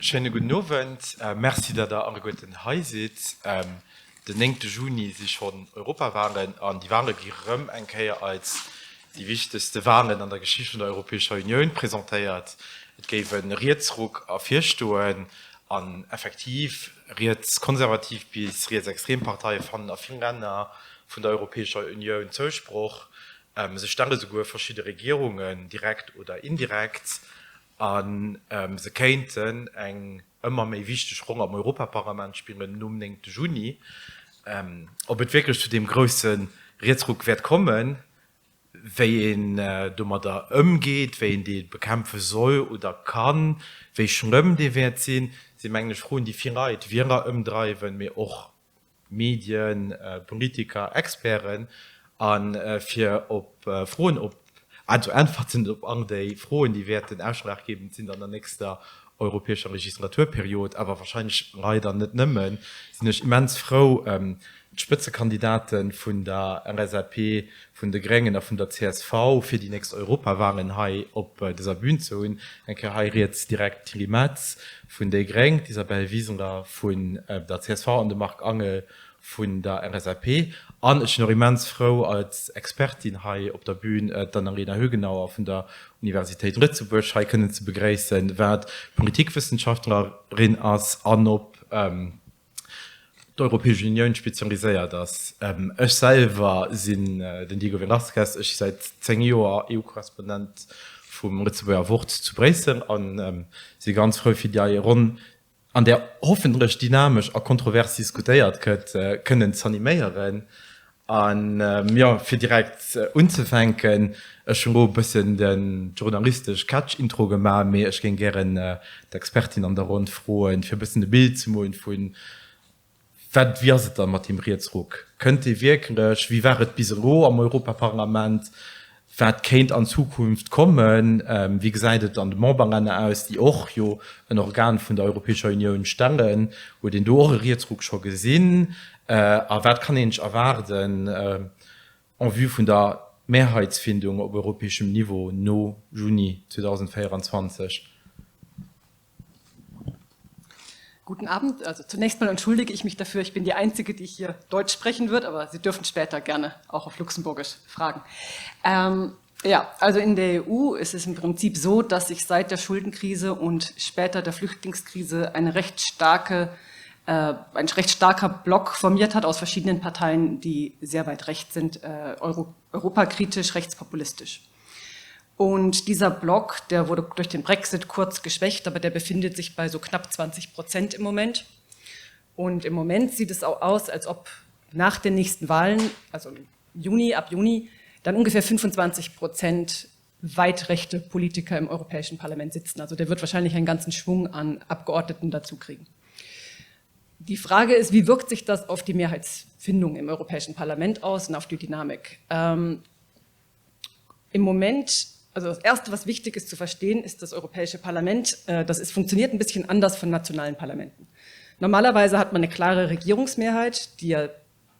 Schéine gudden Owend. Merci, datt Der alleguerten hei sidd. Den néngte Juni si schonn Europawalen an déi Wale gi rëm eng Kéier als déi wichtegste Walen an der Geschicht vun der Europäescher Unioun presentéiert. Et géif e Rietsruck ervirstoen an effektiv rietskonservativ bis rietsextrem Parteie fannen a vill Länner vun der Europäescher Unioun Zousproch. Se stelle souguer verschidde Regierungen, direkt oder indirekt, a se kéinten eng ëmmer méi wichteg Roll am Europaparlament spillen nom 9 Juni. Ob et wierklech zu deem grousse Rietsruck wäert kommen, wéi een domadder ëmgeet, wéi een dee bekämpfe soll oder kann, wéi schlëmm dee wäert sinn, sinn, mengen ech, Froen, déi vill Leit, Wieler ëmdreiwen, mee och Medien, Politiker, Experten. A fir op Froen op, also Äntwerten op all déi Froen, déi wäerten ausschlaggebend sinn an der nächster europäescher Legislaturperiod, awer wahrscheinlech leider net nëmmen, sinn ech immens frou, d'Spëtzekandidate vun der LSAP, vun de Gréngen a vun der csv fir déi nächst Europawahlen hei op dëser Bühn ze hunn. Eng Kéier hei riets direkt d'Tilly Metz vun déi Gréng, d'Isabel Wiseler vun der csv an de Marc Angel vun der LSAP. An ech sinn och immens frou, als Expertin hei op der Bühn d'Annalena Högenauer vun der Universitéit Lëtzebuerg hei kënnen ze begréissen, wat Politikwëssenschaftlerin ass an op d'Europäesch Unioun spezialiséiert ass. Ech selwer sinn den Diego Velázquez, ech si säit 10 Joer EU-Korrespondent vum Lëtzebuerger Wort zu Bréissel a si ganz frou fir déi Ronn, an där hoffentlech dynamesch a kontrovers diskutéiert gëtt, kënnen z'animéieren. An jo, fir direkt unzefänken, ech hunn elo e bëssen de journalistesch Catch-Intro gemaach, mee ech géing gären d'Expertin an der Ronn froen, fir e bëssen e Bild ze molen vun, wat, wéi ass et dann mat deem Rietsruck? Kënnt dee wierklech? Wéi war et bis elo am Europaparlament? Wat kéint an Zukunft kommen? Wéi gesäit et an de Memberlänner aus, déi och jo en Organ vun der Europäescher Unioun stellen? Huet een do och e Rietsruck scho gesinn? A wat kann een sech erwaarden en vue vun der Mehrheitsfindung op europäeschem Niveau no Juni 2024? Guten Abend. Also zunächst mal entschuldige ich mich dafür, ich bin die Einzige, die hier Deutsch sprechen wird, aber Sie dürfen später gerne auch auf Luxemburgisch fragen. Ähm, ja, also in der EU ist es im Prinzip so, dass sich seit der Schuldenkrise und später der Flüchtlingskrise eine recht starke, äh, ein recht starker Block formiert hat aus verschiedenen Parteien, die sehr weit rechts sind, äh, Euro, europakritisch, rechtspopulistisch. Und dieser Block, der wurde durch den Brexit kurz geschwächt, aber der befindet sich bei so knapp 20 Prozent im Moment. Und im Moment sieht es auch aus, als ob nach den nächsten Wahlen, also im Juni, ab Juni, dann ungefähr 25 Prozent weitrechte Politiker im Europäischen Parlament sitzen. Also der wird wahrscheinlich einen ganzen Schwung an Abgeordneten dazu kriegen. Die Frage ist, wie wirkt sich das auf die Mehrheitsfindung im Europäischen Parlament aus und auf die Dynamik? Ähm, Im Moment, also das Erste, was wichtig ist zu verstehen, ist das Europäische Parlament. Äh, das ist, funktioniert ein bisschen anders von nationalen Parlamenten. Normalerweise hat man eine klare Regierungsmehrheit, die ja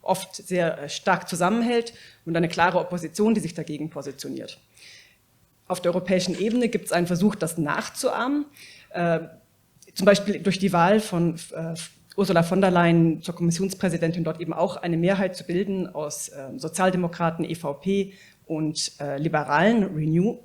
oft sehr äh, stark zusammenhält und eine klare Opposition, die sich dagegen positioniert. Auf der europäischen Ebene gibt es einen Versuch, das nachzuahmen. Äh, zum Beispiel durch die Wahl von äh, Ursula von der Leyen zur Kommissionspräsidentin dort eben auch eine Mehrheit zu bilden aus äh, Sozialdemokraten, EVP und äh, Liberalen, Renew.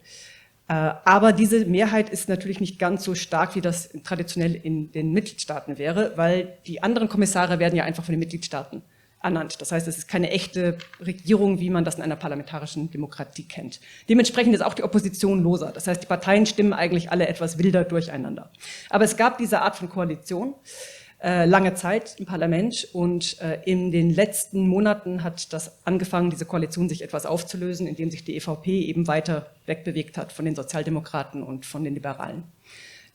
Äh, aber diese Mehrheit ist natürlich nicht ganz so stark, wie das traditionell in den Mitgliedstaaten wäre, weil die anderen Kommissare werden ja einfach von den Mitgliedstaaten ernannt. Das heißt, es ist keine echte Regierung, wie man das in einer parlamentarischen Demokratie kennt. Dementsprechend ist auch die Opposition loser. Das heißt, die Parteien stimmen eigentlich alle etwas wilder durcheinander. Aber es gab diese Art von Koalition äh, lange Zeit im Parlament und äh, in den letzten Monaten hat das angefangen, diese Koalition sich etwas aufzulösen, indem sich die EVP eben weiter wegbewegt hat von den Sozialdemokraten und von den Liberalen.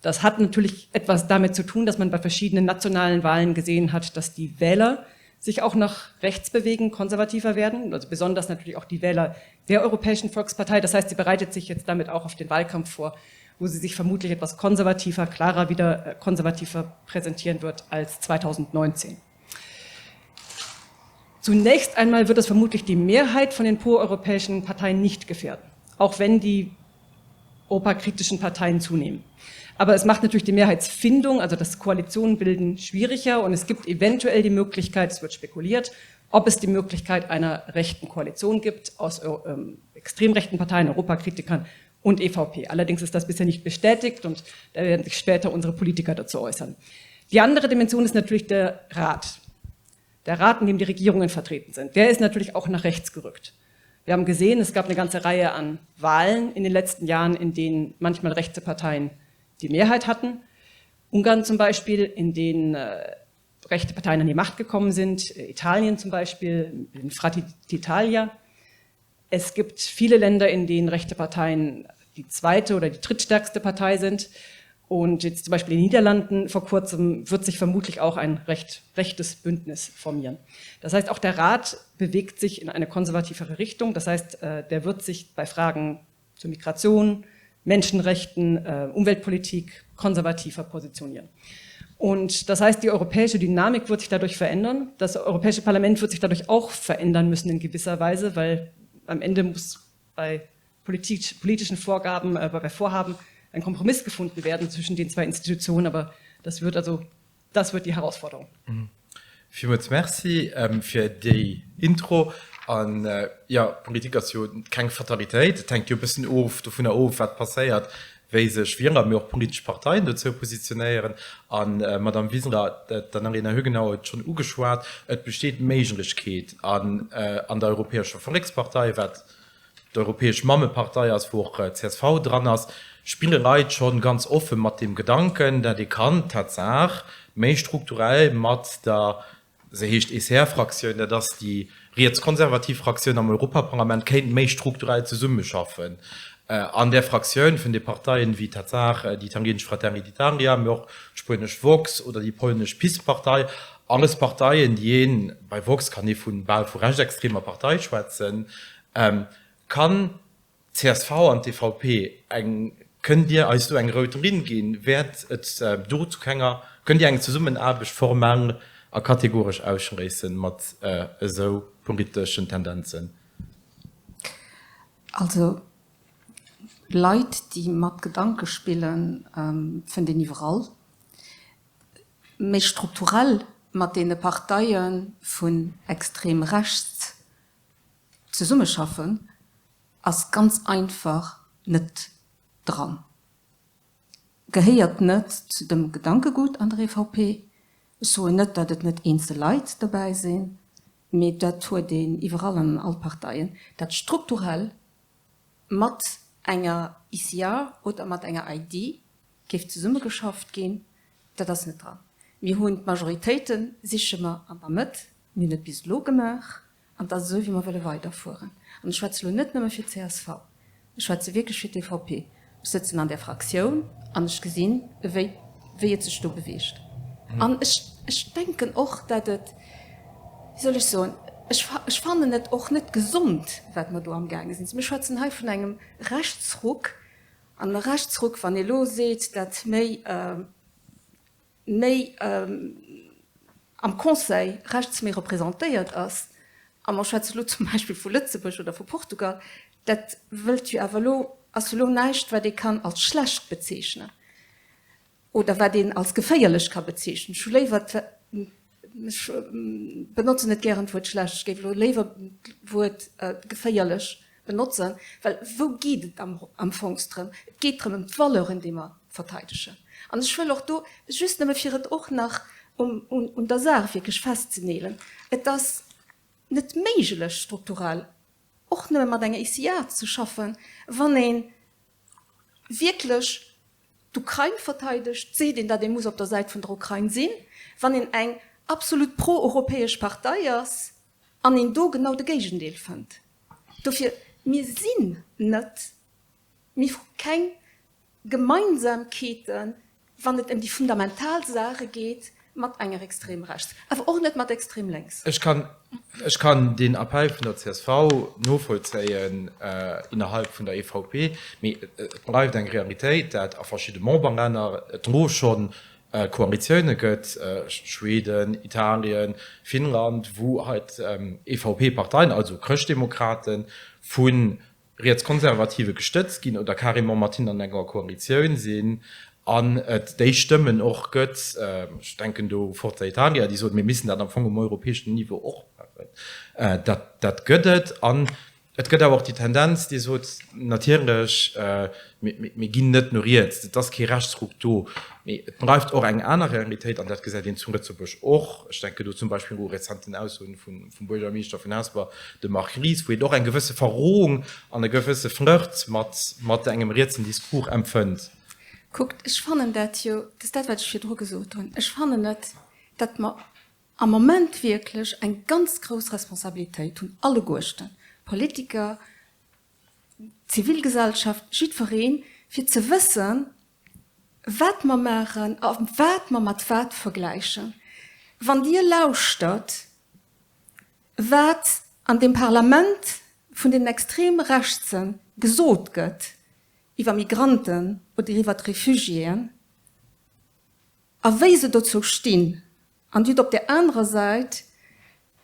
Das hat natürlich etwas damit zu tun, dass man bei verschiedenen nationalen Wahlen gesehen hat, dass die Wähler sich auch nach rechts bewegen, konservativer werden, also besonders natürlich auch die Wähler der Europäischen Volkspartei. Das heißt, sie bereitet sich jetzt damit auch auf den Wahlkampf vor, wo sie sich vermutlich etwas konservativer, klarer wieder äh, konservativer präsentieren wird als 2019. Zunächst einmal wird es vermutlich die Mehrheit von den proeuropäischen Parteien nicht gefährden, auch wenn die. europakritischen Parteien zunehmen. Aber es macht natürlich die Mehrheitsfindung, also das Koalitionenbilden schwieriger und es gibt eventuell die Möglichkeit, es wird spekuliert, ob es die Möglichkeit einer rechten Koalition gibt aus ähm, extrem rechten Parteien, Europakritikern und EVP. Allerdings ist das bisher nicht bestätigt und da werden sich später unsere Politiker dazu äußern. Die andere Dimension ist natürlich der Rat. Der Rat, in dem die Regierungen vertreten sind, der ist natürlich auch nach rechts gerückt. Wir haben gesehen, es gab eine ganze Reihe an Wahlen in den letzten Jahren, in denen manchmal rechte Parteien die Mehrheit hatten. Ungarn zum Beispiel, in denen äh, rechte Parteien an die Macht gekommen sind, äh, Italien zum Beispiel, in Frati d'Italia. Es gibt viele Länder, in denen rechte Parteien die zweite oder die drittstärkste Partei sind. Und jetzt zum Beispiel in den Niederlanden vor kurzem wird sich vermutlich auch ein recht rechtes Bündnis formieren. Das heißt, auch der Rat bewegt sich in eine konservativere Richtung. Das heißt, äh, der wird sich bei Fragen zur Migration, Menschenrechten, äh, Umweltpolitik konservativer positionieren. Und das heißt, die europäische Dynamik wird sich dadurch verändern. Das Europäische Parlament wird sich dadurch auch verändern müssen in gewisser Weise, weil am Ende muss bei Politik, politischen Vorgaben, äh, bei Vorhaben ein Kompromiss gefunden werden zwischen den zwei Institutionen. Aber das wird also das wird die Herausforderung. Mhm. Villmools Merci fir déi Intro. An jo, Politik ass jo keng Fatalitéit. Et hänkt jo e bëssen of dovunner of, wat passéiert, wéi sech Wieler, mee och politesch Parteien dozou positionéieren. An, Madamm Wiseler, d'Annalena Högenauer huet et schonn ugeschwat, et besteet d'Méiglechkeet an der Europäescher Vollekspartei, wat d'europäesch Mammepartei ass, wou och csv dran ass, spille Leit scho ganz offe mat deem Gedanken, dat ee kann d'Tatsaach méi strukturell mat der, se heescht ECR-Fraktioun, dat ass déi rietskonservativ Fraktioun am Europaparlament, kéint méi strukturell zesummeschaffen. An där Fraktioun fënnt ee Parteien wéi Tatsaach, déi italienesch Fratelli d'Italia, mee och d'spuenesch Vox oder déi polnesch PiS-Partei. Alles Parteien, déi een, bei Vox kann ee vu bal vu rechtsextremer Partei schwätzen, Kann csv an d'EVP eng, kënnt Dir eis do eng rout Linn ginn, wäert et do zu kenger, kënnt Dir eng Zesummenaarbecht formell a kategoresch ausschléissen mat esou politeschen Tendenzen? Also Leit, déi mat Gedanke spillen, fënnt een iwwerall. Méi strukturell mat deene Parteie vun extrem rechts Zesummeschaffen ass ganz einfach net dran, gehéiert net zu dem Gedankegut an der EVP. Ech soen net, datt et net eenzel Leit dobäi sinn, mee dat huet een iwwerall an all Parteien, dat strukturell mat enger ICR oder mat enger ID géif zesummegeschafft ginn, dat ass net dran. Mir hunn d'Majoritéite siche mer an der Mëtt, mir hunn et bis elo gemaach An et ass esou, wéi mer wëlle weiderfueren. An ech schwätze elo net nëmme fir d'CSV, ech schwätze wierklech fir d'EVP. Ech sëtzen an där Fraktioun an ech gesinn, wéi, wéi et sech do beweegt. An ech, ech denken och, datt et, wéi soll ech soen, ech, ech fannen et och net gesond, wat mer do amgaange sinn. Mir schwätzen hei vun engem Rechtsruck. An e Rechtsruck, wann ee elo seet, datt méi, méi am Conseil rechts méi representéiert ass, a mer schwätze lo zum Beispill vu Lëtzebuerg oder vu Portugal, dat wëllt jo awer elo, ass jo elo näischt, wat ee kann als schlecht bezeechnen oder wat een als geféierlech ka bezeechnen. Ech hu léiwer, ech benotzen net gären d'Wuert schlecht, ech géif elo léiwer d'Wuert geféierlech benotzen, well wou geet et am Fong drëm? Et geet drëm ëm d'Valeuren, déi mer verteidegen. An ech wëll och do, just nëmme fir et och nach un der Saach wierklech festzeneelen, Et ass net méiglech strukturell och nëmme mat enger ICA ze schaffen, wann ee wierklech d'Ukrain verteidegt, seet een, datt ee muss op der Säit vun der Ukrain sinn, wann een eng absolut pro-europäesch Partei ass an een do genau de Géigendeel fënnt. Dofir, mir sinn net, mir hu keng Gemeinsamkeeten, wann et ëm déi fundamental Saache geet, mat enger extrem rechts, awer och net mat extrem lénks. Ech kann, ech kann deen Appell vun der csv novollzéien innerhalb vun der EVP, mee et bleift eng Realitéit, dat a verschidde Memberlänner et elo schonn Koalitioune gëtt, Schweden, Italien, Finnland, wou hei d'EVP-Parteien, also Chrëschtdemokraten, vu. Rietskonservative gestëtzt ginn oder carrément mat hinnen an enger Koalitioun sinn an et déi Stëmmen och gëtt, ech denken do u Forza Italia, déi soen, mir missten dat am Fong um europäeschen Niveau och maachen. Dat, dat gëtt et. An et gëtt awer och déi Tendenz, déi sot, natierlech, mir ginn net no riets, et ass kee Rechtsruck do, mee et bleift och eng aner Realitéit, an dat gesäit een zu Lëtzebuerg och, ech denken do zum Beispill u rezenten Aussoen vum Buergermeeschter vun Hesper, dem Marc Ries, wou een och eng gewësse Verrohung an e gewësse Flirt mat engem rietsen Discours empfënnt. Kuckt, ech fannen dat jo, dat ass dat, wat ech virdru gesot hunn, ech fannen et, datt mer am Moment wierklech eng ganz grouss Responsabilitéit hunn, alleguerten, Politiker, d'Zivilgesellschaft, jiddwereen, fir ze wëssen, wat mer maachen a wat mer mat wat vergläichen. Wann Dir lauschtert, wat an deem Parlament vun den extrem Rechtse gesot gëtt iwwer Migranten oder iwwer d'Refugiéen a wéi se dozou stinn, an Dir hutt op där anerer Säit,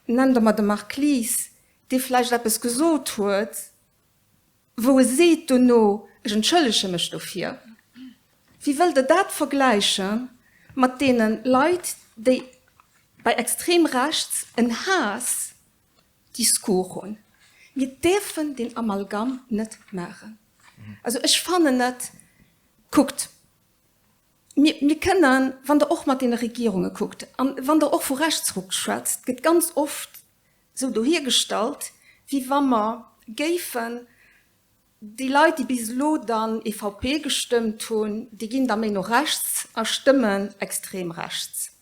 nennt Der mer de Marc Lies, dee vläicht eppes gesot huet, wou e seet dono, ech entschëllege mech dofir. Wéi wëllt Der dat vergläiche mat deene Leit, déi bei extrem rechts en Haass-Discours hunn? Mir däerfen deen Amalgam net maachen. Also ech fannen et, kuckt, mir, mir kënnen, wann Der och mat deene Regierunge kuckt an wann Der och vu Rechtsruck schwätzt, gëtt ganz oft esou dohiergestallt, wéi wa mer géifen déi Leit, déi bis elo dann EVP gestëmmt hunn, déi ginn da méi no rechts a stëmmen extrem rechts.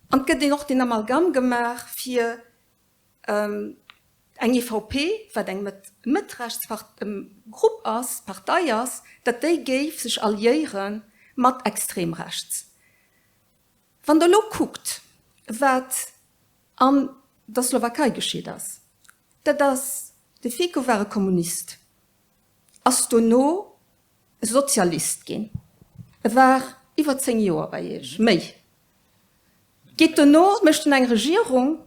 An et gëtt een och deen Amalgam gemaach fir eng EVP, wat eng mëtt-rechts Grupp ass, Partei ass, datt déi géif sech alliéiere mat extrem rechts. Wann Der elo kuckt, wat an der Slowakei geschitt ass, dat ass, de Fico war e Kommunist, ass dono e Sozialist ginn, e war iwwer 10 Joer bei Iech, méi, geet dono, mécht en eng Regierung,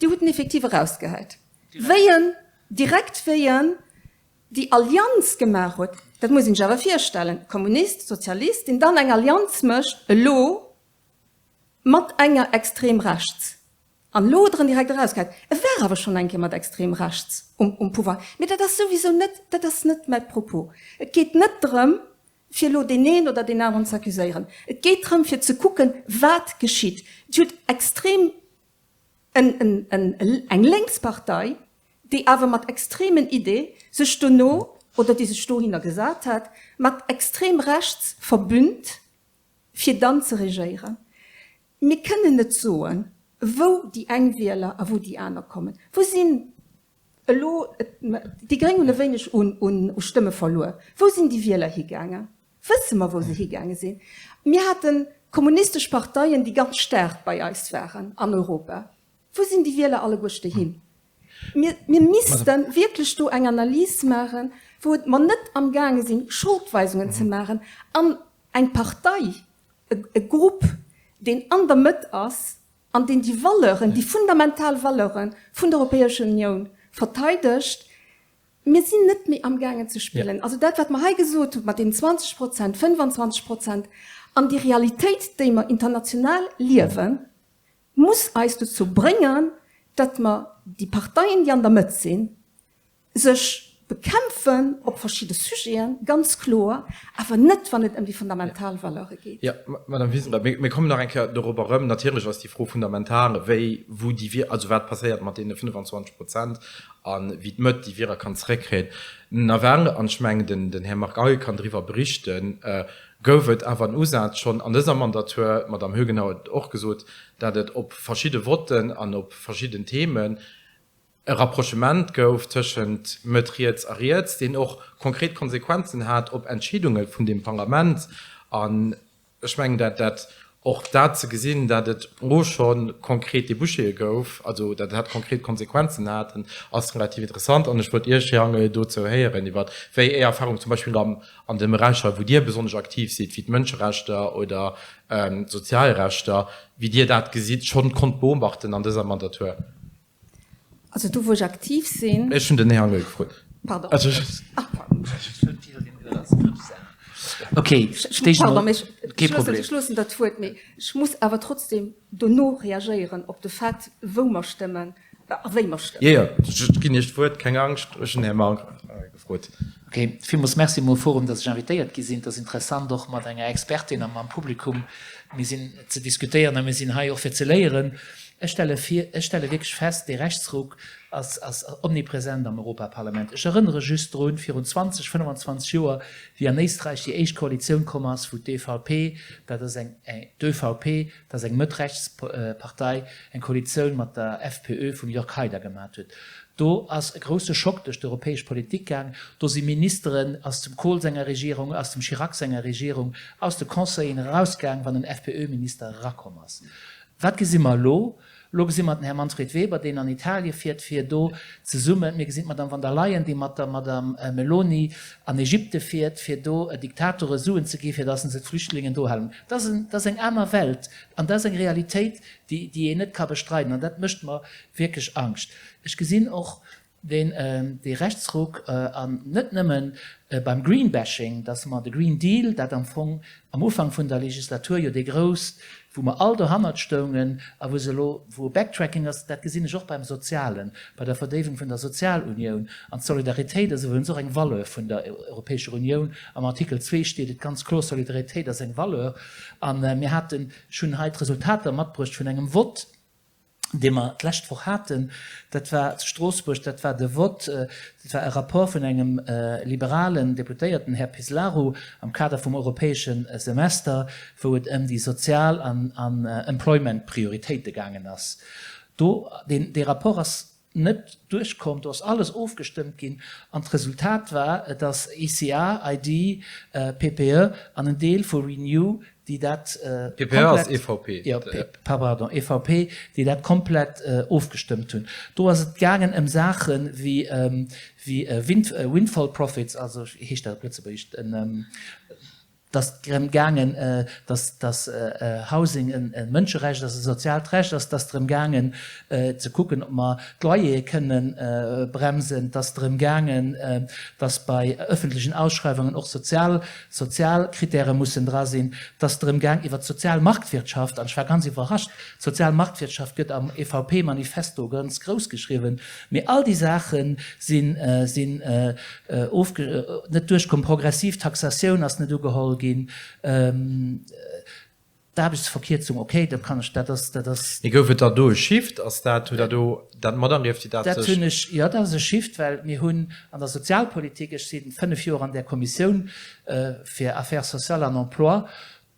Dir hutt en effektiv erausgehäit, wéi en direkt, wéi en déi Allianz gemaach huet, dat muss een sech awer virstellen, Kommunist, Sozialist, deen dann eng Allianz mécht elo mat enger extrem rechts, an elo huet er en direkt erausgehäit, e war awer schonn eng Kéier mat extrem rechts um Pouvoir. Mee dat ass souwisou net, dat ass net mäi Propos. Et geet net drëm, fir elo deen een oder deen aneren ze accuséieren. Et geet drëm, fir ze kucken, wat geschitt. Dir hutt extrem eng Lénkspartei, déi awer mat extremen Iddie sech dono, oder déi sech dohinner gesat hat, mat extrem rechts verbünnt, fir dann ze regéieren. Mir kënnen net soen, wou déi eng Wieler a wou déi aner kommen. Wou sinn elo, déi Gréng hunn e wéineg u Stëmme verluer, wou sinn déi Wieler higaangen? Wësse mer, wou se higaange sinn? Mir hate kommunistesch Parteien, déi ganz staark bei eis waren an Europa. Wou sinn déi Wieler alleguerste hin? Mir, mir misste wierklech do eng Analys maachen, wou et mer net amgaange sinn, Scholdweisungen ze maachen an eng Partei, e Grupp, deen an der Mëtt ass an deen déi Valeuren, déi fundamental Valeure vun der Europäescher Unioun verteidegt, Mir sinn net méi amgaangen ze spillen. Also dat, wat mer hei gesot hunn, mat deenen 20 Prozent, 25 Prozent, an déi Realitéit, déi mer international liewen, muss eis dozou bréngen, datt mer déi Parteien, déi an der Mëtt sinn, sech bekämpfen op verschidde Sujeten, ganz kloer, awer net, wann et ëm déi fundamental Valeure geet. Jo, Madame Wiseler, mir kommen nach eng Kéier dorobber erëm. Natierlech ass déi Fro fundamental, wéi, wou déi, also wat passéiert mat deene 25 Prozent a wéi d'Mëtt déi Wierer kann zeréckkréien. Nawell, an ech mengen, den Här Marc Angel kann driwwer berichten, gouf et awer en Usaz schonn an dëser Mandatur, d'Madame Hoegenauer huet et och gesot, dat et op verschidde Votten an op verschidden Themen e Rapprochement gouf tëschent Mëtt riets a riets, deen och konkret Konsequenzen hat op Entscheedunge vun deem Parlament. An Ech mengen, dat dat och dat ze gesinn, dat et elo scho konkret Débouchéë gouf, also dat dat konkret Konsequenzen hat, ass relativ interessant. An ech wollt Iech, Här Angel, dozou héieren, iwwer wéi Är Erfahrung zum Beispill am an de Beräicher, wou Dir besonnesch aktiv sidd, wéi d'Mënscherechter oder d'Sozialrechter, wéi Dir dat gesitt, schonn konnt beobachten an dëser Mandatur. Also do, wou ech aktiv sinn. Ech hunn den Här Angel gefrot. Pardon. Ok, Pardon, mee ech loossen der d'Wuert, mee ech muss awer trotzdem dono reagéieren op de Fait, wou mer stëmmen a wéi mer stëmmen. Jo, jo, ech ginn Iech d'Wuert, keng Angscht. Ech hunn den Här Margue gefrot. Ok, villmools Merci mol Forum, dass ech invitéiert gi sinn. Et ass interessant och mat enger Expertin a mam Publikum mir sinn ze diskutéieren a mir sinn hei och fir ze léieren. Ech stelle vir, ech stelle wierklech fest, dee Rechtsruck ass ass omnipresent am Europaparlament. Ech erënnere just drun, virun 20, 25 Joer, wéi an Éisträich déi éischt Koalitioun komm ass, wou d'EVP, dat ass eng, d'ÖVP, dat ass eng Mëtt-Rechts-Partei, eng Koalitioun mat der FPÖ vum Jörg Haider gemat huet. Do ass e grousse Schock duerch d'europäesch Politik gaang. Do si Ministeren aus dem Kohl senger Regierung, aus dem Chirac senger Regierung aus de Conseillen erausgaang, wann en FPÖ-Minister erakomm ass. Wat gesi mer elo? Elo gesi mer den Här Manfred Weber, deen an Italie fiert, fir do zesummen, mir gesinn d'Madame von der Leyen, déi mat der Madame Meloni an Ägypte fiert, fir do Diktatore Suen ze gi fir datt se d'Flüchtlingen do halen. Dat ass eng aner Welt an dat ass eng Realitéit, déi een net ka bestreiden an dat mécht mer wierklech Angscht. Ech gesinn och deen dee Rechtsruck, an net nëmme beim Greenbashing, dass mer de Green Deal, dat am Fong am Ufank vun der Legislatur jo dee grousst, wou mer all dohannert stoungen a wou se elo, wou e Backtracking ass, dat gesinn ech och beim Sozialen, bei der Verdéiwung vun der Sozialunioun. An d'Solidaritéit ass iwwerens och eng Valeur vun der Europäescher Unioun. Am Artikel zwee steet et ganz kloer, Solidaritéit ass eng Valeur. A mir haten, ech hunn hei d'Resultater matbruecht vun engem Vott, dee mer d'lescht Woch haten, dat war zu Stroossbuerg, dat war de Vote, dat war e Rapport vun engem liberalen Deputéierten, Här Pislaru, am Kader vum europäesche Semester, wou et ëm déi sozial an Employment-Prioritéite gaangen ass. Do, deen, dee Rapport ass net duerchkomm, do ass alles ofgestëmmt ginn an d'Resultat war, dass ECR, ID, PPE an en Deel vu Renew, déi dat PPE ass EVP. Jo, pardon, EVP, déi dat komplett ofgestëmmt hunn. Do ass et gaangen ëm Saache wéi windfall profits, also wéi heescht dat op Lëtzebuergesch, en, Et ass drëm gaangen, dass dass Housing e Mënscherecht ass, e soziaalt Recht ass. Et ass drëm gaangen ze kucken, ob mer d'Loyere kënnen bremsen. Et ass drëm gaangen, dass bei ëffentlechen Ausschreiwungen och sozial sozial Kritäre mussen dra sinn. Et ass drëm gaang iwwert d'sozial Marktwirtschaft, an ech war ganz iwwerrascht, d'sozial Marktwirtschaft gëtt am EVP-Manifesto ganz grouss geschriwwen, mee all déi Saache sinn sinn ofge net duerchkomm, progressiv Taxatioun ass net ugeholl ginn, d'Aarbechtsverkierzung, okay, do kann ech, dat ass, dat ass. Mee gouf et da do e Shift? Ass dat, hutt Der do dat materlieft, wéi dat sech. Dat hunn ech, jo, dat ass e Shift, well mir hunn an der Sozialpolitik, ech si 5 Joer an där Kommissioun fir Affaires sociales an Emploi,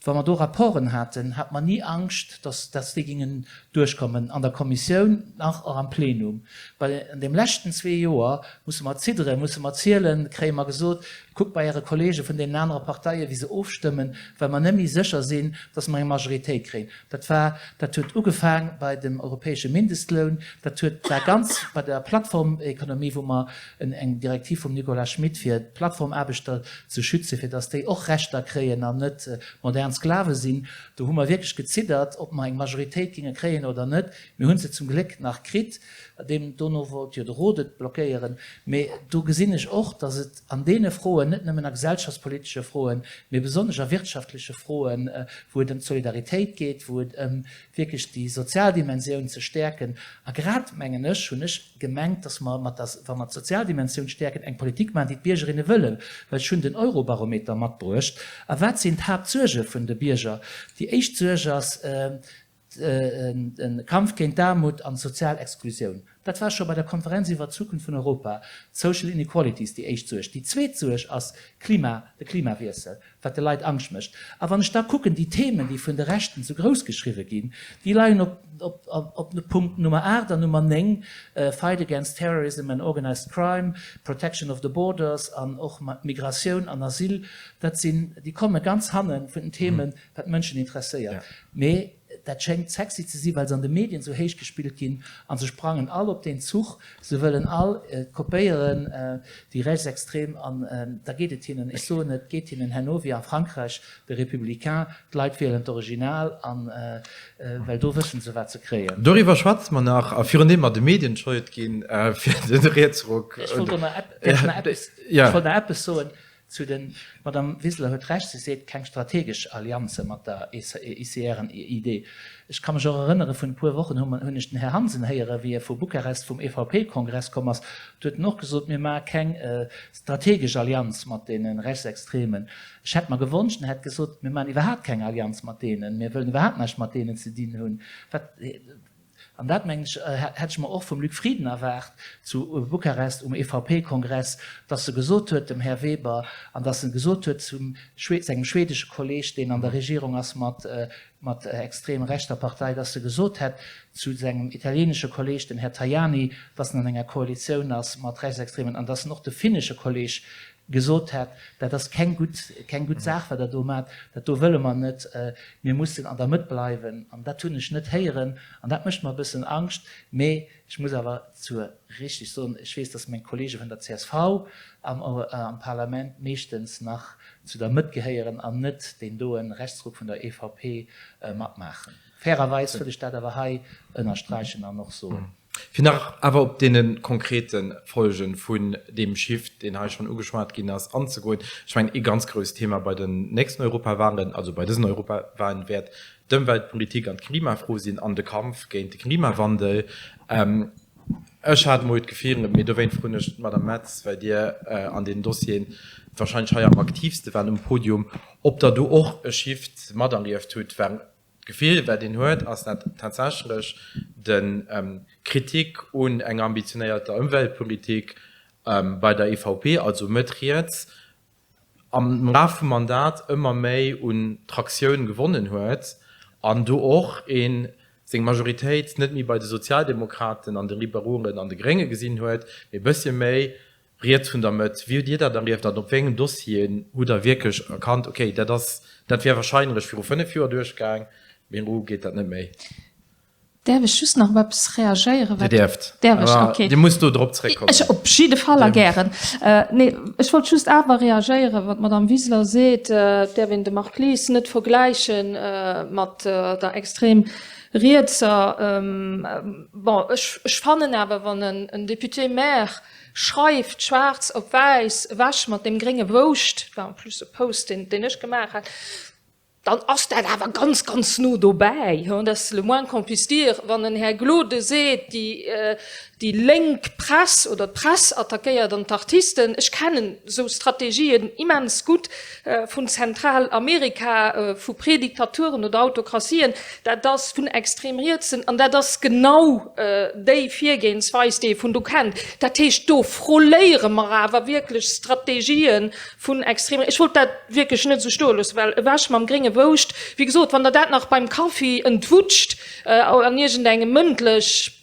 Wa mer do Rapporten haten, hate mer ni Angscht, dass dass déi gingen duerchkommen an der Kommissioun nach och am Plenum. Bei an deem leschten zwee Joer musse mer zidderen, musse mer zielen, kréie mer gesot, kuckt bei Äre Kollege vun deenen anere Parteien, wéi se ofstëmmen, well mer net méi sécher sinn, dass mer eng Majoritéit kréien. Dat war, dat huet ugefaang bei dem europäesche Mindestloun, dat huet, war ganz bei der Plattformekonomie, wou mer eng Direktiv vum Nicolas Schmit, fir d'Plattformaarbechter ze schützen, fir datt déi och Rechter kréien an net modern Sklave sinn. Do hu mer wierklech geziddert, ob mer eng Majoritéit géinge kréien oder net. Mir hu se zum Gléck nach kritt. Deem dono wollt jo de Rot et blockéieren. Mee do gesinn ech och, datt et an deene Froen, net nëmmen a gesellschaftspolitesche Froen, mee besonnesch a wirtschaftleche Froen, wou et ëm d'Solidaritéit geet, wou et ëm wierklech déi sozial Dimensioun ze stäerken, a grad, mengen ech, hunn ech gemengt, dass mer mat der, wa mer d'sozial Dimensioun stäerken, eng Politik maachen, déi d'Biergerinne wëllen, well ech hunn den Eurobarometer matbruecht. A wat sinn d'Haaptsuerge vun de Bierger? Déi éischt Suerg ass de Kampf géint d'Aarmut an d'sozial Exklusioun. Dat war scho bei der Konferenz iwwert d'Zukunft vun Europa, d'Social Inequalities, déi éischt Suerg. Déi zweet Suerg ass Klima, de Klimawiessel. wat de Leit Angscht mécht. A wann ech da kucken, déi Themen, déi vun de Rechten esou grouss geschriwwe ginn, déi leien op, op, op Punkt Nummer 8 an Nummer 9, Fight against terrorism and organized crime, protection of the borders an och Migratioun an Asyl, dat sinn, déi komme ganz hanne vun den Themen, wat d'Mënschen interesséiert. Mee. Dat schéngt sexy ze si well se an de Medien esou héich gespillt ginn a se sprangen all op deen Zuch, se wëllen all et kopéieren, déi Rechtsextrem, an da geet et hinnen, ech soen et geet hinnen herno wéi a Frankräich, de Républicain, d'Leit wielen d'Original an well do wëssen se wat se kréien. Doriwwer schwätze mer nach, a virun deem mer de Medien d'Schold ginn fir de Rietsruck. Ech wollt do nach eppes soen. Zu den, d'Madame Wiseler huet Recht, si seet, keng strategesch Allianze mat der ECR an ID. Ech ka mech och erënnere vun e puer Wochen hu hunn ech den Här Hansen héiere wéi e vu Bukarest vum EVP-Kongress komm ass, do huet en och gesot, mir maache keng strategesch Allianz mat deene Rechtsextremen. Ech hätt mer gewonscht, en hätt gesot, mir maachen iwwerhaapt keng Allianz mat deenen, mir wëllen iwwerhaapt näischt mat deenen ze dinn hunn. Wat. An dat, mengen ech, hätt ech mer och vum Luc Frieden erwaart zu Bukarest um EVP-Kongress, dass e gesot huet dem Här Weber an dass en gesot huet zum sengem schwedesche Kolleg, deen an der Regierung ass mat mat extrem rechter Partei, dass e gesot hätt zu sengem italienesche Kolleg, dem Här Tajani, dass en an enger Koalitioun ass mat Rechtsextremen an dass en och de finnesche Kolleg gesot hätt, dat ass keng gutt, keng gutt Saach, wat Der do maacht, dat do wëlle mer net, mir mussen an der Mëtt bleiwen. An dat hunn ech net héieren an dat mécht mer e bëssen Angscht. Mee ech muss awer zur richtig soen, ech weess, dass meng Kollege vun der csv am, am Parlament meeschtens nach zu der Mëtt gehéieren an net deen doen Rechtsruck vun der EVP matmaachen. Fairerweis wëll ech dat awer hei ënnersträichen an och soen. Fir nach awer op deene konkrete Folge vun deem Shift, deen hei schonn ugeschwat ginn ass, anzegoen, Ech mengen, ee ganz grousst Thema bei den nächsten Europawahlen, also bei dësen Europawahlen, wäert d'Ëmweltpolitik an d'Klimafro sinn an de Kampf géint de Klimawandel. Ech hat emol d'Gefill, mee dowéint froen ech d'Madame Metz, well Dir an deenen Dossieren wahrscheinlech hei am aktiivste waart um Podium, ob Der do och e Shift materlieft hutt, well D'Gefill, wat een huet, ass dat tatsächlech de Kritik un enger ambitionéierter Ëmweltpolitik bei der EVP, also Mëtt-riets, am Laf vum Mandat ëmmer méi un Traktioun gewonnen huet an do och ee seng Majoritéit net méi bei de Sozialdemokraten an de Liberolen an de Grénge gesinn huet, mee e bëssche méi Riets vun der Mëtt. Wéi hutt Dir dat erlieft an op wéi engem Dossier hutt Der wierklech erkannt, okay, dat ass, dat wär wahrscheinlech viru 5 Joer duerchgaang, mee elo geet dat net méi? Däerf ech just nach op eppes reagéieren? Dir däerft. Däerf ech? Okay. Dir musst do drop zréckkommen. Ech op jidde Fall a gären. Nee, ech wollt just awer reagéieren, wann d'Madame Wiseler seet, et däerf een de Marc Lies net vergläiche mat der extrem rietser. Bon, ech, ech fannen awer, wann en Député-maire schreift, schwaarz op wäiss, ewech mat deem grénge Wouscht, war en plus e Post, deen, deen ech gemaach hat, dann ass dat awer ganz, ganz no dobäi, dat ass le moins qu'on puisse dire. Wann den Här Gloden seet, déi, déi lénk Press oder d'Press attackéiert an d'Artisten, ech kennen esou Strategien immens gutt vun Zentralamerika, vu Prediktaturen oder Autokratien, dat ass vun extrem Rietsen an dat ass genau déi Virgehensweis, déi ee vun do kennt. Dat heescht, do froléiere mer awer wierklech Strategien vun extrem. Ech wollt dat wierklech net esou stoe loossen, well ewech mam grénge Wouscht, wéi gesot, wann Der dat nach beim Kaffi entwutscht an iergendengem mëndlech,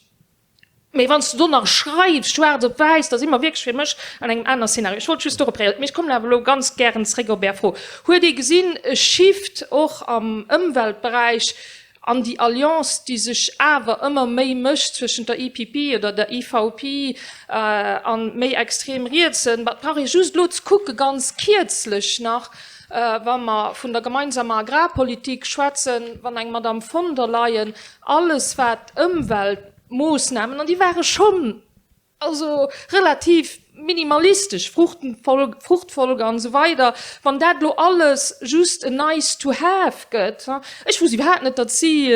Mee wann s de do nach schreifs, schwaarz op wäiss, da si mer wierklech fir mech an engem aner Szenario. Ech wollt just dorop reagéieren. Mee ech kommen awer elo ganz gären zréck op Är Fro. Huet ee gesinn, e Shift och am Ëmweltberäich an déi Alliance, déi sech awer ëmmer méi mécht zwëschent der EPP oder der EVP a méi extrem Rietsen? Et brauch ee just elo ze kucke, ganz kierzlech nach, wa mer vun der gemeinsamer Agrarpolitik schwätzen, wann eng Madame von der Leyen alles wat Ëmwelt, Moossnamen, an déi ware schonn also relativ minimalistesch, Fruchtfolge an esou weider, wann dat elo alles just en nice to have gëtt, ech wousst iwwerhaapt net, datt si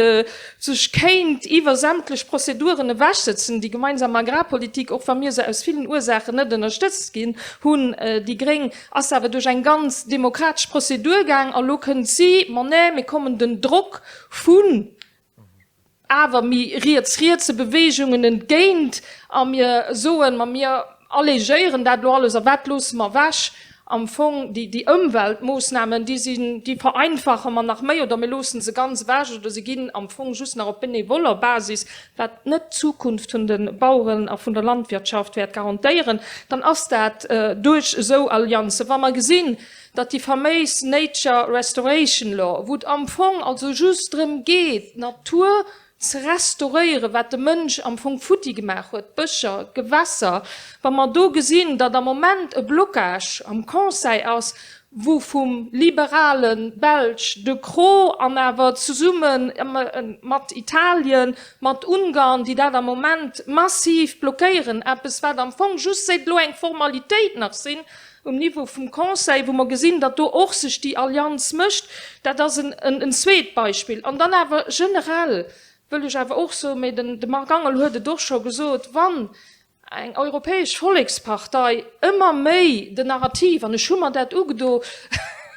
sech kéint iwwer sämtlech Prozeduren ewechsëtzen, déi gemeinsam Agrarpolitik, och wa mir se aus villen Ursaachen net ënnerstëtzt ginn hunn, déi Gréng, ass awer duerch eng ganz demokratesch Prozedur gaang, a lo kënnt si, ma nee, mir kommen den Drock vun awer méi riets-rietse Beweegungen entgéint a mir soen, ma mir allégéieren dat elo alles a wat loosse mer ewech? Am Fong, déi, déi Ëmweltmoossnamen, déi sinn, déi vereinfache mer nach méi oder mir loosse se ganz ewech oder se ginn am Fong just nach op benevoller Basis, wat net d'Zukunft vun de Baueren a vun der Landwirtschaft wäert garantéieren, dann ass dat duerch esou Allianzen. Wa mer gesinn, datt déi faméis Nature Restoration Law, wou et am Fong also just drëm geet, d'Natur ze restauréieren, wat de Mënsch am Fong futti gemaach huet, d'Bëscher, d'Gewässer, wa mer do gesinn, datt am Moment e Blocage am Conseil ass, wou vum liberale Belsch De Croo an awer zesumme mat Italien, mat Ungarn, déi dat am Moment massiv blockéieren, eppes wat am Fong just séit elo eng Formalitéit nach sinn um Niveau vum Conseil, wou mer gesinn, datt do och sech déi Allianz mécht, dat ass en zweet Beispill. An dann awer generell wëll ech awer och soen, mä de Marc Angel huet et och scho gesot, wann eng europäesch Vollekspartei ëmmer méi den Narrativ, an ech hu mer dat ugedo,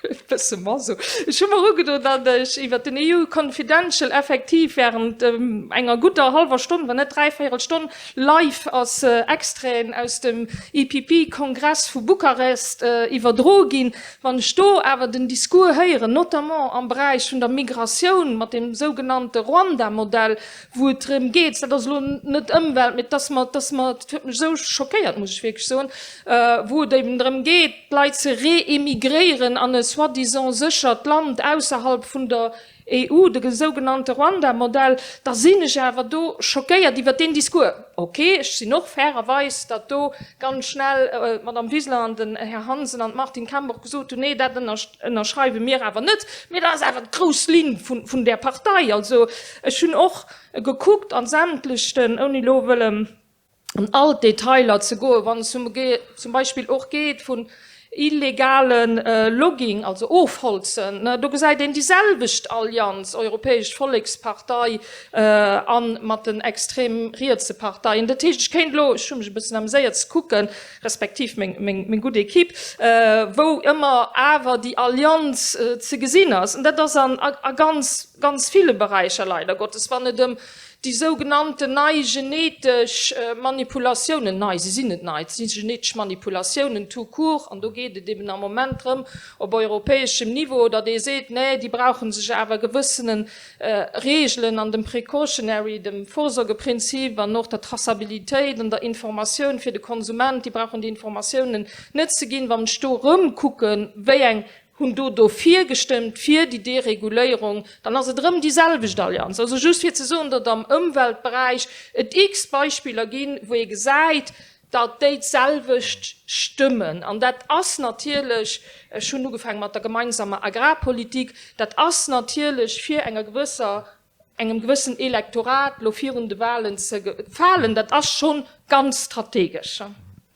e bësse maso, ech hu mer ugedo, datt ech iwwer den EU Confidential effektiv während enger gudder hallwer Stonn, wann net dräivéierel Stonn, live als Extraiten aus dem EPP-Kongress vu Bukarest iwwerdroe ginn. Wann ech do awer den Discours héieren, notamment am Beräich vun der Migratioun mat deem sougenannte Ruanda-Modell, wou et drëm geet, dat ass elo net Ëmwelt, mee dass mer, dass mer, dat huet mech esou schockéiert, muss ech wierklech soen, wou et eben drëm geet, d'Leit ze reemigréieren an e soi-disant séchert Land ausserhalb vun der EU, de sougenannte Ruanda-Modell, da sinn ech awer do schockéiert iwwert deen Discours. Ok, ech sinn och fairerweis, datt do ganz schnell d'Madame Wiseler an den Här Hansen an d'Martine Kemp och gesot hunn, nee, dat ënnerschreiwe mir awer net, mee dat ass awer d'grouss Linn vun där Partei. Also ech hunn och gekuckt a sämtlechten, ouni elo wëlle an all d'Detailer ze goen, wann et zum Beispill och geet vun illegale Logging, also Ofholzen, do gesäit een déi selwecht Allianz, Europäesch Vollekspartei a mat den extrem rietse Parteien. Dat heescht, ech kéint elo, ech hu mech e bëssen ameséiert ze kucken, respektiv meng gutt Equipe, wou ëmmer awer déi Allianz ze gesinn ass. An dat ass a ganz, ganz ville Beräicher leider Gottes, wann et ëm déi sougenannten nei genetesch Manipulatiounen, nei, se sinn net nei, et si genetesch Manipulatiounen tout court, an do geet et eben am Moment drëm, op europäeschem Niveau, datt ee seet, nee, déi brauche sech awer gewëssene Reegelen an dem Precautionary, dem Vorsorgeprinzip an och der Traçabilitéit an der Informatioun fir de Konsument, déi brauchen déi Informatiounen net ze ginn. Wann ech do erëm kucken, wéi eng hunn do dofir gestëmmt, fir déi Dereguléierung, dann ass et erëm déi selwecht Allianz. Also just fir ze soen, datt am Ëmweltberäich et x Beispiller ginn, wou ee gesäit, datt déi d'selwecht stëmmen. An dat ass natierlech, ech hunn ugefaange mat der gemeinsamer Agrarpolitik, dat ass natierlech fir enger gewësser, engem gewëssen Elektorat elo virun de Wahlen ze gefalen, dat ass scho ganz strategesch.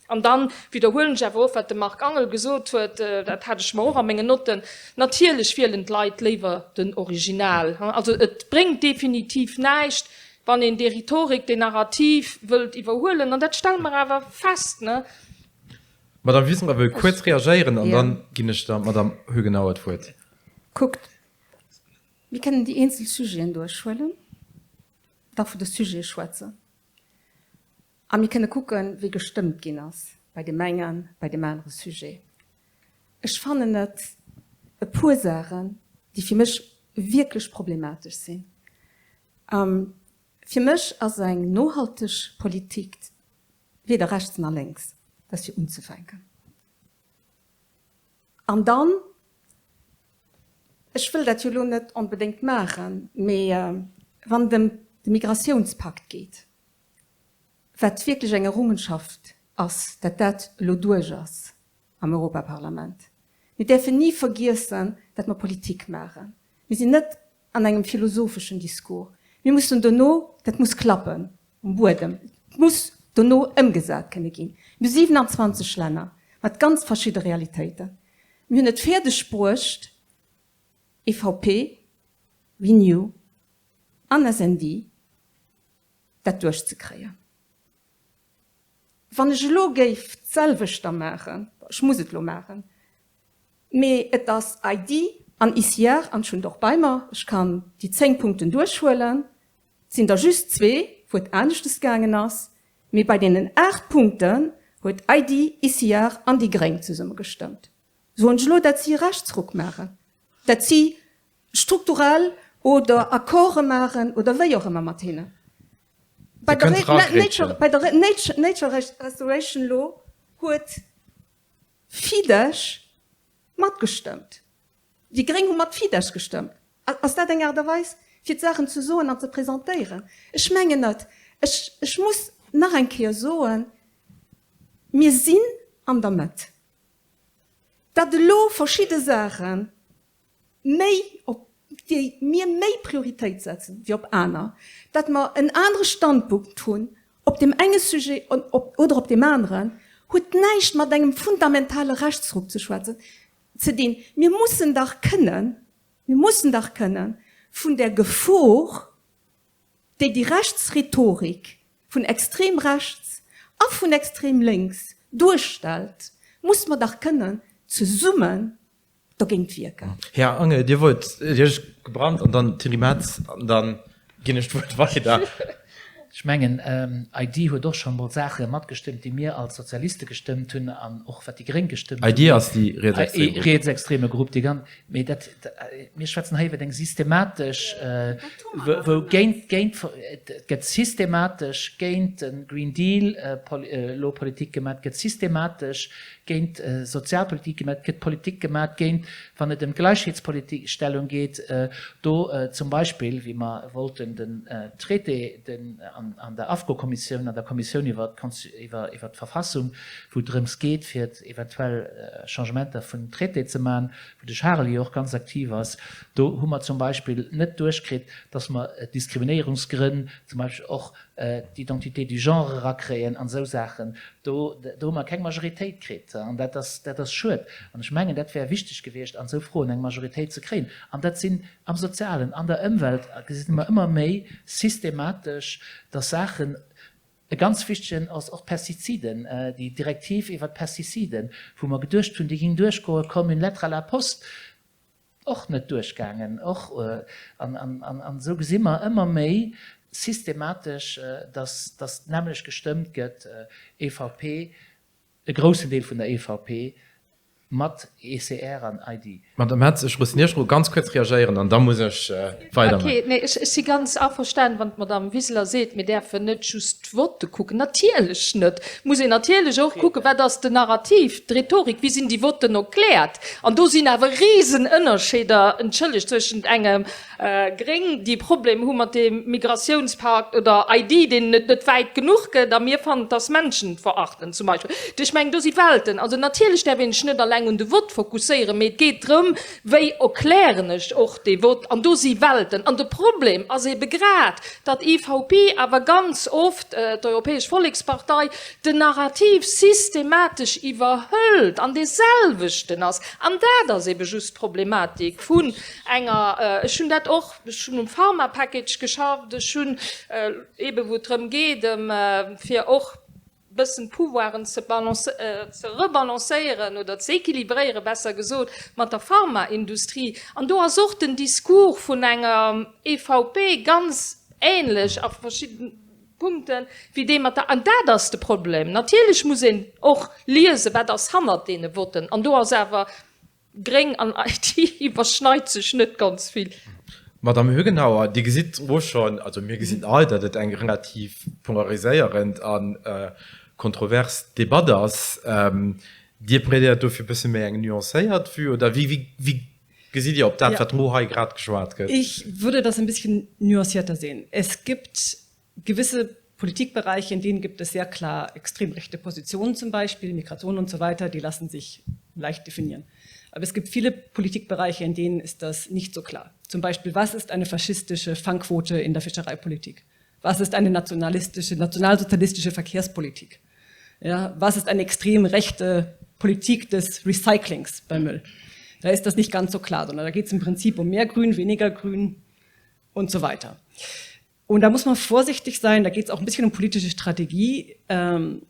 An dann widderhuelen ech awer och, wat de Marc Angel gesot huet, dat hat ech mer och a mengen Notten, Natierlech wielen d'Leit léiwer den Original. Also et bréngt definitiv näischt, wann een déi Rhetorik, deen Narrativ wëllt iwwerhuelen. An dat stelle mer awer fest. D'Madame Wiseler wëll kuerz reagéieren an dann ginn ech der Madame Hoegenauer d'Wuert. Kuckt, mir kënnen déi eenzel Sujeten duerchhuelen, da vu de Sujete schwätzen. A mir kënne kucken, wéi gestëmmt ginn ass bei deem engen, bei deem anere Sujet. Ech fannen et e puer Saachen, déi fir mech wierklech problematesch sinn. Fir mech ass eng nohalteg Politik weder rechts nach lénks. Dat ass fir unzefänken. An dann, ech wëll dat jo elo net onbedéngt maachen, mee wann et ëm de Migratiounspakt geet, wat wierklech eng Errungenschaft ass, dat dat elo duerch ass am Europaparlament. Mir däerfen ni vergiessen, dat mer Politik maachen. Mir sinn net an engem philosopheschen Discours. Mir mussen dono, dat muss klappen um Buedem, et muss dono ëmgesat kënne ginn. Mir hu 27 Länner mat ganz verschidde Realitéiten. Mir hunn et fäerdeg bruecht, EVP, Renew an SND, dat duerchzekréien. Wann ech elo géif d'selwecht da maachen, ech muss et elo maachen, mee et ass ID an ICR, an ech hunn et och bei mer, ech kann déi 10 Punkten duerchhuelen, et sinn der just zwee, wou et aneschtes gaangen ass, mee bei deenen 8 Punkten huet ID, ICR an déi Gréng zesumme gestëmmt. Soen ech elo, dat si Rechtsruck maachen, dat si strukturell oder Accorde maachen oder wéi och ëmmer mat hinnen. Bei der Nature Restoration elo huet Fidesz matgestëmmt. Déi Gréng hu mat Fidesz gestëmmt. Ass dat eng Aart a Weis, fir d'Saachen ze soen an ze presentéieren? Ech mengen net. Ech, ech muss nach eng Kéier soen, Mir sinn an der Mëtt. Datt elo verschidde Saache méi, op déi mir méi Prioritéit setzen wéi op aner, datt mer en anere Standpunkt hunn op deem enge Sujet oder op deem aneren, huet näischt mat engem fundamentale Rechtsruck ze schwätzen ze dinn. Mir mussen dach kënnen, mir mussen dach kënnen vun där Gefor, déi déi rechts Rhetorik vun extrem rechts a vun extrem lénks duerstellt, muss mer dach kënnen zesummen dogéint wierken. Här Angel, Dir wollt, Dir hutt gebrannt an dann Thierry Metz an dann ginn ech d'Wuert weider. Ech mengen, ID huet och scho mol Saache matgestëmmt, déi mir als Sozialiste gestëmmt hunn an och wat déi Gréng gestëmmt hunn. ID ass déi rietsextrem Grupp. Rietsextreme Grupp, déi ganz, mee dat, mir schwätzen hei iwwer eng systematesch, wou géint, géint, et gëtt systematesch géint de Green Deal elo Politik gemaach, et gëtt systematesch géint Sozialpolitik gemaach, et gëtt Politik gemaach géint, wann et ëm d'Gläichheetspolitik-Stellung geet, do zum Beispill, wéi mer wollten den Traité den an der AFCO-Kommissioun, an der Kommissioun iwwer iwwer d'Verfassung, wou et drëms geet, fir eventuell Changementer vun Traité ze maachen, wou de Charel jo och ganz aktiv ass, do hu mer zum Beispill net duerchkritt, dass mer Diskriminéierungsgrënn, zum Beispill och d'Identité du genre erakréien an esou Saachen, do do hu mer keng Majoritéit kritt an dat ass dat ass schued. An ech mengen, dat wär wichteg gewiescht, an esou Froen eng Majoritéit ze kréien. An dat sinn am Sozialen, an der Ëmwelt gesi mer ëmmer méi systematesch, dass Saachen, e ganz wichtegen ass och d'Pestiziden, déi Direktiv iwwert d'Pestiziden, wou mer geduecht hunn, déi géing duerchgoe comme une lettre à la poste, Och net duerchgaangen. Och, an, an, an esou gesi mer ëmmer méi systematesch, dass, dass d'nämmlecht gestëmmt gëtt, EVP, e groussen Deel vun der EVP mat ECR an ID. Madame Metz, ech loossen Iech elo ganz kuerz reagéieren an da muss ech weiderman. Okay, nee, ech, ech si ganz averstanen, wann d'Madame Wiseler seet, mir däerfen net just d'Votte kucken. Natierlech net! Muss een natierlech och kucken, wat ass den Narrativ, d'Rhetorik, wéi sinn déi Votten erkläert. An do sinn awer Risenënnerscheeder, entschëllegt, zwëschent engem Gréng, déi e Problem hu mat deem Migratiounspak oder ID, deenen et net wäit genuch gëtt, a mir fannen, dass menschenverachtend zum Beispill. Ech mengen, do si Welten. Also natierlech däerf een sech net alleng un de Vott fokusséieren, mee et geet drëm, wéi erklären ech och dee Vott. An do si Welten. An de Problem ass ebe grad, datt EVP awer ganz oft, d'Europäesch Vollekspartei, den Narrativ systematesch iwwerhëlt an dee selwechten ass. An dat ass ebe just d'Problematik vun enger, ech hunn dat och, ech hunn um Pharma-Package geschafft, ech hunn ebe wou et drëm geet, ëm fir och bëssen d'Pouvoiren ze ze rebalancéieren oder ze équilibréieren, besser gesot, mat der Pharmaindustrie. An do ass och den Discours vun enger EVP ganz ähnlech a verschidden Punkten wéi dee mat der. An dat ass de Problem. Natierlech muss een och liesen, wat ass hannert deene Votten. An do ass awer Gréng an IT iwwerschneit sech net ganz vill. Madame Högenauer, Dir gesitt elo schonn, also mir gesinn all, datt et eng relativ polariséierend a kontrovers Debatt ass. Dir plädéiert do fir e bësse méi eng nuancéiert Vue, oder wéi gesitt Dir op dat, wat elo hei grad geschwat gëtt? Ich würde das ein bisschen nuancierter sehen. Es gibt gewisse Politikbereiche, in denen gibt es sehr klar extrem rechte Positionen zum Beispiel, Migration und so weiter, die lassen sich leicht definieren. Aber es gibt viele Politikbereiche, in denen ist das nicht so klar. Zum Beispiel, was ist eine faschistische Fangquote in der Fischereipolitik? Was ist eine nationalistische, nationalsozialistische Verkehrspolitik? Ja, was ist eine extrem rechte Politik des Recyclings beim Müll? Da ist das nicht ganz so klar, sondern da geht es im Prinzip um mehr Grün, weniger Grün und so weiter. Und da muss man vorsichtig sein, da geht es auch ein bisschen um politische Strategie. Ähm,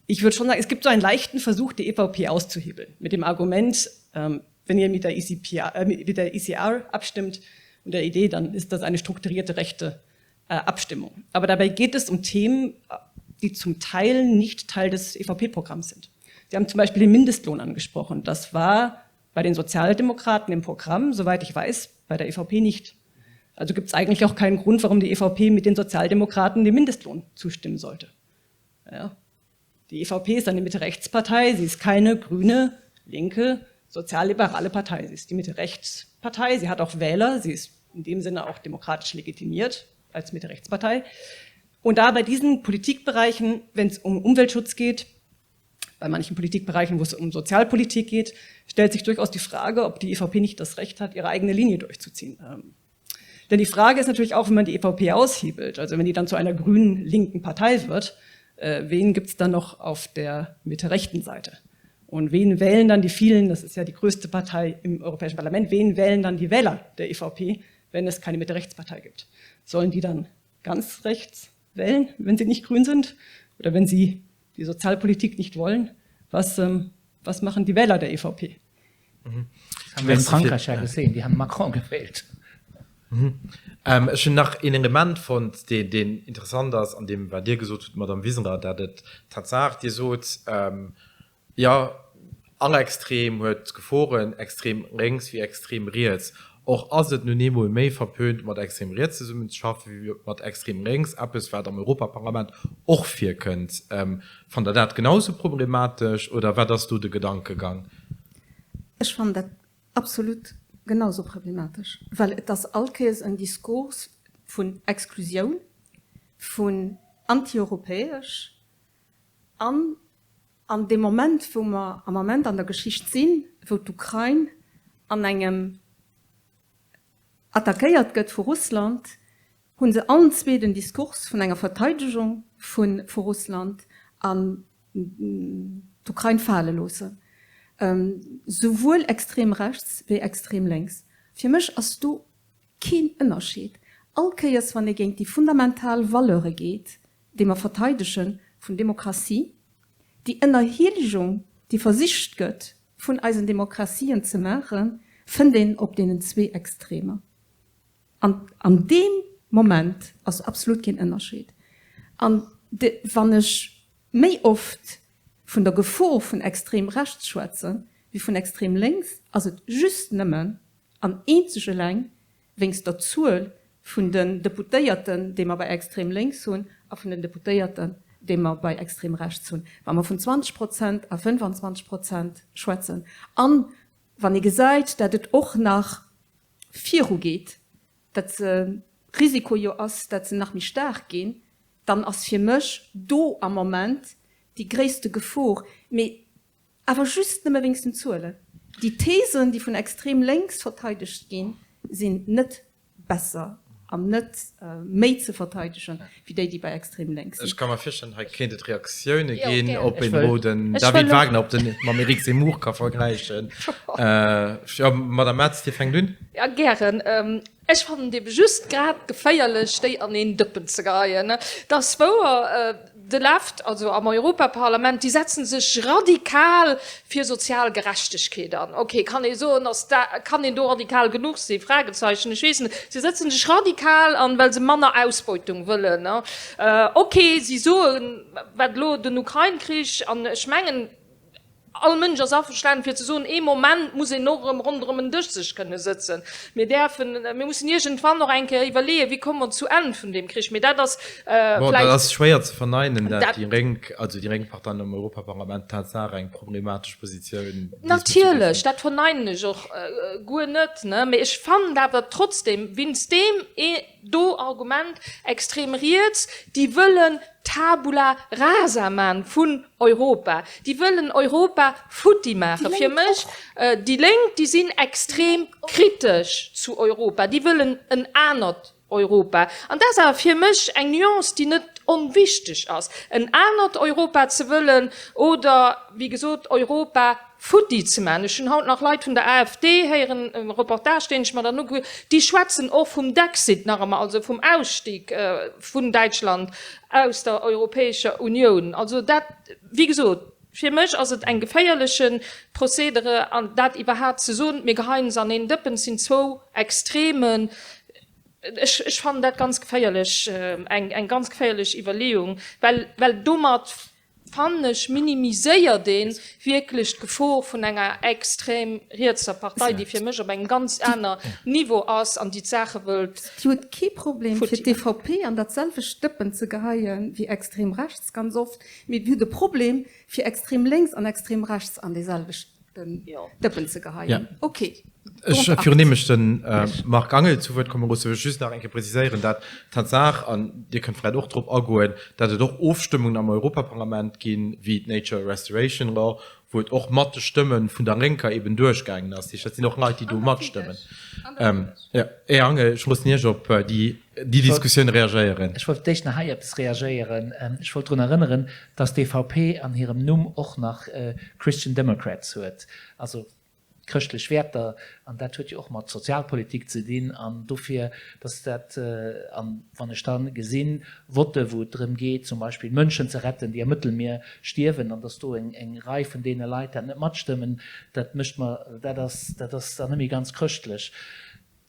ich würde schon sagen, es gibt so einen leichten Versuch, die EVP auszuhebeln, mit dem Argument, ähm, wenn ihr mit der, ECPR, äh, mit der ECR abstimmt und der Idee, dann ist das eine strukturierte rechte äh, Abstimmung. Aber dabei geht es um Themen, die zum Teil nicht Teil des EVP-Programms sind. Sie haben zum Beispiel den Mindestlohn angesprochen. Das war bei den Sozialdemokraten im Programm, soweit ich weiß, bei der EVP nicht. Also gibt es eigentlich auch keinen Grund, warum die EVP mit den Sozialdemokraten dem Mindestlohn zustimmen sollte. Ja. Die EVP ist eine Mitte-Rechtspartei, sie ist keine grüne, linke, sozialliberale Partei. Sie ist die Mitte-Rechtspartei, sie hat auch Wähler, sie ist in dem Sinne auch demokratisch legitimiert als Mitte-Rechtspartei. Und da bei diesen Politikbereichen, wenn es um Umweltschutz geht, bei manchen Politikbereichen, wo es um Sozialpolitik geht, stellt sich durchaus die Frage, ob die EVP nicht das Recht hat, ihre eigene Linie durchzuziehen. Ähm, denn die Frage ist natürlich auch, wenn man die EVP aushebelt, also wenn die dann zu einer grünen linken Partei wird, äh, wen gibt es dann noch auf der mitte-rechten Seite? Und wen wählen dann die vielen, das ist ja die größte Partei im Europäischen Parlament, wen wählen dann die Wähler der EVP, wenn es keine Mitte-Rechtspartei gibt? Sollen die dann ganz rechts wählen, wenn sie nicht grün sind oder wenn sie die Sozialpolitik nicht wollen? Was, ähm, was machen die Wähler der EVP? Mhm. Das haben wir in Frankreich ja gesehen, die haben Macron gewählt. Mhm. Ähm, ech hunn nach een Element fonnt, deen, deen interessant ass an deem, wat Dir gesot hutt, Madame Wiseler, dat et Tatsaach, Dir sot, ähm, jo, all Extrem huet Geforen, extrem lénks wéi extrem riets. Och ass et nun eemol méi verpönt, mat extrem riets zesummenzeschaffen, wéi mat extrem lénks, eppes, wat am Europaparlament och virkënnt. Ähm, fannt Der dat genau sou problematesch oder wat ass do de Gedankegang? Ech fannen dat Absolut genau sou problematesch, well et ass all Kéiers en Diskurs vun Exklusioun, vun antieuropäesch an an deem Moment, wou mer am Ament an der Geschicht sinn, wou d'Ukrain an engem attackéiert gëtt vu Russland, hu se allen zwee den Diskurs vun enger Verteidegung vu Russland an d'Ukrain fale loossen, souwuel extrem rechts wéi extrem lénks. Fir mech ass do keen Ënnerscheed. All Kéiers wann ee géint déi fundamental Valeure geet, déi mer verteidegen, vun Demokratie, déi Ënnerhielegung, déi versicht gëtt vun eisen Demokratien ze maachen, fënnt een op deenen zwee Extremer. An an deem Moment ass absolut keen Ënnerscheed. An wann ech méi oft vun der Gefor vun extrem rechts schwätze wéi vun extrem lénks, ass et just nëmmen an eenzeg eleng wéinst der Zuel vun den Deputéierten, déi mer bei extrem lénks hunn, a vun den Deputéierten, déi mer bei extrem rechts hunn. Wa mer vun 20 Prozent a 25 Prozent schwätzen an wann ee gesäit, dat et och nach virugeet, dat de Risiko jo ass, dat se nach méi staark ginn, dann ass fir mech do am Moment déi gréisste Gefor, mee awer just nëmme wéinst den Zuelen. Déi Thesen, déi vun extrem lénks verteidegt ginn, sinn net besser an net méi ze verteidegen, wéi déi, déi bei extrem lénks sinn. Ech ka mer virstellen, hei kéint et Reaktioune ginn, ob een elo den David Wagner op den mam Eric Zemmour ka vergläichen. Jo, Madame Metz, Dir fänkt un. Jo, gären. Ech fannen et ebe just grad geféierlech, déi an een Dëppen ze geheien. Et ass wouer, de Left, also am Europaparlament, déi setzen sech radikal fir sozial Gerechtegkeet an. Ok, kann ee soen, ass da, kann een do radikal genuch sinn? Fragezeichen, ech weess net. Si setzen sech radikal an, well se manner Ausbeutung wëllen. Ok, si soen, wat elo den Ukrain-Krich, an ech mengen, All Mënsch ass averstanen, fir ze soen, ee Moment muss een och erëm ronderëm en Dësch sech kënne sëtzen. Mir däerfen, mir mussen iergendwann och eng Kéier iwwerleeën, wéi komme mer zu Enn vun deem Krich. Mee dat ass vläicht. Bon, dat ass schwéier ze verneinen, dat déi Lénk, also déi lénk Parteien am Europaparlament Tatsaach eng problematesch Positioun diesbezüglech hunn. Natierlech, dat verneinen ech och guer net, ne. Mee ech fannen awer trotzdem, wéinst deem do Argument, extrem riets, déi wëllen Tabula rasa man vun Europa. Déi wëllen Europa futti maachen. Fir mech, déi Lénk, déi sinn extrem kritesch zu Europa. Déi wëllen en anert Europa. An dat ass awer fir mech eng Nuance, déi net onwichteg ass. En anert Europa ze wëllen oder, wéi gesot, Europa futti ze maachen. Ech hunn haut nach Leit vun der AfD héieren, e Reportage, deen ech mer dann ugekuckt hunn, déi schwätzen och vum Dexit nach ëmmer, also vum Ausstig vun Däitschland aus der Europäescher Unioun. Also dat, wéi gesot, fir mech ass et eng geféierleche Procédere, an dat iwwerhaapt ze soen, mir geheien se an een Dëppen, et sinn zwou Extremen. Ech, ech fannen dat ganz geféierlech, eng, eng ganz geféierlech Iwwerleeung, well, well domat. fannen ech, minimiséiert ee wierklech d'Gefor vun enger extrem rietser Partei, déi fir mech op engem ganz aner Niveau ass an déi d'Saache wëllt Déi huet kee Problem, fir futti maachen. d'EVP an dat selwecht Dëppen ze geheie wéi extrem rechts ganz oft, mee déi huet e Problem, fir extrem lénks an extrem rechts an dee selwechten Dëppen ze geheien. Ok, Ech, dont acte. virun deem ech de Marc Angel zu Wuert komme loosse, wëll ech just nach eng Kéier preziséieren, dat d'Tatsaach, an Dir kënnt vläicht och drop agoen, dat et och Ofstëmmungen am Europaparlament ginn, wéi d'Nature Restoration Law, wou et och mat de Stëmme vun der Lénker eben duerchgaangen ass. Dat heescht, dat sinn och Leit, déi do matstëmmen. Jo, Här Angel, ech loossen Iech op déi Diskussioun reagéieren. Ech wollt d'éischt nach hei eppes reagéieren. Ech wollt drun erënneren, dass d'EVP an hirem Numm och nach Christian Democrats huet, also chrëschtlech Wäerter, an dat huet jo och mat Sozialpolitik ze dinn. An dofir, dass dat, an wann ech da gesinn, Votte wou et drëm geet zum Beispill Mënschen ze retten, déi am Mëttelmier stierwen, an dass do eng Rei vun deene Leit dat net matstëmmen, dat mécht mer, dat ass, dat ass dann net méi ganz chrëschtlech.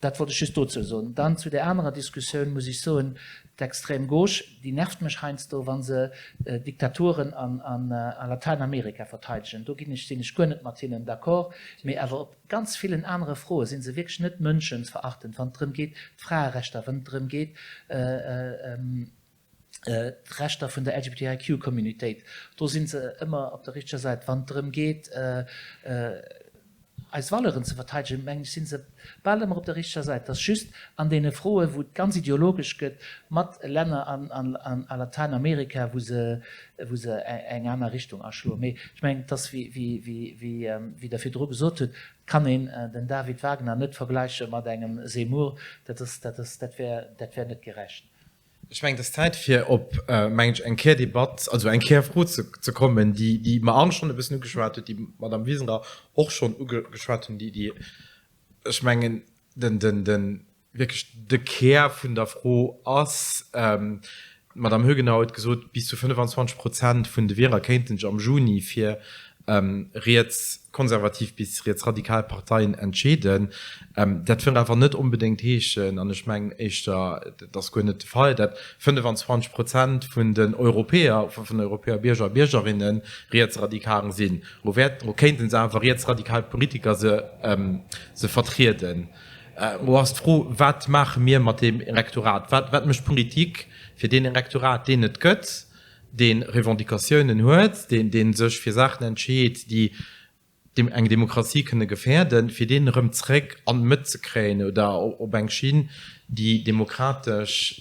Dat wollt ech just dozou soen. Dann zu där anerer Diskussioun muss ech soen, d'Extrême gauche, déi nervt mech heiansdo, wa se Diktaturen a Latäinamerika verteidegen. Do ginn ech, sinn ech guer net mat hinnen d'accord. Mee awer op ganz villen anere Froe si se wierklech net mënschenverachtend, wann et drëm geet, d'Fraerechter, wann et drëm geet, d'Rechter vun der LGBTIQ-Communitéit, do si se ëmmer op der richteger Säit. Wann et drëm geet, eis Valeuren ze verteidegen, mengen ech, si se bal ëmmer op der richteger Säit. Et ass just an deene Froen, wou et ganz ideologesch gëtt, mat Länner a Latäinamerika, wou se, wou se eng aner Richtung aschloen. Mee ech mengen, et ass, wéi Der virdru gesot hutt, et kann een den David Wagner net vergläiche mat engem Zemmour. Dat ass, dat ass, dat wär, dat wär net gerecht. Ech mengen, et ass Zäit, fir op, mengen ech, eng Kärdebatt, also eng Kärfro ze kommen, déi déi mer all schonn e bëssen ugeschwat huet, déi d'Madame Wiseler och schonn ugeschwat hunn, déi, déi, ech mengen, den, den, den, wierklech de Kär vun der Fro ass. D'Madame Hoegenau huet gesot, bis zu 25 Prozent vun de Wieler kéinte sech am Juni fir rietskonservativ bis rietsradikal Parteien entscheeden. Dat wëll awer net onbedéngt heeschen, an ech mengen éischter, dat ass guer net de Fall, dat 25 Prozent vun den Europäer, vun den Europäer Bierger a Biergerinne rietsradikal sinn. Elo wäert, elo kéinte se awer rietsradikal Politiker se se vertrieden. Elo ass d'Fro, Wat maache mir mat deem Electorat? Wat, wat mécht d'Politik fir deen Electorat, deen et gëtt? dee Revendicatiounen huet, dee sech fir Saachen entscheet, déi eng Demokratie kënne gefäerden, fir deen erëm zréck an d'Mëtt ze kréien oder op eng Schinn, déi demokratesch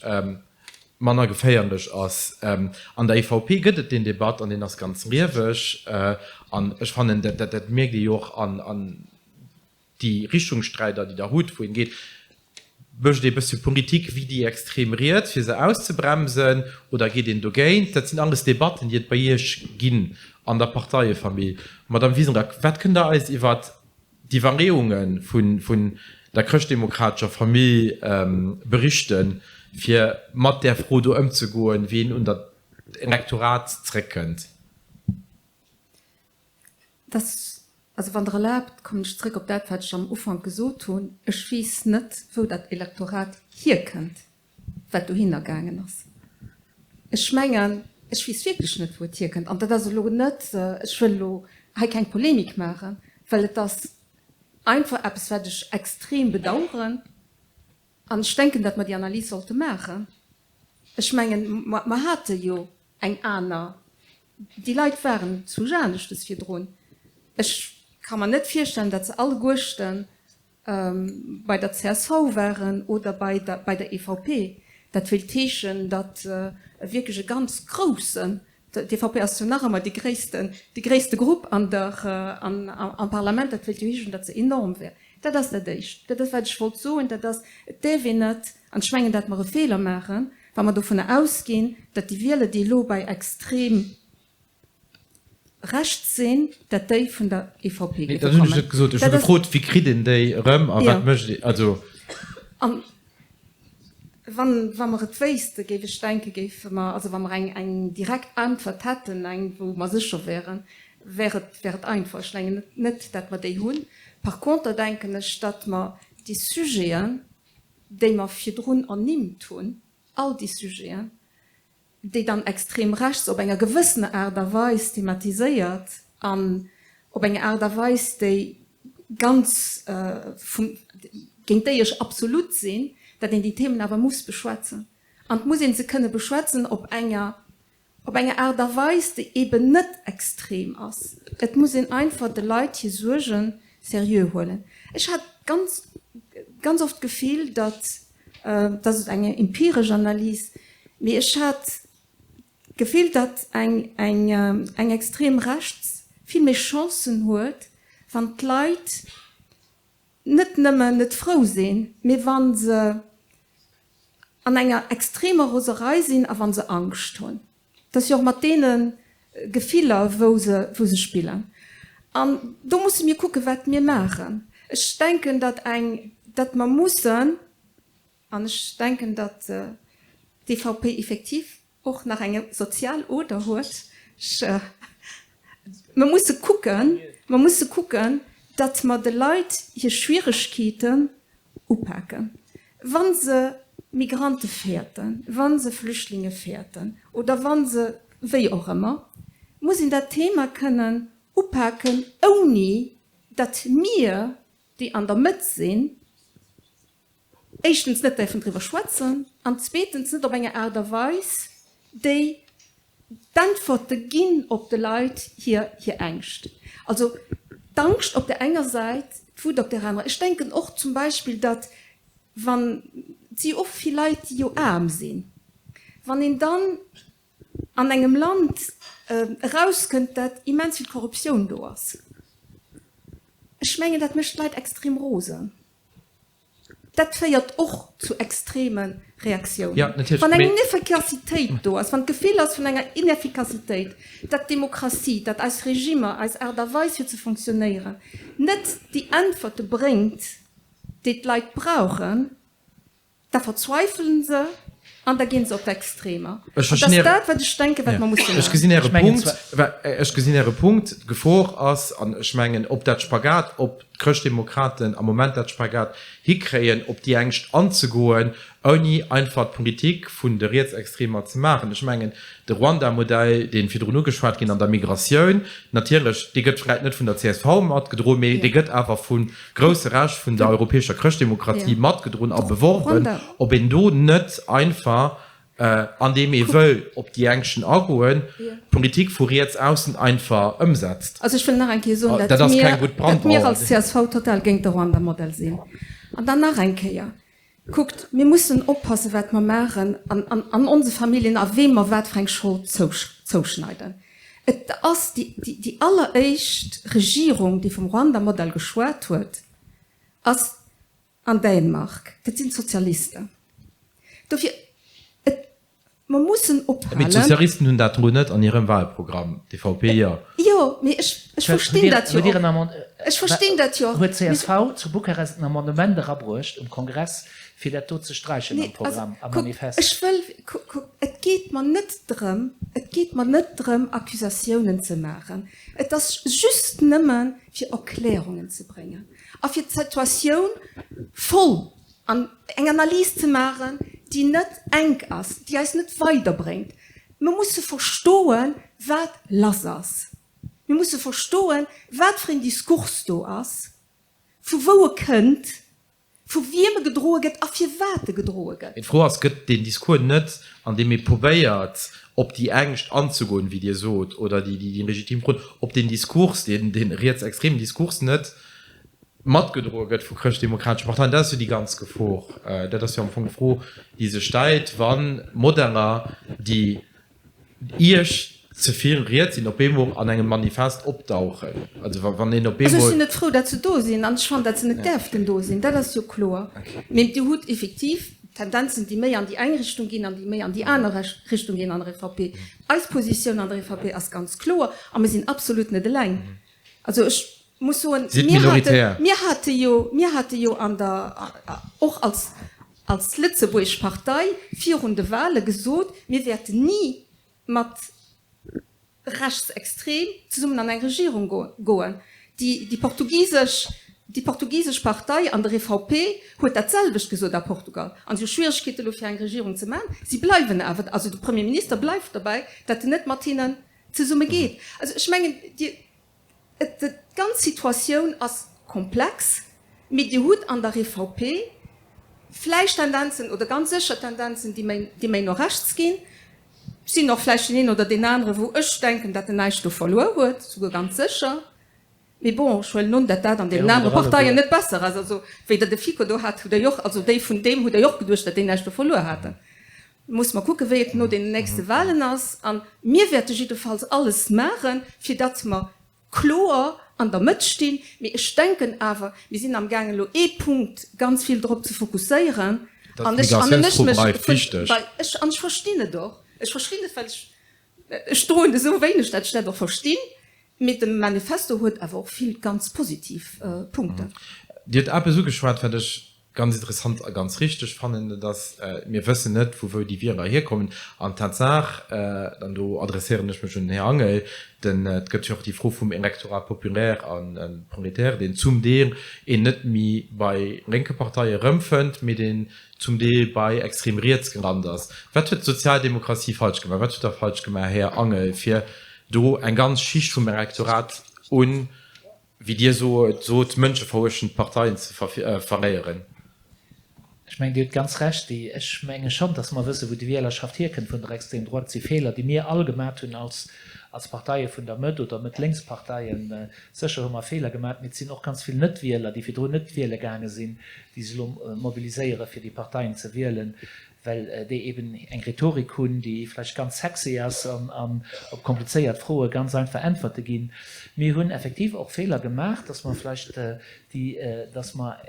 manner geféierlech ass. An der EVP gëtt et deen Debat an deen ass ganz lieweg. An ech fannen, dat mierkt ee jo och an déi Richtungssträider, déi Der hutt, wou een geet, mécht ee bësse Politik wéi déi extrem Riets, fir se auszebremsen, oder geet een dogéint? Dat sinn alles Debatten, déi et bei Iech ginn an der Parteiefamill. Madamm Wiesenrack, wat kënnt Der eis iwwert d'Iwwerleeunge vun der chrëschtdemokratescher Famill berichten, fir mat där Fro do ëmzegoen, wéi een un dat Elektorat zréckkënnt? Dass, also wann Der erlaabt, kommen ech zrëck op dat, wat ech am Ufank gesot hunn, Ech weess net, wou dat Elektorat hierkënnt, wat dohinner gaangen ass. Ech mengen, ech weess wierklech net, wou et hierkënnt. An dat ass elo net, ech wëll elo hei keng Polemik maachen, well et ass einfach eppes, wat ech extrem bedauern. An ech denken, datt mer déi Analys sollte maachen. Ech mengen, mer hate jo eng aner, déi Leit waren zu aneschtes virdrun. Ech ka mer net virstellen, datt se alleguerste bei der csv waren oder bei der EVP. Dat wéilt heeschen, datt wierklech e ganz groussen D'EVP ass jo nach ëmmer dee gréissten, dee gréisste Grupp an der, an, am Parlament. Dat wéilt jo heeschen, datt se enorm wär. Dat ass dat Éischt. Dat ass, wat ech wollt soen. Dat ass, et däerf een net, an ech mengen, datt mer e Feeler maachen, wa mer dovunner ausginn, datt déi Wieler, déi elo bei extrem rechts sinn, datt déi vun der EVP Nee, géife dat hunn ech kommen. net gesot. Ech hu Dat ass. gefrot, Wéi kritt een déi erëm a Jo. wat mécht een? Also. An Wann, wa mer et wéissten, géif ech denken, géife mer, also wa mer eng, eng direkt Äntwert hätten, eng, wou mer sécher wären, wär et, wär et einfach. Ech mengen net, dat mer déi hunn. Par conter denken ech, datt mer déi Sujeten, déi mer virdrun ernimmt hunn, all déi Sujeten. déi dann extrem rechts op enger gewëssener Aart a Weis thematiséiert an op eng Aart a Weis, déi ganz vum, géint déi ech absolut sinn, datt een déi Themen awer muss beschwätzen. An et muss ee se kënne beschwätzen op enger, op enger Aart a Weis, déi eeben net extrem ass. Et muss een einfach de Leit hir Suerge seriö huelen. Ech hat ganz, ganz oft d'Gefill, datt, dat ass eng empiresch Analys, mee ech hat d'Gefill, datt eng, eng, eng extrem Rechts vill méi Chancen huet, wann d'Leit net nëmmen net frou sinn, mee wa se an enger extremer Roserei sinn a wa se Angscht hunn. Dat ass jo och mat deene Gefiller, wou se, wou se spillen. An do musse mir kucken, wat mir maachen. Ech denken, datt eng, datt mer mussen, an ech denken, datt d'EVP effektiv och nach eng sozial Oder huet, ech, mer musse kucken, mer musse kucken, datt mer de Leit hir Schwieregkeeten upaken, wa se Migrante fäerten, wa se Flüchtlinge fäerten oder wa se wéi och ëmmer, muss een dat Thema kënnen upaken, ouni datt mir, déi an der Mëtt sinn, éischtens net däerfen driwwer schwätzen an zweetens net op enger Aart a Weis, déi d'Äntwerte ginn op de Leit hir hir Ängscht. Also d'Angscht op där enger Säit, d'Wut op där anerer. Ech denken och zum Beispill, datt wann, et si jo och vill Leit, déi jo aarm sinn, wann een dann an engem Land erauskënnt, dat immens vill Korruptioun do ass, ech mengen, dat mécht d'Leit extrem rosen. Dat féiert och zu extreme Reaktiounen. Wann eng Ineffikassitéit do ass, wann d'Gefill ass vun enger Ineffikassitéit, datt d'Demokratie, datt eis Regimmer, eis Aart a Weis fir ze fonctionnéieren, net déi Äntwerte bréngt, déi d'Leit brauchen, da verzweifelen se an da ginn se op d'Extremer. An dat ass dat, wat ech denken, wat mer musse maachen. Ech gesinn Äre Punkt. Ech gesinn Äre Punkt. D'Gefor ass, an ech mengen, ob dat Spagat, ob d'Chrëschtdemokraten am Moment dat Spagat hikréien, op déi Ängscht anzegoen, ouni einfach d'Politik vun de Rietsextremer ze maachen. Ech mengen, de Ruanda-Modell, dee virdrun ugeschwat ginn an der Migratioun, natierlech, dee gëtt vläicht net vun der csv matgedroen, mee dee gëtt awer vu grousse Rescht vun der europäescher Chrëschtdemokratie matgedroen a beworben, ob een do net einfach, andeem ee wëll op déi Ängschten agoen, d'Politik vu riets aussen einfach ëmsetzt. Also ech wëll nach eng Kéier soen, datt mir, datt mir als csv total géint de Ruanda-Modell sinn. An dann nach eng Kéier, Kuckt, mir mussen oppassen, wat mer maachen an an onse Familljen a weem mer wat fir eng Schold zouschneiden. Et ass déi alleréischt Regierung, déi vum Ruanda-Modell geschwat huet, ass an Dänemark. Dat sinn d'Sozialisten. Dofir, et, mer mussen Mee ophalen. d'Sozialisten hunn dat elo net an hirem Wahlprogramm, d'EVP jo. Jo, mee ech, ech verstinn dat jo och. Ech verstinn dat jo och. Huet d'CSV zu Bukarest en Amendement erabruecht um Kongress, fir dat do ze sträichen am Nee, also Programm, am kuckt, Manifest? ech wëll, kuckt, et geet mer net drëm, et geet mer net drëm, Accusatiounen ze maachen. Et ass just nëmme fir Erklärungen ze bréngen a fir d'Situatioun voll an eng Analys ze maachen, déi net enk ass, déi eis net weiderbréngt. Mir musse verstoen, wat lass ass. Mir musse verstoen, wat fir een Diskurs do ass, vu wou e kënnt, vu wiem e gedroe gëtt a firwat e gedroe gëtt. Mee d'Fro ass, Gëtt deen Discours net, andeem ee probéiert, op déi Ängscht anzegoen, wéi Dir sot, oder déi legitim Froen, ob deen Diskurs, dee rietsextremen Diskurs net matgedroe gëtt vu chrëschtdemokratesche Parteien, dat ass jo déi ganz Gefor. Dat ass jo am Fong d'Fro, déi sech stellt, wa Modeller, déi Iech ze vill riets sinn, op eemol an engem Manifest opdauchen. Also wann een op eemol. Also ech sinn net frou, datt se do sinn an ech fannen, datt se net däerften do sinn, dat ass jo kloer. Mee Dir hutt effektiv Tendenzen, déi méi an déi eng Richtung ginn an déi méi an déi aner Richtung ginn an der EVP. Eis Positioun an der EVP ass ganz kloer a mir sinn absolut net eleng. Also ech muss soen, mir hate, mir hate jo, mir hate jo an der, och als, als lëtzebuergesch Partei virun de Wahle gesot, mir wäerten ni mat rechtsextrem zesummen an eng Regierung goen. Déi, déi portugisesch. Déi portugisesch Partei an der EVP huet dat selwecht gesot a Portugal. An si hu Schwieregkeete elo fir eng Regierung ze maachen. Si bleiwen awer, also de Premier Minister bleift derbäi, datt en net mat hinnen zesumme geet. Also ech mengen, Dir, et, d'ganz Situatioun ass komplex, mee Dir hutt an der EVP vläicht Tendenzen, oder ganz sécher Tendenzen, déi méi, déi méi no rechts ginn. Et sinn och vläicht deen een oder deen anere wou ech denken, datt en näischt do verluer huet, souguer ganz sécher. Mee bon, ech huelen un, datt dat an deenen anere Parteien net besser ass. Also, wéi Der de Fico do hat, hutt Der jo och, also déi vun deem hutt Der jo och geduecht, datt déi näischt do verluer haten. Musse mer kucken, wéi et no deenen nächste Wahlen ass. A mir wäerte jiddefalls alles maachen, fir datt mer kloer an der Mëtt stinn. Mee ech denken awer, mir sinn amgaangen elo ee Punkt ganz vill drop ze fokusséieren. An ech, an ech mech, an ech verstinn et och, ech verstinn et, well ech, Ech droen esou wéineg, dat ech dat och verstinn, mee de Manifesto huet awer och vill ganz positiv Punkten. Dir hutt eppes ugeschwat, wat ech ganz interessant a ganz richteg fannen, dat ass, mir wëssen net, vu wou déi Wieler hierkommen. An d'Tatsaach, an do adresséieren ech mech un den Här Angel, den, et gëtt jo och déi Fro vum Électorat populaire a prolétaire, deen zum Deel een net méi bei lénke Parteie erëmfënnt, mee deen zum Deel bei extrem riets gerannt ass. Wat huet d'Sozialdemokratie falsch gemaach? Wat hutt Der falsch gemaach, Här Angel, fir do eng ganz Schicht vum Electorat un, wéi Dir sot, mënscheveruechtend Parteien ze verléieren? Ech mengen, Dir hutt ganz Recht. Ech menge schonn, datt mer wëssen, wou déi Wielerschaft hierkënnt vun der Extrême droite. Et si Feeler, déi mir all gemaat hunn als Parteie vun der Mëtt oder Mëtt-Lénks-Parteien. Sécher hu mer Feeler gemaat, mee et sinn och ganz vill Net-Wieler, déi virdrun net wiele gaange sinn, déi sech elo mobiliséiere fir déi Parteien ze wielen, well déi eben eng Rhetorik hunn, déi vläicht ganz sexy ass an op komplizéiert Froe ganz einfach Äntwerte ginn. Mir hunn effektiv och Feeler gemaach, dass mer vläicht déi, dass mer,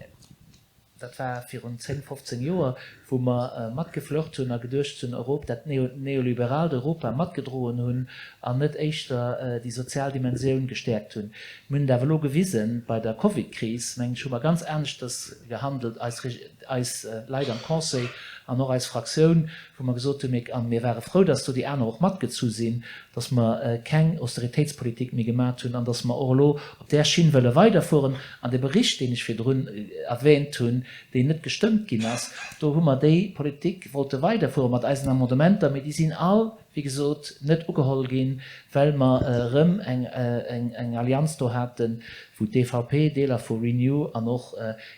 Dat war virun 10, 15 Joer, wou mer matgeflirt hunn a geduecht hunn, Europ, dat neoliberaalt Europa matgedroen hunn an net éischter déi sozial Dimensioun gestäerkt hunn. Mir hunn et awer elo gewisen, bei der Covid-Kris, mengen ech, hu mer ganz aneschters gehandelt, eis, eis Leit am Conseil an och eis Fraktioun, wou mer gesot hunn, mir, a mir ware frou, dass do déi aner och matgezu sinn, dass mer keng Austeritéitspolitik méi gemat hunn an dass mer och elo op där Schinn wëlle weiderfueren. An de Bericht, deen ech virdrun erwähnt hunn, deen net gestëmmt ginn ass, do hu mer déi Politik wollte weiderfuere mat eisen Amendementer, mee déi sinn all, wéi gesot, net ugeholl ginn, well mer erëm eng Allianz do haten, wou d'EVP, Deeler vu Renew an och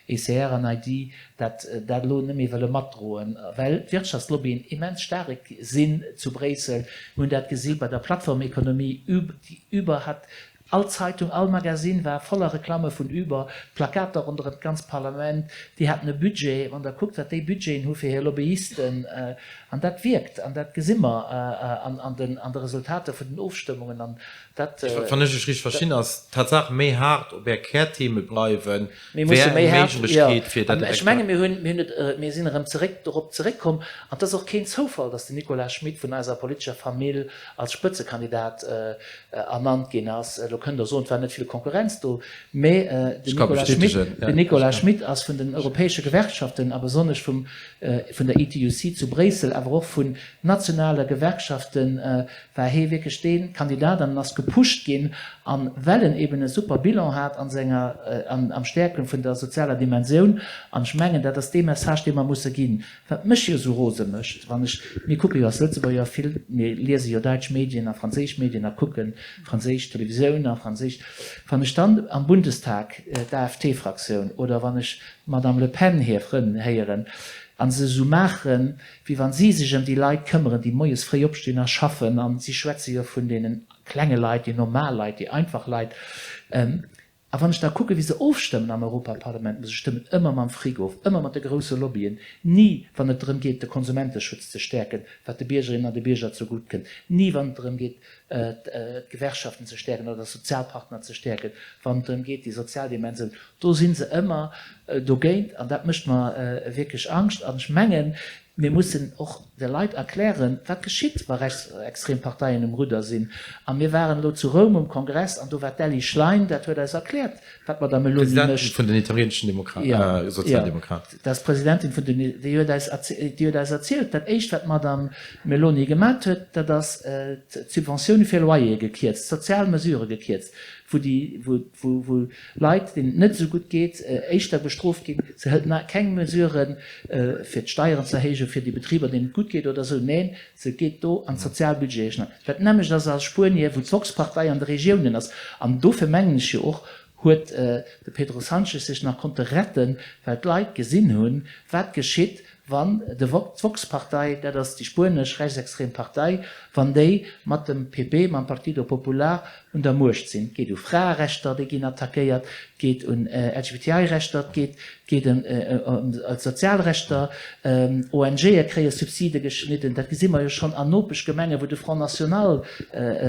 ECR an ID dat dat elo net méi wëlle matdroen, well d'Wirtschaftslobbyen immens staark sinn zu Bréissel. Mir hunn dat gesi bei der Plattformeconomie, déi Uber hat, all Zeitung, all Magasinn war voller Reklamme vun Uber, d'Plakater ronderëm d'ganzt Parlament, déi haten e Budget, wann Der kuckt, wat déi Budgeten hu fir hir Lobbyisten, an dat wierkt an dat gesi mer an de Resultater vun den Ofstëmmungen. An dat. Wann ech Iech richteg verstinn, ass d'Tatsaach, méi haart op Är Kärtheme bleiwen, wär eng Méiglechkeet fir dat. Ech menge mir hunn, mir hunn et, mir sinn erëm zeréck dorop zeréckkomm. An et ass och keen Zoufall, datt den Nicolas Schmit vun eiser politescher Famill als Spëtzekandidat ernannt ginn ass. Elo kënnt Der soen, et war net vill Konkurrenz do, mä den Nicolas Schmit, den Nicolas Schmit ass vun den europäesche Gewerkschaften a besonnesch vum, vun der ETUC zu Bréissel, awer och vun nationale Gewerkschaften war hee wierklech dee Kandidat an en ass gepusht ginn an well en eben e super Bilan hat an senger, an am Stäerken vun der sozialer Dimensioun an ech mengen dat ass dee Message dee mer musse ginn. Wat mech jo esou rose mécht, wann ech, mir kucke jo als Lëtzebuerger vill, mir liese jo däitsch Medien a franséisch Medien a kucke franséisch Televisioun a franséisch, wann ech dann am Bundestag d'AfD-Fraktioun oder wann ech d'Madame Le Pen hir Frënn héieren a se esou maachen, wéi wann si sech ëm déi Leit këmmeren, déi moies fréi opstinn a schaffen, a si schwätze jo vun deenen klenge Leit, déi normal Leit, déi einfach Leit. A wann ech da kucken, wéi se ofstëmmen am Europaparlament, mä se stëmmen ëmmer mam Fric of, ëmmer mat de grousse Lobbyen, ni wann et drëm geet, de Konsumenteschutz ze stäerken, wat de Biergerinnen an de Bierger zegutt kënnt, ni wann et drëm geet, d'Gewerkschaften ze stäerken oder d'Sozialpartner ze stäerken, wann et drëm geet, déi sozial Dimensioun, do si se ëmmer dogéint an dat mécht mer wierklech Angscht. An ech mengen, mir mussen och de Leit erklären, wat geschitt, wa rechtsextrem Parteien um Rudder sinn. A mir waren elo zu Roum um Kongress an do war d'Elly Schlein, dat huet eis erkläert, wat d'Madame Meloni mécht. Presidentin vun den italieeneschen Sozialdemokraten. Dat ass d'Presidentin vun den, déi huet eis, déi huet eis erzielt, dat éischt wat d'Madame Meloni gemat huet, dat ass d'Subventioune. Subventioune fir Loyere gekierzt, sozial Mesurë gekierzt, wou déi, wou, wou, wou Leit, deenen et net esou gutt geet, éischter bestrooft ginn. Se hëlt keng Mesuren, fir d'Steieren ze erhéijen, fir déi Betriber, deenen et gutt geet oder esou. Neen, se geet do an d'Sozialbudgete schneiden. Dat nämmlecht ass a Spuenie, wou d'Vox-Partei an de Regiounen ass. An dofir mengen ech jo och, huet de Pedro Sanchez sech nach konnte retten, well d'Leit gesinn hunn, wat geschitt, wann de d'Vox-Partei, dat ass déi spuenesch rechtsextrem Partei, wann déi mat dem PP, mam Partido Popular, un der Muecht sinn. Et geet u Fraerechter, déi ginn attackéiert, et geet un LGBTI-Rechter, et geet geet ëm d'Sozialrechter, ONGe kréie Subside geschnidden, dat gesi mer jo schonn an Nopeschgemengen, wou de Front National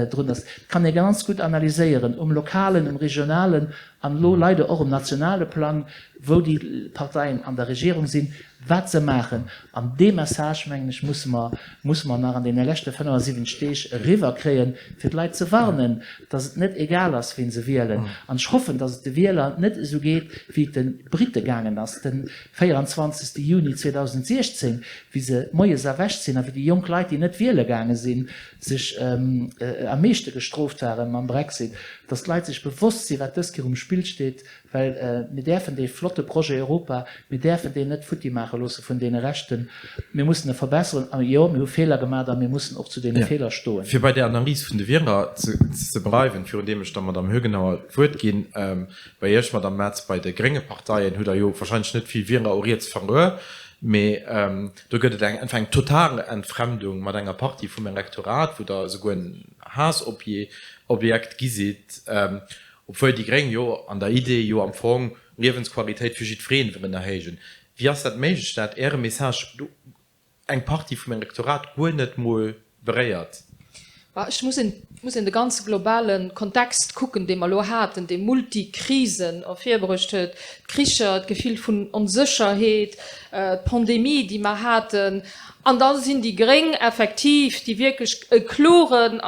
drun ass. Dat kann ee ganz gutt analyséieren um lokalen, um regionalen an elo leider och um nationale Plang, wou déi Parteien an der Regierung sinn, wat se maachen. An dee Message, mengen ech, musse mer, musse mer nach an deene leschte 75 Deeg eriwwerkréien, fir d'Leit ze warnen, dass et net egal ass, wien se wielen. An ech hoffen, dass et de Wieler net esou geet, wéi et de Brite gaangen ass de 24. Juni 2016, wéi se moies erwächt sinn a wéi déi jonk Leit, déi net wiele gaange sinn, sech am meeschte gestrooft waren mam Brexit, dass d'Leit sech bewosst sinn, wat dës Kéier um Spill steet, Well mir däerfen dee flotte Projet Europa, mir däerfen deen net futti maache loosse vun deene Rechten. Mir mussen e verbesseren. A jo, mir hu Feeler gemaach a mir mussen och zu deene Feeler stoen. Fir bei där Analys vun de Wieler ze bleiwen, virun deem ech der Madamm Hoegenauer d'Wuert ginn, Bei Iech, Madamm Metz, bei de grénge Parteien hutt Der jo wahrscheinlech net vill Wieler u riets verluer, mee do gëtt et eng einfach eng total Entfremdung mat enger Partie vum Elektorat, wou Der esouguer en Haassobjekt gi sidd. Obwuel déi Gréng jo an der Idee jo am Fong Liewensqualitéit fir jiddwereen wëllen erhéijen. Wéi ass dat méiglech, dat Äre Message do eng Partie vum Elektorat guer net mol beréiert? Bah, ech muss een, muss een de ganze globale Kontext kucken, dee mer elo haten, dee Multikrisen ervirbruecht huet, d'Kricher, d'Gefill vun Onsécherheet, d'Pandemie, déi mer haten. An da sinn déi Gréng effektiv, déi wierklech e kloren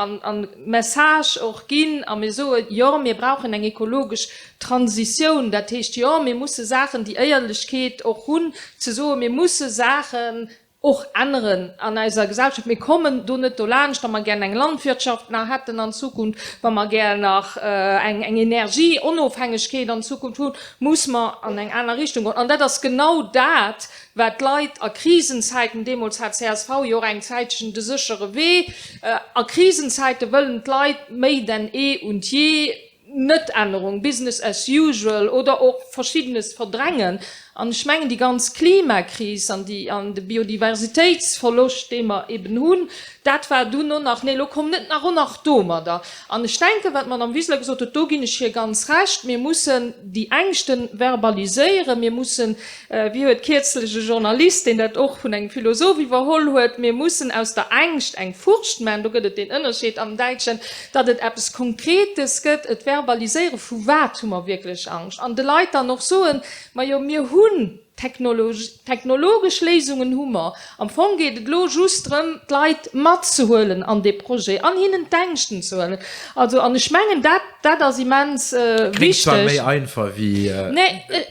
Message och ginn a mir soen, Jo, mir brauchen eng ekologesch Transitioun. Dat heescht, jo, mir musse Saachen, déi Éierlechkeet och hunn, ze soen, mir musse Saachen och änneren an eiser Gesellschaft. Mir kommen do net dolaanscht, wa mer gär eng Landwirtschaft nach hätten an Zukunft, wa mer gär nach eng Energieonofhängegkeet an Zukunft hunn, muss mer an eng aner Richtung goen. An dat ass genau dat, wat d'Leit a Krisenzäiten, deemools hat csv jo och eng Zäitchen de séchere Wee, a Krisenzäite wëllen d'Leit méi denn eh und je Net-Ännerung, Business as usual oder och Verschiddenes verdrängen. An ech mengen, déi ganz Klimakris an déi, an de Biodiversitéitsverloscht, dee mer eben hunn, dat war dunn och nach, nee, elo komm net nach och nach domadder. An ech denken, wat d'Madame Wiseler gesot huet, do ginn ech hir ganz Recht, mir mussen déi Ängschte verbaliséieren, mir mussen, Wéi huet kierzlech e Journalist, deen dat och vun engem Philosoph iwwerholl huet, Mir mussen aus der Ängscht eng Furcht maachen, do gëtt et deen Ënnerscheed am Däitschen, datt et eppes Konkretes gëtt, et verbaliséieren, vu wat hu mer wierklech Angscht, an de Leit dann och soen, Majo, mir hunn technologesch Léisungen hu mer, am Fong geet et elo just drëm, d'Leit matzehuelen an dee Projet an hinnen d'Ängschten ze huelen. Also, an ech mengen, dat, dat ass immens wichteg. Kléngt zwar méi einfach wéi.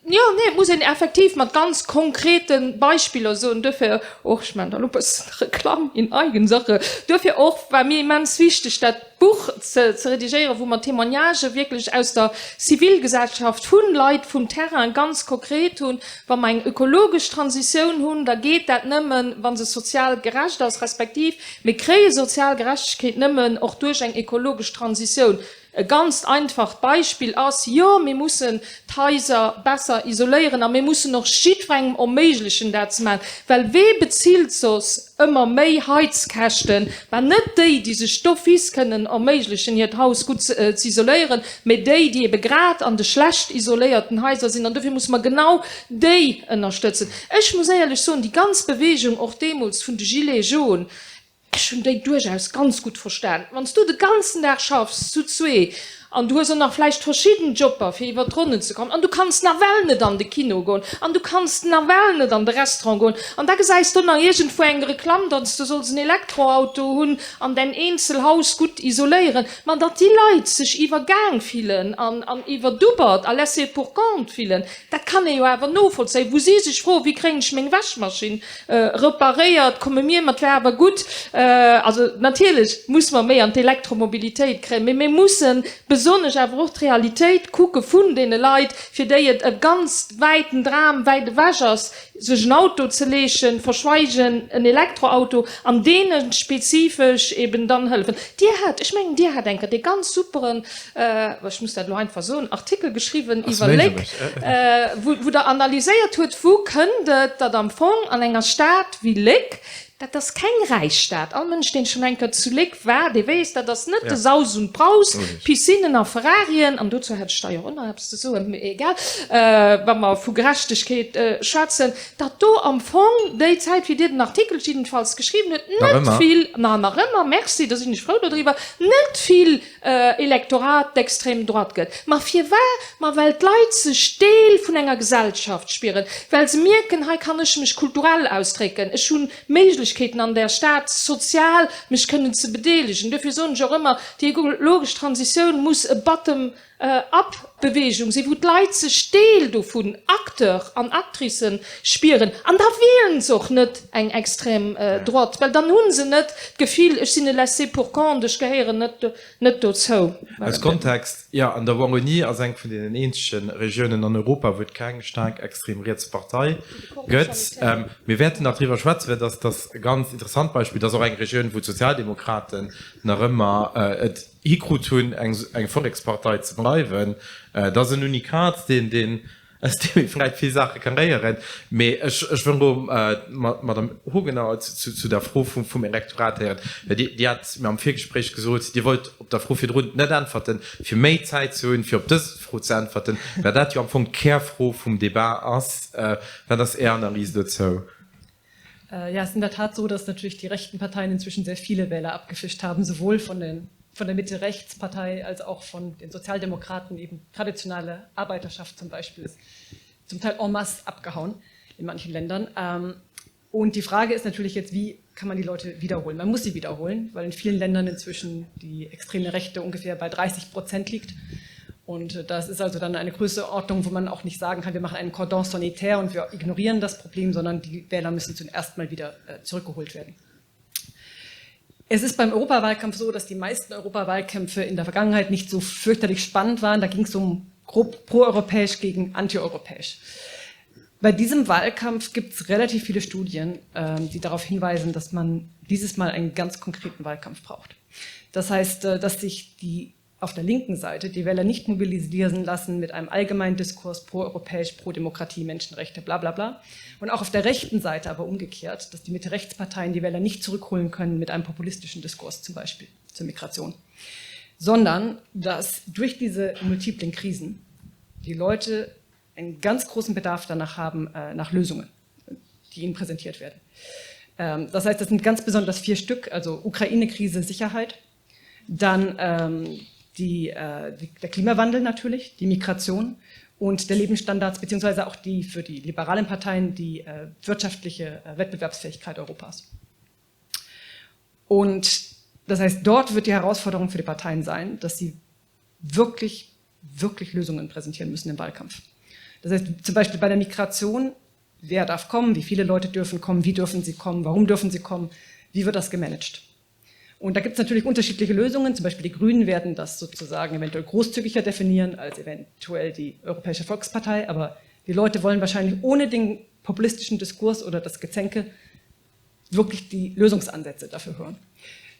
Jo, nee, et muss een effektiv mat ganz konkrete Beispiller soen. Duerfir och, ech maachen da elo e bëssen Reklamm in Eigensache, duerfir och war mir immens wichteg, dat Buch ze redigéieren, wou mer Témoignagë wierklech aus der Zivilgesellschaft hunn, Leit vum Terrain ganz konkret hunn. Wa mer eng ökologesch Transitioun hunn, da geet dat nëmmen, wa se sozial gerecht ass, respektiv mir kréie sozial Gerechtegkeet nëmmen och duerch eng ökologesch Transitioun. E ganzt einfacht Beispill ass, Jo, mir mussen d'Haiser besser isoléieren a mir mussen och jiddwerengem erméiglechen, dat ze maachen, well wee bezilt soss ëmmer méi Heizkäschten? Bah, net déi, déi sech d'office kënnen erméiglechen, hiert Haus gutt ze isoléieren, mä déi, déi ebe grad an de schlecht isoléierten Haiser sinn. An dofir musse mer genau déi ënnerstëtzen. Ech muss éierlech soen, déi ganz Bewegung och deemools vun de Gilets jaunes, Ech hunn déi duerchaus ganz gutt verstan. Wann s du de ganzen Dag schaffs, zu zwee, An du hues och nach vläicht verschidden Jobber, fir iwwer d'Ronnen ze kommen. An du kanns nawell net an de Kino goen. An du kanns nawell net an de Restaurant goen. An da gesäis du nach iergendwou eng Reklamm, datt s du solls en Elektroauto hunn an däin eenzel Haus gutt isoléieren. Ma datt déi Leit sech iwwergaang fillen an an iwwerdubbert a laissé pour compte fillen, dat kann ee jo awer novollzéien. Wou si sech froen, wéi kréien ech meng Wäschmaschinn reparéiert, komme mir mat, wär awer gutt. Also natierlech muss mer méi an d'Elektromobilitéit kréien, mee mir musse besonnesch awer och d'Realitéit kucke vun deene Leit, fir déi et e ganz wäiten Dram wäit ewech ass, sech en Auto ze leeschen, verschweigen en Elektroauto, an deene spezifesch eben dann hëllefen. Dir hat, ech mengen, Dir hat eng Kéier dee ganz superen, ech muss dat elo einfach soen, Artikel geschriwwen iwwer Léck, wou Der analyséiert huet, wou kënnt et, datt am Fong an enger Stad wéi Léck, dat ass keng räich Stad, all Mënsch, deen schonn eng Kéier zu Léck war, dee weess, dat ass net de Saus und Braus, Piscinnen a Ferrarien, an dozou hätt ech da jo och nach eppes ze soen, mee egal, wa mer vu Gerechtegkeet schwätzen, datt do am Fong déi Zäit, wéi Dir den Artikel jiddenfalls geschriwwen huet, net vill, na nach ëmmer, merci, da sinn ech frou dodriwwer, net vill Elektorat d'extrême droite gëtt. Ma firwat? Ma well d'Leit sech Deel vun enger Gesellschaft spieren, well se mierken, hei kann ech mech kulturell ausdrécken, ech hu Méiglechkeeten an där Stad sozial mech kënnen ze bedeelegen. Duerfir soen ech och ëmmer, déi ekologesch Transitioun muss e bottom up Beweegung sinn, wou d'Leit sech Deel dovun, Acteur an Actricen spieren. An da wielen se och net eng extrême droite, well dann hu se net d'Gefill, ech sinn e Laissé pour compte, ech gehéieren net net dozou. Als Kontext, Jo, an der Wallonie ass eng vun deenen eenzege Regiounen an Europa, wou et keng staark extrem riets Partei gëtt. Mir wäerten nach driwwer schwätzen, well dat ass e ganz interessant Beispill. Dat ass och eng Regioun, wou d'Sozialdemokraten nach ëmmer et hikrut hunn, eng Vollekspartei ze bleiwen. Dat ass en Unikat, deen, deen, aus deem ee vläicht vill Saache ka léieren. Mee ech, ech wëll elo d'Madame Hogenauer zu der Fro vum Elektorat héieren. Well Dir, Dir hat mir am Virgespréich gesot, Dir wollt op der Fro virdrun net äntwerten, fir méi Zäit ze hunn, fir op dës Fro ze äntwerten, well dat jo am Fong d'Kärfro vum Debat ass. Wat ass Är Analys dozou? Ja, es ist in der Tat so, dass natürlich die rechten Parteien inzwischen sehr viele Wähler abgefischt haben, sowohl von den von der Mitte-Rechtspartei als auch von den Sozialdemokraten, eben traditionelle Arbeiterschaft zum Beispiel ist zum Teil en masse abgehauen in manchen Ländern. Ähm, und die Frage ist natürlich jetzt, wie kann man die Leute wiederholen? Man muss sie wiederholen, weil in vielen Ländern inzwischen die extreme Rechte ungefähr bei 30 Prozent liegt. Und äh, das ist also dann eine Größeordnung, wo man auch nicht sagen kann, wir machen einen Cordon sanitaire und wir ignorieren das Problem, sondern die Wähler müssen zuerst mal wieder äh, zurückgeholt werden. Es ist beim Europawahlkampf so, dass die meisten Europawahlkämpfe in der Vergangenheit nicht so fürchterlich spannend waren. Da ging es um grob proeuropäisch gegen antieuropäisch. Bei diesem Wahlkampf gibt es relativ viele Studien, ähm, die darauf hinweisen, dass man dieses Mal einen ganz konkreten Wahlkampf braucht. Das heißt, äh, dass sich die auf der linken Seite die Wähler nicht mobilisieren lassen mit einem allgemeinen Diskurs proeuropäisch, pro Demokratie, Menschenrechte, bla bla bla. Und auch auf der rechten Seite aber umgekehrt, dass die Mitte-Rechtsparteien die Wähler nicht zurückholen können mit einem populistischen Diskurs zum Beispiel zur Migration, sondern dass durch diese multiplen Krisen die Leute einen ganz großen Bedarf danach haben, äh, nach Lösungen, die ihnen präsentiert werden. Ähm, das heißt, das sind ganz besonders vier Stück, also Ukraine-Krise, Sicherheit, dann ähm, die, äh, die, der Klimawandel natürlich, die Migration und der Lebensstandards beziehungsweise auch die für die liberalen Parteien die äh, wirtschaftliche äh, Wettbewerbsfähigkeit Europas. Und das heißt, dort wird die Herausforderung für die Parteien sein, dass sie wirklich, wirklich Lösungen präsentieren müssen im Wahlkampf. Das heißt zum Beispiel bei der Migration, wer darf kommen, wie viele Leute dürfen kommen, wie dürfen sie kommen, warum dürfen sie kommen, wie wird das gemanagt? Und da gibt es natürlich unterschiedliche Lösungen. Zum Beispiel die Grünen werden das sozusagen eventuell großzügiger definieren als eventuell die Europäische Volkspartei. Aber die Leute wollen wahrscheinlich ohne den populistischen Diskurs oder das Gezänke wirklich die Lösungsansätze dafür hören.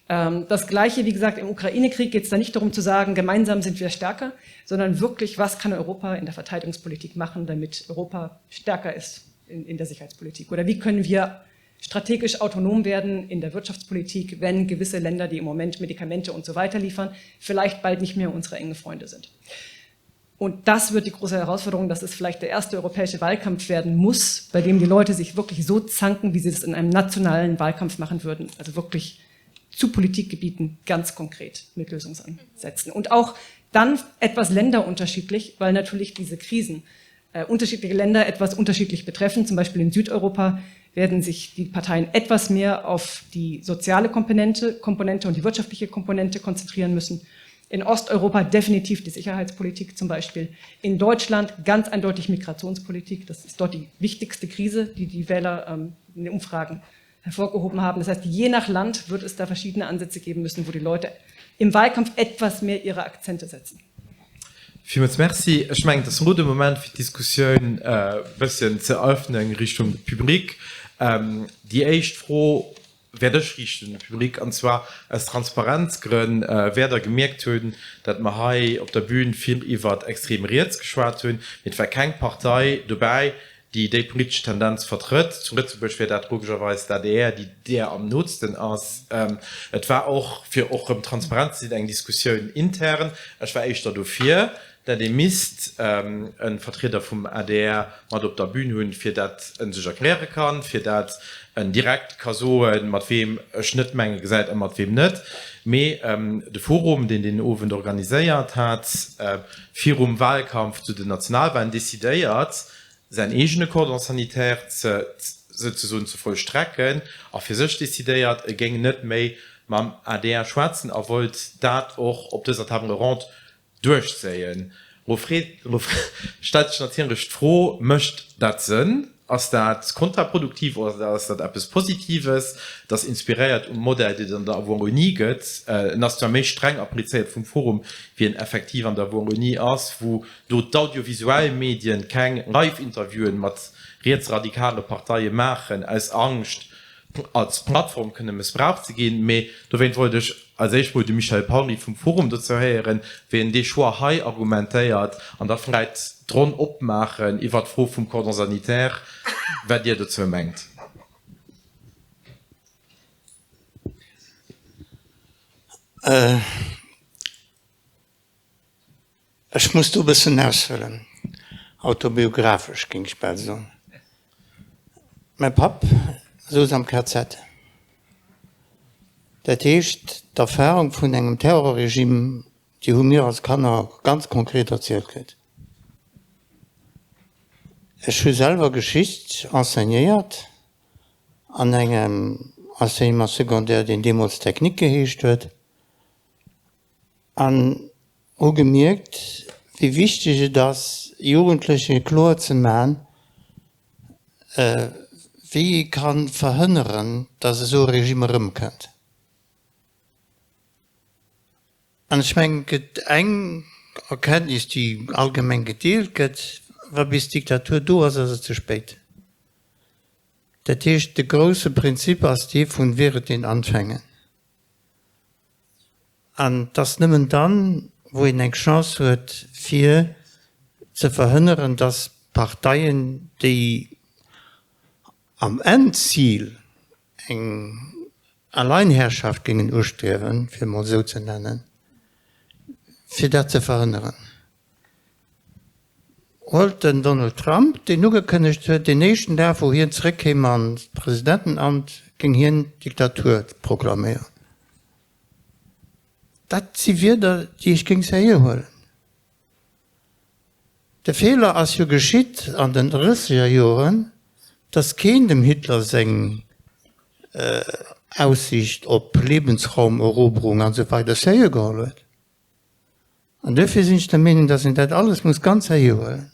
Ähm, das Gleiche, wie gesagt, im Ukraine-Krieg geht es da nicht darum zu sagen, gemeinsam sind wir stärker, sondern wirklich, was kann Europa in der Verteidigungspolitik machen, damit Europa stärker ist in, in der Sicherheitspolitik? Oder wie können wir strategisch autonom werden in der Wirtschaftspolitik, wenn gewisse Länder, die im Moment Medikamente und so weiter liefern, vielleicht bald nicht mehr unsere engen Freunde sind. Und das wird die große Herausforderung, dass es vielleicht der erste europäische Wahlkampf werden muss, bei dem die Leute sich wirklich so zanken, wie sie es in einem nationalen Wahlkampf machen würden, also wirklich zu Politikgebieten ganz konkret mit Lösungsansätzen. Und auch Dann etwas länderunterschiedlich, weil natürlich diese Krisen äh, unterschiedliche Länder etwas unterschiedlich betreffen. Zum Beispiel in Südeuropa werden sich die Parteien etwas mehr auf die soziale Komponente, Komponente und die wirtschaftliche Komponente konzentrieren müssen. In Osteuropa definitiv die Sicherheitspolitik zum Beispiel. In Deutschland ganz eindeutig Migrationspolitik. Das ist dort die wichtigste Krise, die die Wähler ähm, in den Umfragen hervorgehoben haben. Das heißt, je nach Land wird es da verschiedene Ansätze geben müssen, wo die Leute im Wahlkampf etwas mehr ihre Akzente setzen. Villmools Merci. Ech mengen, et ass elo de Moment, fir d'Diskussioun e bësschen ze eröffnen Richtung Public. Déi éischt Fro wäert ech riichten un de Public, an zwar aus Transparenzgrënn wäert Der gemierkt hunn, datt mer hei op der Bühn vill iwwert extrem riets geschwat hunn, mee et war keng Partei dobäi, déi déi politesch Tendenz vertrëtt. Zu Lëtzebuerg wär dat logescherweis d'ADR, déi där am nootsten ass. Et war och, fir och erëm transparent ze sinn, eng Diskussioun intern. Ech war éischter dofir, dat ee misst e Vertrieder vum adr mat op der Bühn hunn, fir dat e sech erkläre kann, fir dat en direkt ka soen, mat weem e Schnëttmenge gesäit a mat weem net. Mee de Forum, deen deen Owend organiséiert hat, virum Wahlkampf zu den Nationalwahlen, decidéiert, säin eegene Cordon sanitaire ze souzesoen ze vollstrecken a fir sech decidéiert, e géing net méi mam adr schwätzen a wollt dat och op dëser Table ronde duerchzéien. Lo stellt sech natierlech d'Fro, Mécht dat Sënn? Ass dat kontraproduktiv oder ass dat eppes Positives? Et ass inspiréiert um Modell, deen et an der Wallonie gëtt. En ass zwar méi streng applizéiert vum Forum, wéi en effektiv an der Wallonie ass, wou do d'audiovisuell Medien keng Live-Interviewen mat rietsradikale Parteie maachen, aus Angscht, als Plattform kënne mëssbraucht ze ginn. Mee dowéint wollt ech als éischt mol de Michel Pauly vum Forum dozou héieren, wéi en dee Choix hei argumentéiert, an da vläit d'Ronn opmaachen iwwert d'Fro vum Cordon sanitaire, wat Dir dozou mengt. Ech muss do e bëssen aushuelen, autobiographesch géing ech bal soen. Mäi Papp souz am KZ. Dat heescht, d'Erfahrung vun engem Terrorregime, déi hu mir als Kanner ganz konkret erzielt kritt. Ech hu selwer Geschicht enseignéiert an engem Enseignement secondaire, deen deemools Technique geheescht huet. An hu gemierkt, wéi wichteg et ass, Jugendleche kloer ze man, wéi ee ka verhënneren, datt esou e Regime erëmkënnt. An ech mengen, et gëtt eng Erkenntnis, déi allgemeng gedeelt gëtt, Wa bis d'Diktatur do ass, ass et ze spéit. Dat heescht, de grousse Prinzip ass dee vun Wehret den Anfängen. An et ass nëmmen dann, wou een eng Chance huet, fir ze verhënneren, dass Parteien, déi am Endzil eng Alleinherrschaft géingen ustriewen, fir emol esou ze nennen, fir dat ze verhënneren. Huelt den Donald Trump, deen ugekënnegt huet, deen éischten Dag wou hien zeréckkéim an d'Presidentenamt, géing hien d'Diktatur proklaméieren. Dat si Wierder, déi ech géing seriö huelen. De Feeler ass jo geschitt an den drësseger Joren, datt keen dem Hitler seng Aussiicht op Lebensraumeroberung an esou weider seriö geholl huet. An duerfir sinn ech der Meenung, dass een dat alles muss ganz seriö huelen.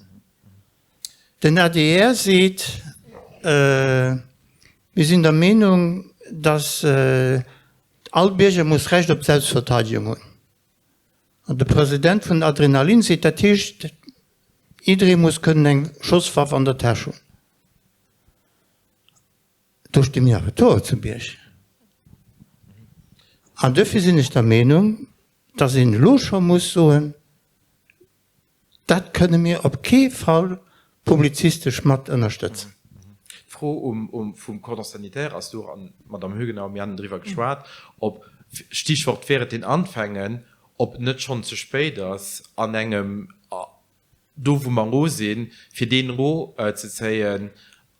Den adr seet, Mir sinn der Meenung, dass all Bierger muss Recht op Selbstverteidigung hunn. An de President vun Adrenalin seet, dat heescht, jidderee muss kënnen eng Schosswaff an der Täsch hunn. Do sti mir awer d'Hoer zu Bierg. An duerfir sinn ech der Meenung, dass een elo scho muss soen, Dat kënne mir op kee Fall publizistesch mat ënnerstëtzen. D'Fro vum Cordon sanitaire ass do, an d'Madame Hoegenau, mir haten driwwer geschwat, ob, Stichwort Wehret den Anfängen, ob et net schonn ze spéit ass an engem, do wou mer elo sinn, fir deen elo ze zéien.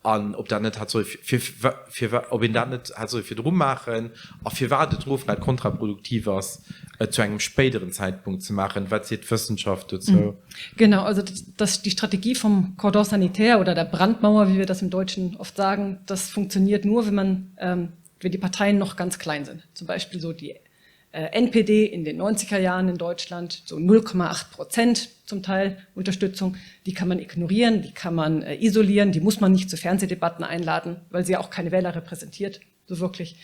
An ob dat net hätt solle fir, fir, ob een dat net hätt solle virdru maachen a firwat et elo vläicht kontraproduktiv ass, et zu engem spéideren Zäitpunkt ze maachen. Wat seet d'Wëssenschaft dozou? Genau, also dass die Strategie vom Cordon sanitaire oder der Brandmauer, wie wir das im Deutschen oft sagen, das funktioniert nur, wenn man, wenn die Parteien noch ganz klein sind. Zum Beispiel so die NPD in den 90er Jahren in Deutschland, so 0,8 Prozent zum Teil Unterstützung, die kann man ignorieren, die kann man isolieren, die muss man nicht zu Fernsehdebatten einladen, weil sie auch keine Wähler repräsentiert, so wirklich.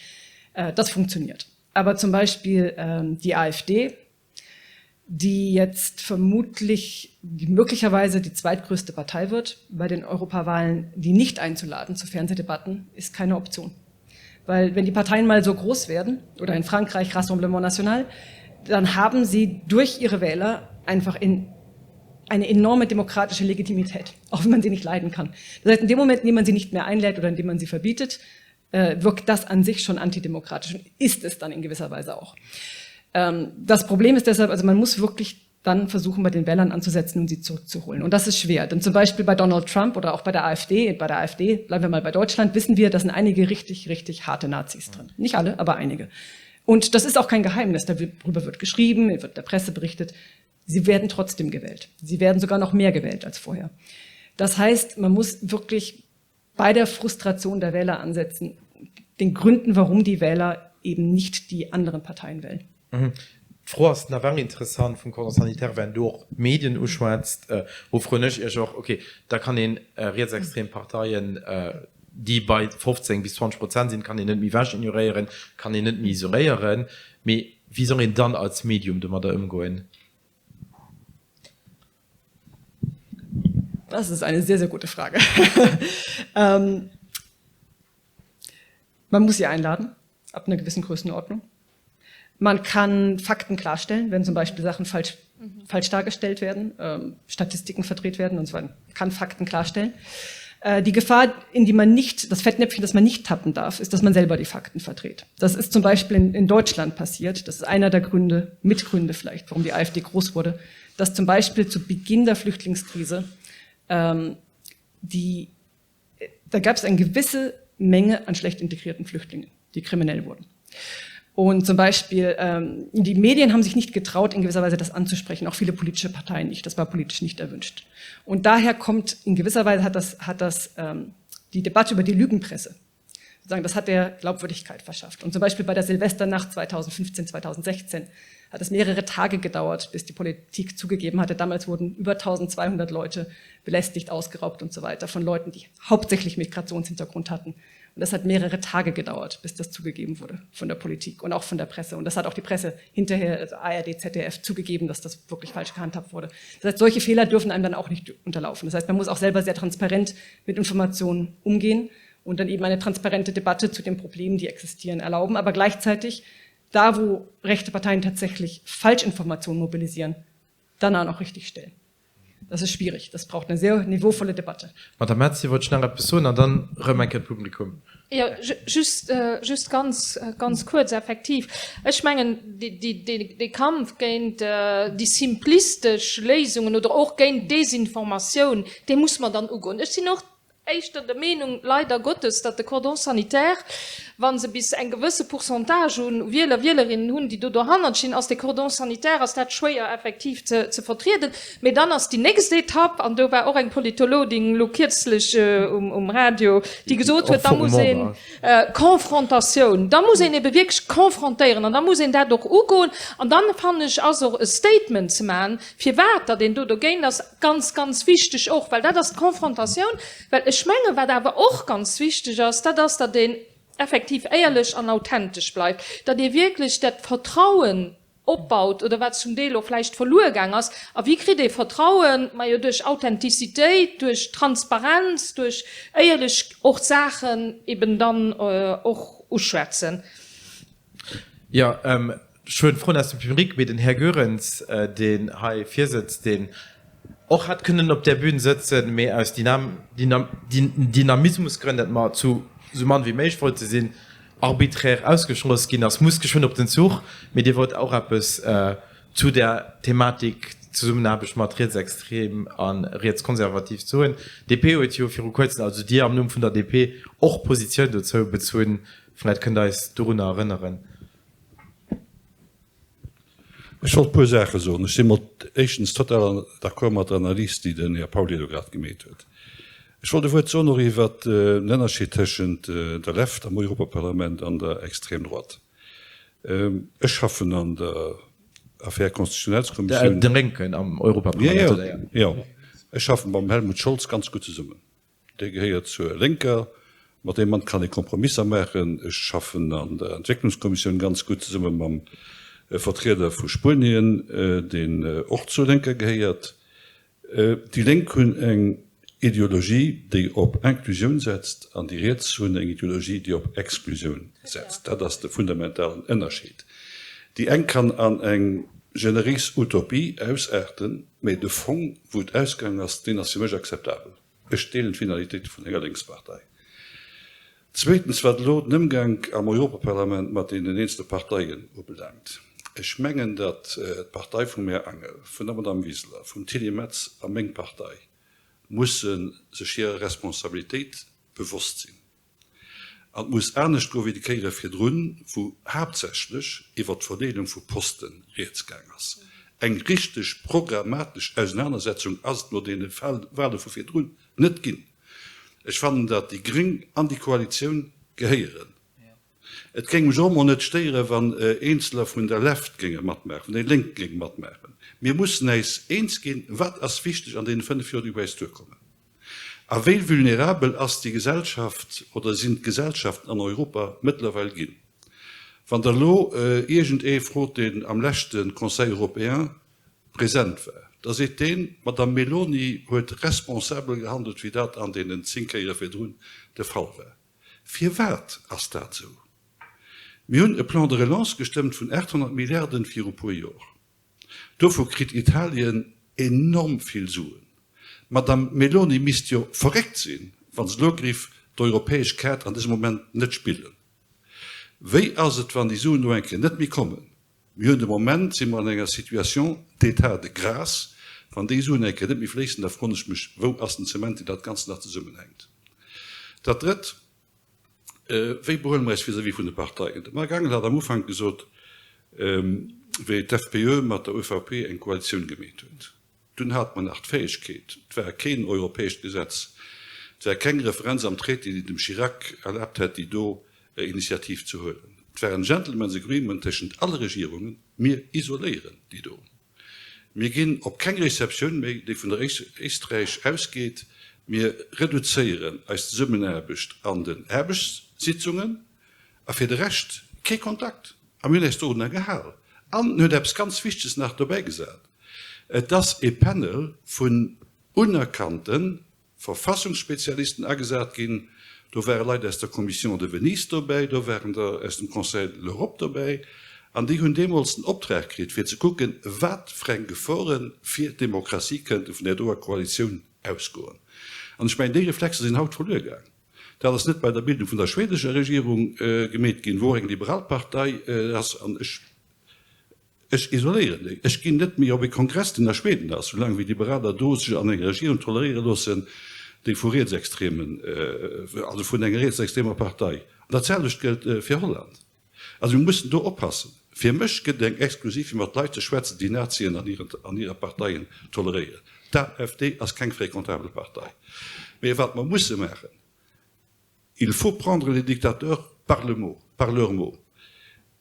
Das funktioniert. Aber zum Beispiel die AfD, die jetzt vermutlich die möglicherweise die zweitgrößte Partei wird bei den Europawahlen, die nicht einzuladen zu Fernsehdebatten, ist keine Option. Weil wenn die Parteien mal so groß werden oder in Frankreich Rassemblement National, dann haben sie durch ihre Wähler einfach in eine enorme demokratische Legitimität, auch wenn man sie nicht leiden kann. Das heißt, in dem Moment, in dem man sie nicht mehr einlädt oder in dem man sie verbietet, äh, wirkt das an sich schon antidemokratisch und ist es dann in gewisser Weise auch. Ähm, das Problem ist deshalb, also man muss wirklich dann versuchen, bei den Wählern anzusetzen und sie zurückzuholen. Und das ist schwer. Denn zum Beispiel bei Donald Trump oder auch bei der AfD, bei der AfD, bleiben wir mal bei Deutschland, wissen wir, da sind einige richtig, richtig harte Nazis drin. Nicht alle, aber einige. Und das ist auch kein Geheimnis. Darüber wird geschrieben, wird der Presse berichtet. Sie werden trotzdem gewählt. Sie werden sogar noch mehr gewählt als vorher. Das heißt, man muss wirklich bei der Frustration der Wähler ansetzen, den Gründen, warum die Wähler eben nicht die anderen Parteien wählen. D'Fro ass nawell interessant vum Cordon sanitaire, well en do och d'Medien uschwätzt. Wou froen ech Iech och, okay, da kann een rietsextrem Parteien, déi bei 15 bis 20 Prozent sinn, kann een net méi ewech ignoréieren, kann een net méi isoléieren. Mee wéi soll een dann als Medium domadder ëmgoen? Das ist eine sehr, sehr gute Frage. ähm, man muss sie einladen, ab einer gewissen Größenordnung. Man kann Fakten klarstellen, wenn zum Beispiel Sachen falsch, mhm. falsch dargestellt werden, ähm, Statistiken verdreht werden und so weiter. Kann Fakten klarstellen. Äh, die Gefahr, in die man nicht, das Fettnäpfchen, das man nicht tappen darf, ist, dass man selber die Fakten verdreht. Das ist zum Beispiel in, in Deutschland passiert. Das ist einer der Gründe, Mitgründe vielleicht, warum die AfD groß wurde, dass zum Beispiel zu Beginn der Flüchtlingskrise ähm, die, da gab es eine gewisse Menge an schlecht integrierten Flüchtlingen, die kriminell wurden. Und zum Beispiel, ähm, die Medien haben sich nicht getraut, in gewisser Weise das anzusprechen, auch viele politische Parteien nicht. Das war politisch nicht erwünscht. Und daher kommt, in gewisser Weise hat das, hat das ähm, die Debatte über die Lügenpresse, sozusagen, das hat der Glaubwürdigkeit verschafft. Und zum Beispiel bei der Silvesternacht 2015, 2016 hat es mehrere Tage gedauert, bis die Politik zugegeben hatte. Damals wurden über 1200 Leute belästigt, ausgeraubt und so weiter von Leuten, die hauptsächlich Migrationshintergrund hatten. Und das hat mehrere Tage gedauert, bis das zugegeben wurde von der Politik und auch von der Presse. Und das hat auch die Presse hinterher, also ARD, ZDF, zugegeben, dass das wirklich falsch gehandhabt wurde. Das heißt, solche Fehler dürfen einem dann auch nicht unterlaufen. Das heißt, man muss auch selber sehr transparent mit Informationen umgehen und dann eben eine transparente Debatte zu den Problemen, die existieren, erlauben. Aber gleichzeitig, da wo rechte Parteien tatsächlich Falschinformationen mobilisieren, dann auch noch richtig stellen. Das ist schwierig. Das braucht eine sehr niveauvolle Debatte. Madame Metz, Dir wollt schnell eppes soen an dann erëm eng Kéier d'Publikum. Jo, just, just ganz, ganz kuerz. Effektiv, ech mengen, dee Kampf géint déi simplistesch Léisungen oder och géint d'Desinformatioun, dee muss mer dann ugoen. Ech sinn och éischter der Meenung, leider Gottes, datt de Cordon sanitaire, wa se bis eng gewësse Pourcentage u Wieler, Wielerinnen hunn, déi do dohannert stinn, ass dee Cordon sanitaire, ass dat schwéier effektiv ze vertrieden. Mee dann ass déi nächst Etapp, an do war och eng Politologin elo kierzlech um Radio, déi gesot huet, da muss een Confrontatioun, da muss een ebe wierklech confrontéieren an da muss een dat och ugoen. An dann, fannen ech, ass och e Statement ze maachen, firwat datt een do dogéint ass, Ganz, ganz wichteg och, well dat ass d'Konfrontatioun. Well ech mengen, wat awer och ganz wichteg ass, dat ass, datt een effektiv éierlech an authentesch bleift, datt ee wierklech dat Vertrauen opbaut oder wat zum Deel och vläicht verluer gaang ass. A wéi kritt ee Vertrauen? Majo duerch Authentizitéit, duerch Transparenz, duerch éierlech och d'Saachen eben dann och uschwätzen. Jo, ech huelen d'Froen aus dem Public, mee den Här Goerens, deen hei virsëtzt, deen och hätt kënnen op där Bühn sëtzen, mee aus Dynamismusgrënn, dat mer zu esou mann wéi méiglech wollte sinn, arbiträr ausgeschloss ginn ass, muss geschwënn op den Zuch. Mee Dir wollt och eppes zu där Thematik. Zesummenaarbecht mat Rietsextrem a Rietskonservativ ze hunn. DP huet jo viru kuerzem, also Dir am Numm vun der DP, och Positioun dozou bezunn. Vläicht kënnt Der eis dorunner erënneren. Ech wollt e puer Saache soen. Ech si mat éischtens total d'accord mat der Analys, déi den Här Pauly elo grad gemeet huet. Ech wollt e Wuert soen och iwwert den Ënnerscheed tëschent der Left am Europaparlament an der Extrême droite. Ech schaffen an der Affaires constitutionnelles-Kommissioun. De Lénken am Europaparlament, oder? Jo, ech schaffen mam Helmut Scholz ganz gutt zesummen. Dee gehéiert zur Lénker. Mat deem Mann kann ee Kompromisser maachen. Ech schaffen an der Entwécklungskommissioun ganz gutt zesumme mam Vertrieder vu Spuenien, deen och zur Lénker gehéiert. Déi Lénk hunn eng Ideologie, déi op Inclusioun setzt, an déi Riets hunn eng Ideologie, déi op Exklusioun setzt. Dat ass de fundamentalen Ënnerscheed. Déi eng kann an eng generéis Utopie ausaarten, mä de Fong, wou et ausgaangen ass, deen ass fir mech akzeptabel. Ech deelen d'Finalitéite vun enger Lénkspartei. Zweetens, wat elo den Ëmgank am Europaparlament mat deenen eenzele Parteien ubelaangt, Ech mengen, datt d'Partei vum Här Angel, vun der Madame Wiseler, vum Tilly Metz a meng Partei musse sech hirer Responsabilitéit bewosst sinn. An et muss anescht goe wéi déi Kéiere virdrun, wou haaptsächlech iwwert d'Verdeelung vu Poste rieds gaang ass. Eng richteg programmatesch Ausenanersetzung ass et no deene Wahle vu virdrun net ginn. Ech fannen, datt déi Gréng an déi Koalitioun gehéieren. Et géing mech och emol net stéieren, wann Eenzeler vun der Left géinge matmaachen, vun deene Lénken géinge matmaachen. Mir mussen äis eens ginn, wat ass wichteg an deene 5 Joer, déi op äis duerkommen. A wéi vulnerabel ass déi Gesellschaft oder sinn d'Gesellschaften an Europa mëttlerweil ginn? Wann Der elo iergend ee frot, deen am leschte Conseil européen present war, da seet deen, d'Madame Meloni huet responsabel gehandelt, wéi dat an deenen 10 Kéiere virdrun de Fall war. Firwat ass dat esou? Mir hunn e Plan de relance gestëmmt vun 800 Milliarden viru puer Jor. Dovu kritt Italien enorm vill Suen. D'Madame Meloni misst jo verréckt sinn, wa se elo géif d'europäesch Kaart an dësem Moment net spillen. Wéi ass et, wann déi Suen elo eng Kéier net méi kommen? Mir hunn de Moment, si mer an enger Situation d'état de grâce. Wann déi Suen eng Kéier net méi fléissen, da froen ech mech, wou ass den Zement, deen dat Ganzt nach zesummenhänkt? Dat Drëtt, Wéi behuele mer eis vis-à-vis vun de Parteien? De Marc Angel hat am Ufank gesot, wéi d'FPÖ mat der ÖVP eng Koalitioun gemeet huet, dunn hate mer nach d'Fäegkeet, et war keen europäescht Gesetz, et war keng Referenz am Traité, déi dem Chirac erlaabt hätt, déi do Initiativ ze huelen. Et war en Gentlemen's Agreement tëschent alle Regierungen, mir isoléieren déi do. Mir ginn op keng Receptioun méi, déi vun der Éisträich ausgeet. Mir reduzéieren eis Zesummenaarbecht an den Aarbechtssitzungen a fir de Rescht kee Kontakt. A mir hunn äis dorunner gehal. An en huet eppes ganz Wichteges nach dobäi gesat, Et ass e Panel vun unerkannte Verfassungsspezialisten agesat ginn. Do ware Leit aus der Commission de Venise dobäi, do waren der aus dem Conseil de l'Europe dobäi, an déi hunn deemools den Optrag kritt, fir ze kucken, wat fir eng Gefore fir d'Demokratie kënnte vun där doer Koalitioun ausgoen. An ech mengen, déi Reflexer sinn haut verluer gaang. Dat ass net bei der Bildung vun der schwedescher Regierung gemeet ginn, wou och eng liberal Partei ass, an ech Ech isoléieren déi. Ech ginn net méi op ee Kongress, deen a Schweden ass, soulaang wéi Liberaler do sech an enger Regierung toleréiere loossen, déi vu Rietsextremen, also vun enger rietsextremer Partei. An dat selwecht gëllt fir Holland. Also mir mussen do oppassen. Fir mech gëtt et eng Exklusiv, fir mat Leit ze schwätzen, déi Nazien an hiren, an hirer Parteien toleréieren. D'AfD ass keng fréquentable Partei. Mee wat mer musse maachen, Il faut prendre les dictateurs par le mot, par leur mot.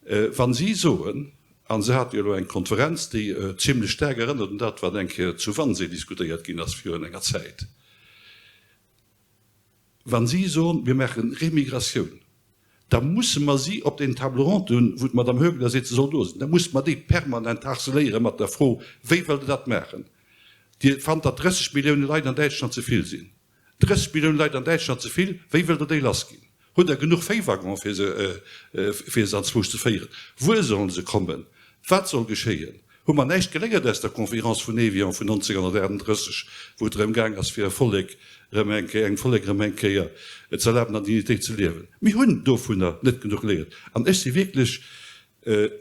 Wa si soen, a se hate jo elo eng Konferenz, déi zimlech staark erënnert un dat, wat eng Kéier zu Wannsee diskutéiert ginn ass virun enger Zäit, wa si soen, mir maache Remigratioun, da musse mer si op den Table ronde hunn, wou d'Madame Högler seet, se soll do sinn, da musse mer déi permanent harceléiere mat der Fro, Wéi wëllt Der dat maachen? Dir fannt, datt 30 Millioune Leit an Däitschland ze vill sinn. 30 Millioune Leit an Däitschland ze vill, wéi wëllt Der déi lass ginn? Hutt Der genuch Véiwaggonen fir se fir se anzwousch ze féieren? Wuer sollen se kommen? Wat soll geschéien? Hu mer näischt geléiert aus der Conférence vun Évian vun 1938, wou et drëm gaang ass fir e Vollek erëm eng Kéier, engem Vollek erëm eng Kéier ze erlaben an Dignitéit ze liewen? Mir hunn dovunner net genuch geléiert an ech si wierklech.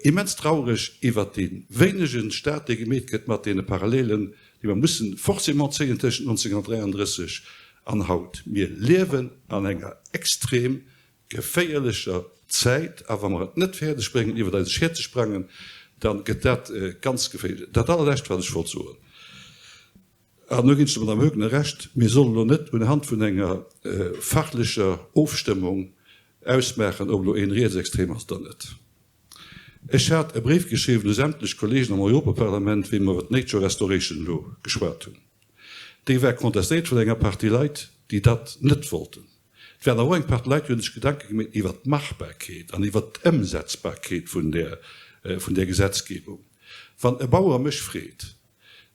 Immens traureg iwwert dee wéinegen Staat, dee gemeet gëtt mat deene Parallelen, déi mer mussen forcément zéien tëschent 1933 an haut. Mir liewen an enger extrem geféierlecher Zäit a wa mer et net fäerdeg bréngen, iwwert eise Schiet ze sprangen, da gëtt dat ganz geféierlech. Dat allerlescht, wat ech wollt soen, an do ginn ech der Madame Hoegner Recht, Mir sollen elo net unhand vun enger fachlecher Ofstëmmung ausmaachen, ob elo een rietsextrem ass oder net. Ech hat e Bréif geschriwwen u sämtlech Kollegen am Europaparlament, wéi mer iwwer d'Nature Restoration elo geschwat hunn. Dee war contestéiert vun enger Partie Leit, déi dat net wollten. Et waren awer och eng Partie Leit, déi hu sech Gedanke gemeet iwwer d'Machbarkeet an iwwer d'Ëmsetzbarkeet vun där, vun där Gesetzgebung. Wann e Bauer mech freet,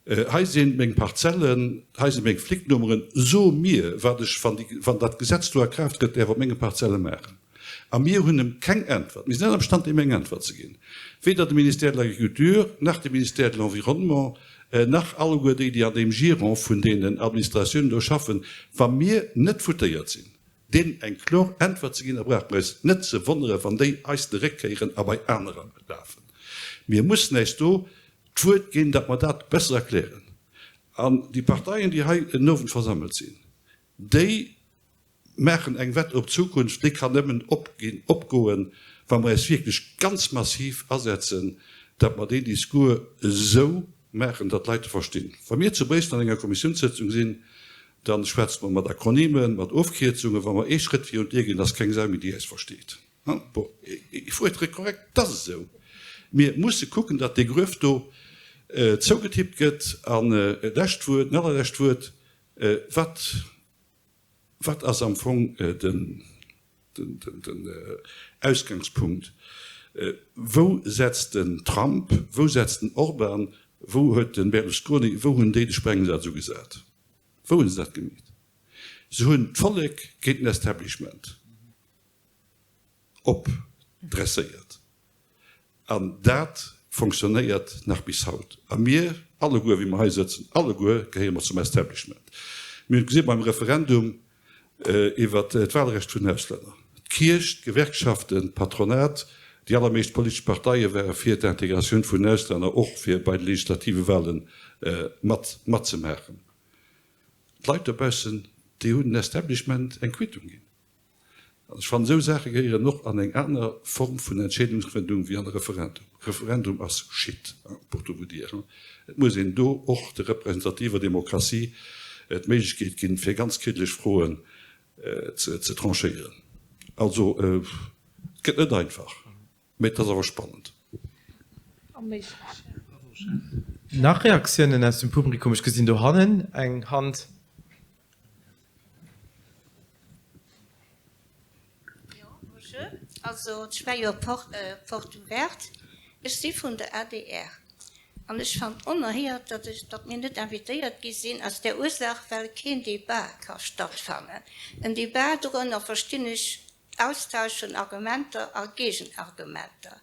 Hei si meng Parzellen, hei si meng Flicknummeren, so mir, wat ech, wann déi, wann dat Gesetz do a Kraaft trëtt, däerf op menge Parzelle maachen. A mir hunn em keng Äntwert, mir sinn net am Stand, deem eng Äntwert ze ginn, weder de Ministère de l'Agriculture, nach de Ministère de l'Environnement, nach alleguer déi, déi an deem Giron vun deenen Administratiounen do schaffen, wa mir net foutéiert sinn, deenen eng kloer Äntwert ze ginn, da brauche mer eis net ze wonnere wann déi eis de Réck kéieren a bei anerer lafen. Mir mussen äis do d'Wuert ginn, datt mer dat besser erklären. An déi Parteien, déi hei en Owend versammelt sinn, déi maachen eng Wett op d'Zukunft, déi kann nëmmen opginn, opgoen, wa mer äis wierklech ganz massiv asetzen, datt mer deen Discours esou maachen, datt d'Leit e verstinn. Wa mir zu Bréissel an enger Kommissiounssëtzung sinn, da schwätze mer mat Akronymen, mat Ofkierzungen. Wa mer ee Schrëtt virun d'Dier ginn, ass keng Sau méi, déi äis versteet. Bon, il faut être correct, et ass esou. Mir musse kucken, datt dee Gruef do zougetippt gëtt. An e lescht Wuert, en allerlescht Wuert, Wat, wat ass am Fong den, den Ausgangspunkt? Wou setzt den Trump, wou setzt den Orban, wou huet de Berlusconi, wou hunn déi de Sprengsaz ugesat? Wou hunn se dat gemeet? Se hunn d'Vollek géint den Establishment. Opdresséiert. An dat fonctionnéiert nach bis haut. A mir alleguer, wéi mer hei sëtzen, alleguer gehéiere mer zum Establishment. Mir hunn et gesi beim Referendum iwwert d'Wahlrecht vun den Auslänner. D'Kierch, d'Gewerkschaften, d'Patronat, déi allermeescht politesch Parteie ware fir d'Integratioun vun den Auslänner, och fir bei de legislative Wahle mat matzemaachen. D'Leit dobaussen, déi hunn den Establishment eng Quittung ginn. An ech fannen, esou Saache gehéieren och an eng aner Form vun Entscheedungsfëndung wéi an e Referendum. Referendum ass Shit, pour tout vous dire. Et muss een do och der representativer Demokratie d'Méiglechkeet ginn, fir ganz kriddeleg Froen ze tranchéieren. Also, et gëtt net einfach, mä et ass awer spannend. Nach Reaktiounen aus dem Publikum? Ech gesinn dohannen eng Hand. Jo, bonjour. Also ech war jo Porte ouverte. Ech si vun der adr an ech fannen onerhéiert, datt ech, datt mir net invitéiert gi sinn, aus där Ursaach, well keen Débat ka stattfannen. En Débat, dorënner verstinn ech Austausch vun Argumenter a Géigenargumenter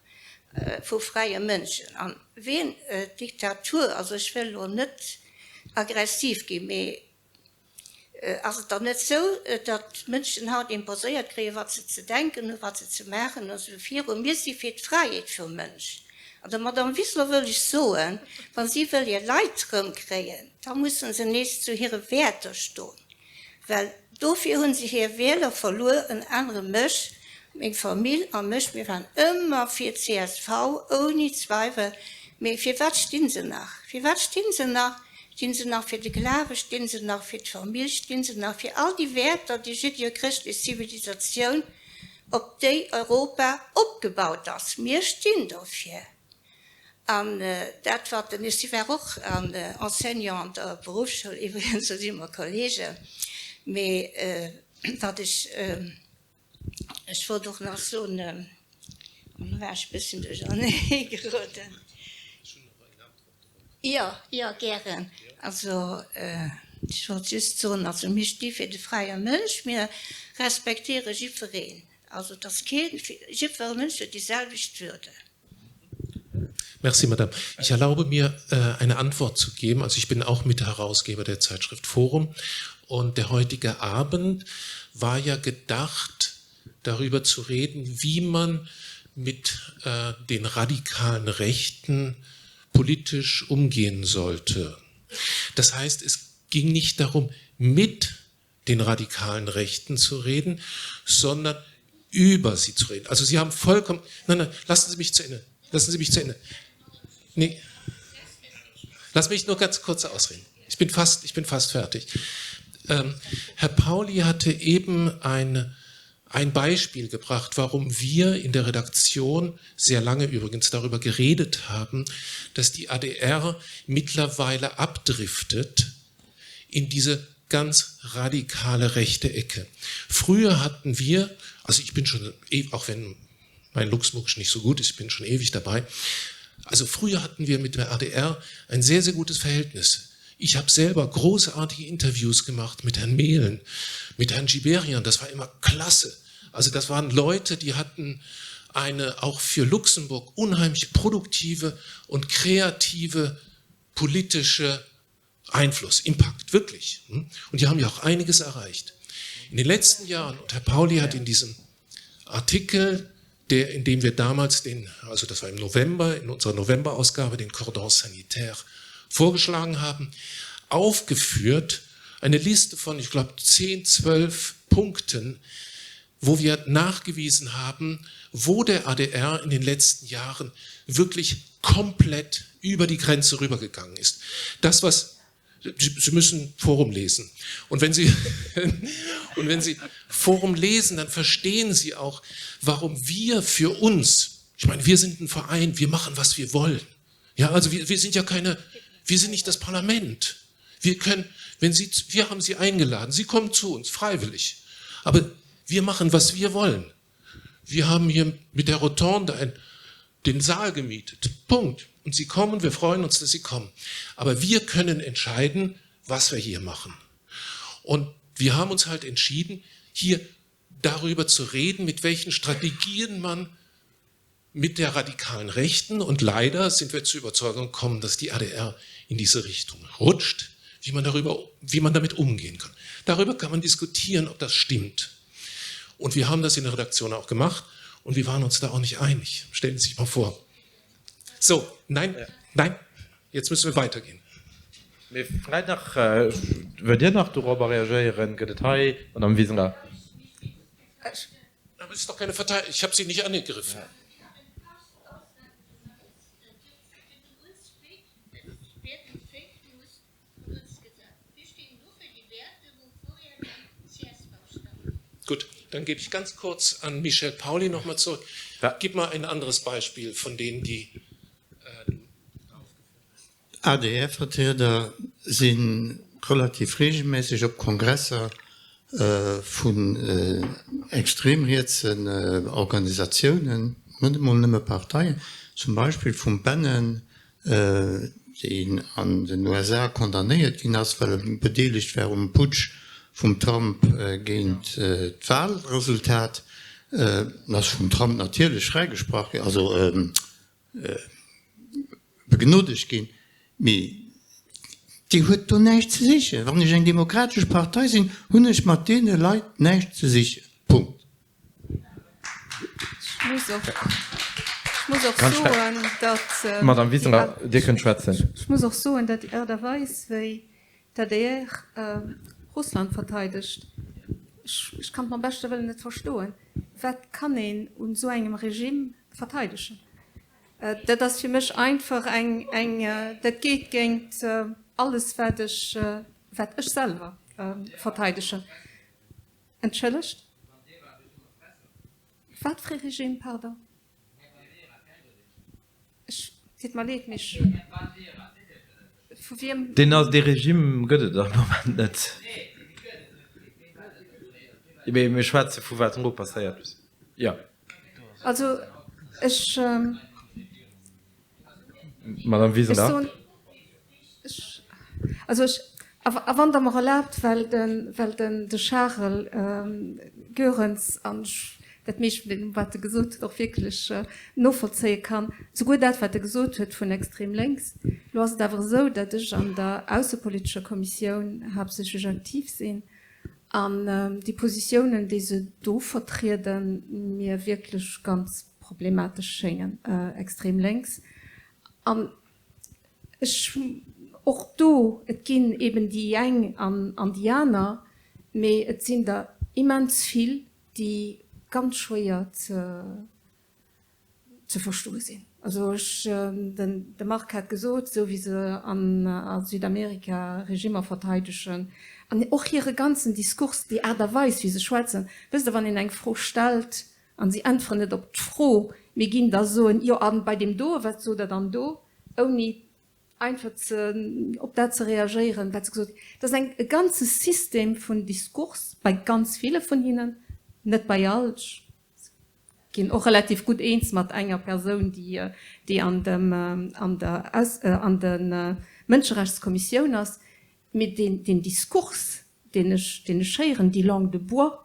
vu fräie Mënschen. An ween d'Diktatur, also ech wëll elo net aggressiv ginn, mee Ass et dann net sou, datt d'Mënschen haut imposéiert kréien, wat se ze denken hunn, wat se ze maachen hunn a sou viru? Mir si fir d'Fräiheet vum Mënsch. An der Madame Wiseler wëll ech soen, wa si wëll hir Leit erëmkréien, da musse se nees zu hire Wäerter stoen. Well dofir hu se hir Wieler verluer, ënner anerem mech, meng Famill a mech. Mir waren ëmmer fir csv, ouni Zweiwel. Mee firwat sti se nach? Firwat sti se nach? Stinn se nach fir de Glawe? Stinn se nach fir d'Famill? Stinn se nach fir all déi Wäerter, déi judeo-chrëschtlech Zivilisatioun, op déi Europa opgebaut ass? Mir stinn dofir. An dat, wat den, ech war och Enseignant an der Beruffsschoul iwwregens, do si mer Kollegen, mee wat ech, Ech wollt och nach soen, an elo war ech e bësschen duerchernee geroden. Jo, jo, gären. Also, ech wollt just soen, also mir sti fir de fräie Mënsch, mir respektiere jiddwereen. Also, et ass keen, jiddwer Mënsch huet déi selwecht Würde. Merci, Madame. Ich erlaube mir, äh, eine Antwort zu geben. Also ich bin auch Mitherausgeber der Zeitschrift Forum. Und der heutige Abend war ja gedacht, darüber zu reden, wie man mit. mit äh, den radikalen Rechten politisch umgehen sollte. Das heißt, es ging nicht darum, mit den radikalen Rechten zu reden, sondern über sie zu reden. Also Sie haben vollkommen nein, nein, lassen Sie mich zu Ende. Lassen Sie mich zu Ende. Nee. Lass mich nur ganz kurz ausreden. Ich bin fast, ich bin fast fertig. Ähm, Herr Pauli hatte eben eine, ein Beispiel gebracht, warum wir in der Redaktion sehr lange übrigens darüber geredet haben, dass die ADR mittlerweile abdriftet in diese ganz radikale rechte Ecke. Früher hatten wir, also ich bin schon, eh, auch wenn mein Luxemburgisch nicht so gut ist, ich bin schon ewig dabei. Also früher hatten wir mit der ADR ein sehr, sehr gutes Verhältnis. Ich habe selber großartige Interviews gemacht mit Herrn Mehlen, mit Herrn Giberian, das war immer klasse. Also das waren Leute, die hatten eine auch für Luxemburg unheimlich produktive und kreative politische Einfluss, Impact, wirklich. Hm? Und die haben ja auch einiges erreicht. In den letzten Jahren, und Herr Pauli hat in diesem Artikel, der, in dem wir damals den, also das war im November, in unserer Novemberausgabe, den Cordon sanitaire vorgeschlagen haben, aufgeführt, eine Liste von, ich glaube, 10, 12 Punkten, wo wir nachgewiesen haben, wo der ADR in den letzten Jahren wirklich komplett über die Grenze rübergegangen ist. Das, was Sie müssen Forum lesen. Und wenn Sie, und wenn Sie Forum lesen, dann verstehen Sie auch, warum wir für uns, ich meine, wir sind ein Verein, wir machen, was wir wollen. Ja, also wir, wir sind ja keine, wir sind nicht das Parlament. Wir können, wenn Sie, wir haben Sie eingeladen, Sie kommen zu uns, freiwillig. Aber wir machen, was wir wollen. Wir haben hier mit der Rotonde ein, den Saal gemietet. Punkt. Und Sie kommen, wir freuen uns, dass Sie kommen. Aber wir können entscheiden, was wir hier machen. Und wir haben uns halt entschieden, hier darüber zu reden, mit welchen Strategien man mit der radikalen Rechten und leider sind wir zur Überzeugung gekommen, dass die ADR in diese Richtung rutscht, wie man, darüber, wie man damit umgehen kann. Darüber kann man diskutieren, ob das stimmt. Und wir haben das in der Redaktion auch gemacht und wir waren uns da auch nicht einig. Stellen Sie sich mal vor. So, nein, ja. nein, jetzt müssen wir weitergehen. Mee vläit nach, wëllt Dir nach dorobber reagéieren? Gëtt et hei, Madame Wiseler? Aber es ist doch keine Verteidigung. Ich habe Sie nicht angegriffen. Gut, dann gebe ich ganz kurz an Michel Pauli noch mal zurück. Ja. Gib mal ein anderes Beispiel von denen, die äh, ADR-Vertrieder si relativ reegelméisseg op Kongresser vun extrem rietsen Organisatiounen, net emol nëmme Parteien, zum Beispill vum Bannon, deen an den USA condamnéiert ginn ass, well e bedeelegt war um Putsch vum Trump géint d'Wahlresultat. En ass vum Trump natierlech fräigesprach ginn, also begnodegt ginn, mee déi huet do näischt ze sichen. Wann ech eng demokratesch Partei sinn, hunn ech mat deene Leit näischt ze sichen. Punkt. Ech muss och, ech muss och soen, datt. Madame Wiseler, Dir kënnt schwätzen. Ech muss och soen, datt déi Aart a Weis, wéi d'ADR Russland verteidegt, ech, ech kann et mam beschte Wëllen net verstoen. Wat kann een un esou engem Regime verteidegen? Dat ass fir mech einfach eng, eng, dat geet géint alles, wat ech, wat ech selwer verteidegen. Entschëllegt? Wat fir ee Regime, pardon? Ech, deet mer leed, mee ech, vu wiem? Deen ass, dee Regime gëtt et am Moment net. Mee mir schwätze vu wat elo passéiert. Jo. Also ech. Madame Wiseler. Ech, also ech, a wann Der mer erlaabt, well de, well den, de Charel Goerens an ech dat meescht vun deem, wat e gesot huet, och wierklech novollzéie kann, souguer dat, wat e gesot huet vun extrem lénks. Elo ass et awer esou, datt ech an der aussepolitescher Kommissioun haaptsächlech aktiv sinn an déi Positiounen, déi se do vertrieden, mir wierklech ganz. problematesch schéngen, extrem lénks. An ech, och do, et ginn eben déi eng an déi aner, mee et sinn der immens vill, déi ganz schwéier ze ze verstoe sinn. Also ech, den de Marc hat gesot, esou wéi se an a Südamerika Regimmer verteidegen an och hire ganzen Diskurs, déi Aart a Weis wéi se schwätzen, wësst Der, wann een eng Fro stellt an si äntweren net op d'Fro, mee ginn da soen, jo a bei deem doe, wat sot Der dann do, ouni einfach ze op dat ze reagéieren, wat se gesot hunn. Dat ass eng e ganze System vun Diskurs bei ganz ville vun hinnen, net bei all. Ech ginn och relativ gutt eens mat enger Persoun, déi déi an dem an der Aus an de Mënscherechtskommissioun ass, mee deen deen Diskurs, deen ech deen ech héieren, déi Langue de bois,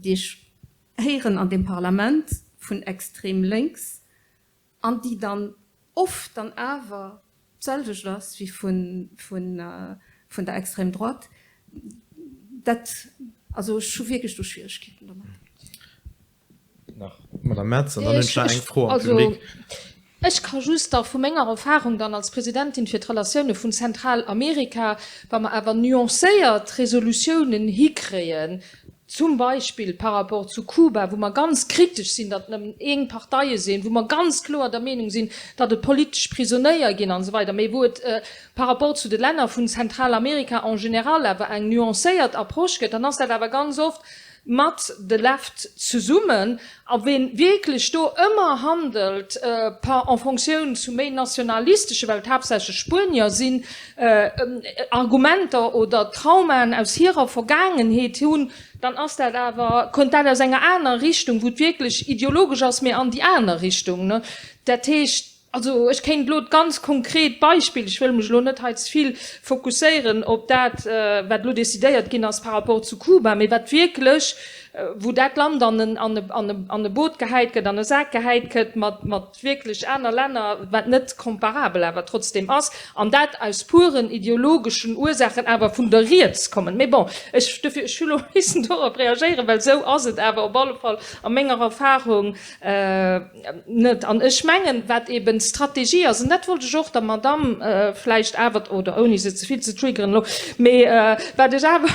déi ech héieren an deem Parlament vun extrem lénks an déi dann oft dann awer d'selwecht ass wéi vun vun der Extrême droite, dat, also ech hu wierklech do Schwieregkeeten domat. Nach d'Madame Metz an dann hunn ech nach eng Fro am Public. Ech ka just da vu menger Erfahrung dann als Presidentin fir d'Relatioune vun Zentralamerika, wa mer awer nuancéiert Resolutiounen hikréien, zum Beispill par rapport zu Kuba, wou mer ganz kritesch sinn, datt nëmmen éng Parteie sinn, wou mer ganz kloer der Meenung sinn, datt et politesch Prisonéier ginn an esou weider, mee wou et par rapport zu de Länner vun Zentralamerika en général awer eng nuancéiert Approche gëtt, dann ass dat awer ganz oft mat de Left zesummen. A ween wierklech do ëmmer handelt par en Fonctioun zu méi nationalistesche, well et haaptsächlech Spuenier sinn, Argumenter oder Traumaen aus hirer Vergaangenheet hunn, dann ass dat awer, kënnt dat aus enger aner Richtung, wou et wierklech ideologesch ass, mee an déi aner Richtung. Dat heescht, Also ech kéint elo ganz konkret Beispill, ech wëll mech elo net hei ze vill fokusséieren op dat, wat elo decidéiert ginn ass par rapport zu Kuba, mee wat wierklech, wou dat Land an en, an e, an e, an e Boot gehäit gëtt, an e Sak gehäit gëtt mat, mat wierklech aner Länner, wat net comparabel awer trotzdem ass, an dat aus puren ideologeschen Ursaachen awer vun der Riets kommend. Mee bon, ech, dofir, ech hu elo missen dorop reagéieren, well esou ass et awer op alle Fall a menger Erfahrung. Net. An ech mengen, wat eben d'Strategie ass, an dat wollt ech och der Madamm vläicht awer, oder ouni se ze vill ze triggeren elo, mee wat ech awer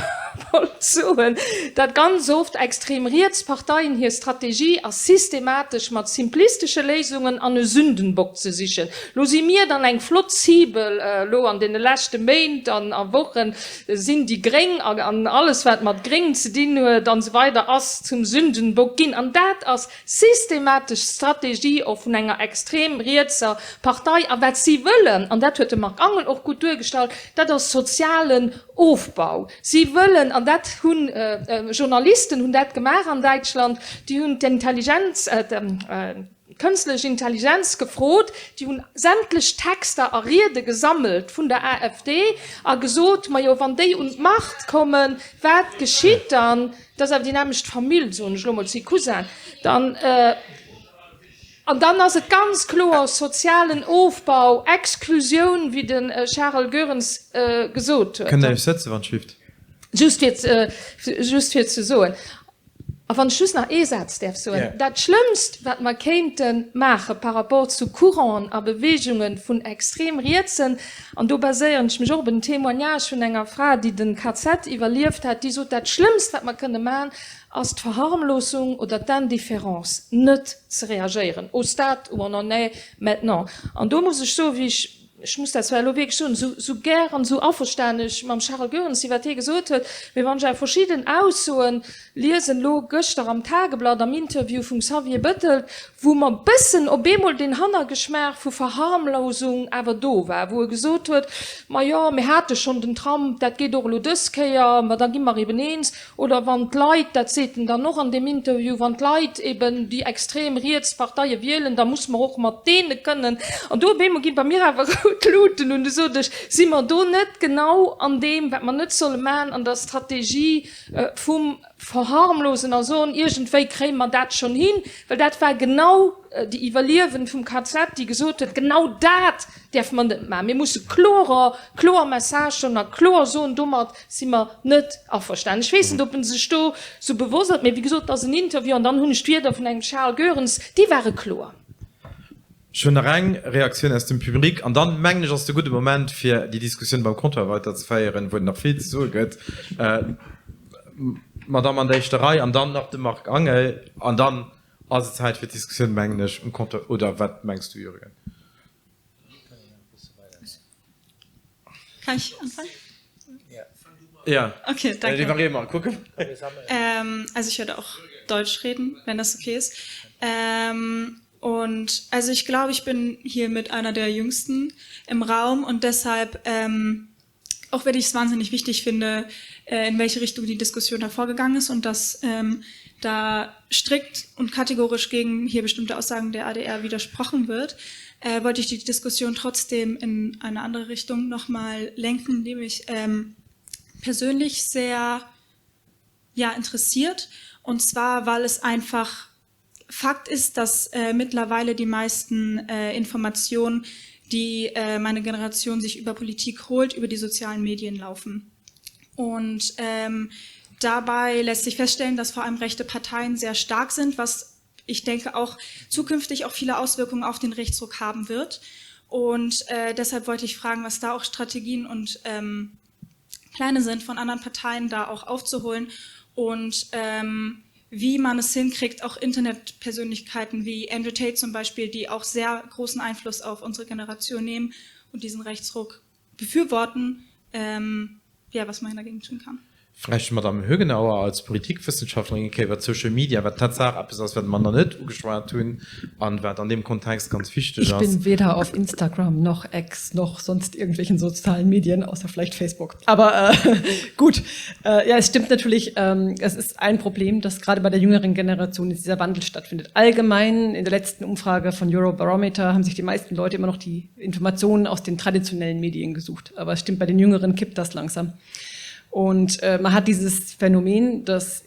wollt soen, datt ganz oft extrem riets Parteien hir Strategie ass, systematesch mat simplistesche Léisungen an e Sündenbock ze sichen. Lo si mir dann eng flott Cible, elo an deene leschte Méint an a Wochen sinn déi Gréng an alles wat mat Gréng ze dinn huet an esou weider ass zum Sündenbock ginn. An dat ass Systematesch Strategie och vun enger extrem rietser Partei. A wat si wëllen, an dat huet de Marc Angel och gutt duergestallt, dat ass sozialen Ofbau. Si wëllen, an dat hu Journalisten hunn dat gemaach an Däitschland, déi hunn d'Intelligenz, d'kënstlech Intelligenz gefrot, déi hunn sämtlech Texter a Riede gesammelt vun der AfD a gesot, majo wann déi un d'Macht kommen, wat geschitt dann? Dat ass awer déi nämmlecht Famill, soen ech elo mol, si Cousin, dann, an dann ass et ganz kloer sozialen Ofbau, Exklusioun, wéi de Charel Goerens gesot huet. Kënnt Der Iech sëtzen, wann d'Schwift. Just fir, just fir ze soen, a wann ech just nach ee Saz däerf soen, Dat Schlëmmst, wat mer kéinte maache par rapport zu Couranten a Beweegunge vun extrem Rietsen, An do baséieren ech mech och op en Témoignage vun enger Fra, déi den KZ iwwerlieft hat, déi sot, Dat Schlëmmst, wat mer kënne maachen, ass d'Verharmlosung oder d'Indifférence, net ze reagéieren au stade où on en est maintenant. An do muss ech soen, wéi ech, ech muss dat zwar elo wierklech soen, esou, esou gär an esou averstan ech mam Charel Goerens sinn, wat hie gesot huet, mee wann ech awer verschidden Aussoen liesen, elo gëschter am Tageblatt am Interview vum Xavier Bettel, wou mer bëssen op eemol deen Hannergeschmaach vu Verharmlosung awer do war, wou e gesot huet, Ma jo, mir hate schonn den Trump, dat geet och elo dës Kéier, ma da gi mer eben eens. Oder wann d'Leit, dat seet en dann och an deem Interview, wann d'Leit eben déi extrem riets Parteie wielen, da muss mer och mat deene kënnen. An do op eemol gi bei mir awer rout. d'Luuten un. Du sot ech, si mer do net genau an deem, wat mer net solle maachen, an der Strategie vum Verharmlosen a soen, iergendwéi kréie mer dat schonn hin? Well dat war genau déi Iwwerliewend vum KZ, déi gesot huet, genau dat däerfe mer net maachen. Mir musse klorer, kloer Message soen a kloer soen, domat si mer net averstanen. Ech weess net, ob en sech do sou bewosst ass, mee wéi gesot, et ass en Interview an dann hunn ech d'Wierder vun engem Charles Goerens, déi ware kloer. Ech hunn nach eng Reaktioun aus dem Public an dann, mengen ech, ass de gudde Moment, fir déi Diskussioun beim Comptoir weiterzeféieren, wou et nach vill ze soe gëtt. D'Madamm an der éischter Rei an dann nach de Marc Angel an dann ass et Zäit fir d'Diskussioun, mengen ech, um Comptoir. Oder wat mengs du, Jürgen? Kann ich anfangen? Ja. Okay, danke. Déi Marie mal kucken. Ähm, also ich werde auch Deutsch reden, wenn das okay ist. Ähm, und also ich glaube, ich bin hier mit einer der jüngsten im Raum und deshalb ähm, auch wenn ich es wahnsinnig wichtig finde, äh, in welche Richtung die Diskussion da vorgegangen ist und dass ähm, da strikt und kategorisch gegen hier bestimmte Aussagen der ADR widersprochen wird, äh, wollte ich die Diskussion trotzdem in eine andere Richtung noch mal lenken, die mich ähm, persönlich sehr ja, interessiert und zwar weil es einfach Fakt ist, dass äh, mittlerweile die meisten äh, Informationen, die äh, meine Generation sich über Politik holt, über die sozialen Medien laufen. Und ähm, dabei lässt sich feststellen, dass vor allem rechte Parteien sehr stark sind, was ich denke auch zukünftig auch viele Auswirkungen auf den Rechtsruck haben wird. Und äh, deshalb wollte ich fragen, was da auch Strategien und ähm, Pläne sind von anderen Parteien da auch aufzuholen und ähm, wie man es hinkriegt, auch Internetpersönlichkeiten wie Andrew Tate zum Beispiel, die auch sehr großen Einfluss auf unsere Generation nehmen und diesen Rechtsruck befürworten, ähm, ja, was man dagegen tun kann. Vläicht d'Madame Högenauer als Politikwëssenschaftlerin eng Kéier iwwer Social Media, wat Tatsaach eppes ass, wat mer nach net ugeschwat hunn an wat an deem Kontext ganz wichteg Ich ass. bin weder auf Instagram noch X noch sonst irgendwelchen sozialen Medien, außer vielleicht Facebook. Aber äh, gut, äh, ja, es stimmt natürlich, ähm, es ist ein Problem, dass gerade bei der jüngeren Generation dieser Wandel stattfindet. Allgemein in der letzten Umfrage von Eurobarometer haben sich die meisten Leute immer noch die Informationen aus den traditionellen Medien gesucht. Aber es stimmt, bei den Jüngeren kippt das langsam. Und äh, man hat dieses Phänomen, dass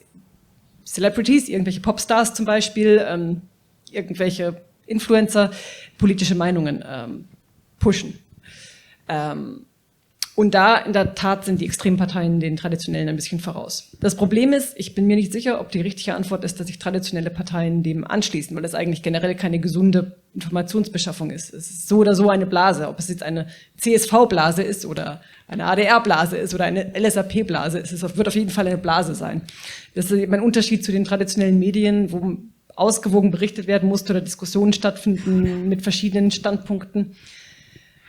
Celebrities, irgendwelche Popstars zum Beispiel, ähm, irgendwelche Influencer politische Meinungen ähm, pushen. Ähm, und da in der Tat sind die Extremparteien den traditionellen ein bisschen voraus. Das Problem ist, ich bin mir nicht sicher, ob die richtige Antwort ist, dass sich traditionelle Parteien dem anschließen, weil das eigentlich generell keine gesunde Informationsbeschaffung ist. Es ist so oder so eine Blase, ob es jetzt eine CSV-Blase ist oder eine ADR-Blase ist oder eine LSAP-Blase ist. Es wird auf jeden Fall eine Blase sein. Das ist eben ein Unterschied zu den traditionellen Medien, wo ausgewogen berichtet werden musste oder Diskussionen stattfinden mit verschiedenen Standpunkten.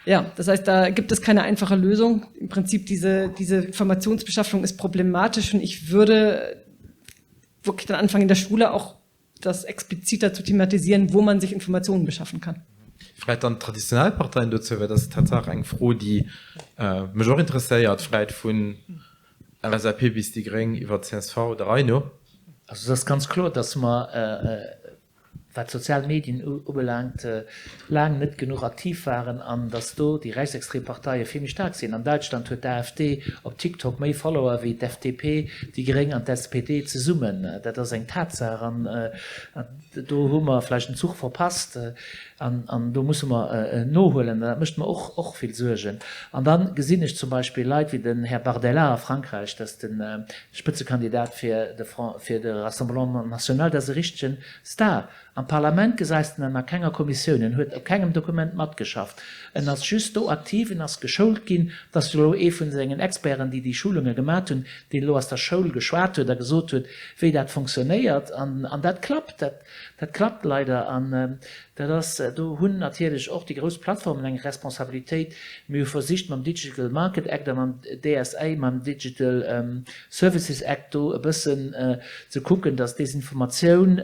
Ja, das heißt, da gibt es keine einfache Lösung. Im Prinzip diese, diese Informationsbeschaffung ist problematisch und ich würde wirklich dann anfangen, in der Schule auch das expliziter zu thematisieren, wo man sich Informationen beschaffen kann. Vläit dann d'traditionell Parteien dozou, well dat ass Tatsaach eng Fro, déi mech och interesséiert, vläit vun LSAP bis déi Gréng iwwer csv der Rei no. Also et ass ganz kloer, datt mer, wat d'sozial Medien ubelaangt, laang net genuch aktiv waren an datt do déi rechtsextrem Parteie vill méi staark sinn. An Däitschland huet d'AfD op TikTok méi Follower wéi d'FDP, déi Gréng an d'SPD zesummen. Dat ass eng Tatsaach an do hu mer vläicht en Zuch verpasst. An do musse mer nohuelen. An dat mécht mer och och vill Suergen. An da gesinn ech zum Beispill Leit wéi den Här Bardella a Frankräich, dat ass de Spëtzekandidat fir de Front, fir de Rassemblement national, dat ass e richtegen Star. Am Parlament gesäis de en a kenger Kommissioun, en huet op kengem Dokument matgeschafft, en ass just do aktiv, en ass geschoult ginn, dat ass jo elo ee vun sengen Experten, déi déi Schulunge gemat hunn, deen elo aus der Schoul geschwat huet a gesot huet, wéi dat fonctionnéiert. An dat klappt. Dat Dat klappt leider an dat ass, do hunn natierlech och déi grouss Plattformen eng Responsabilitéit. Mir hu versicht mam Digital Market Act a mam DSA, mam Digital Services Act do e bëssen ze kucken, datt Desinformatioun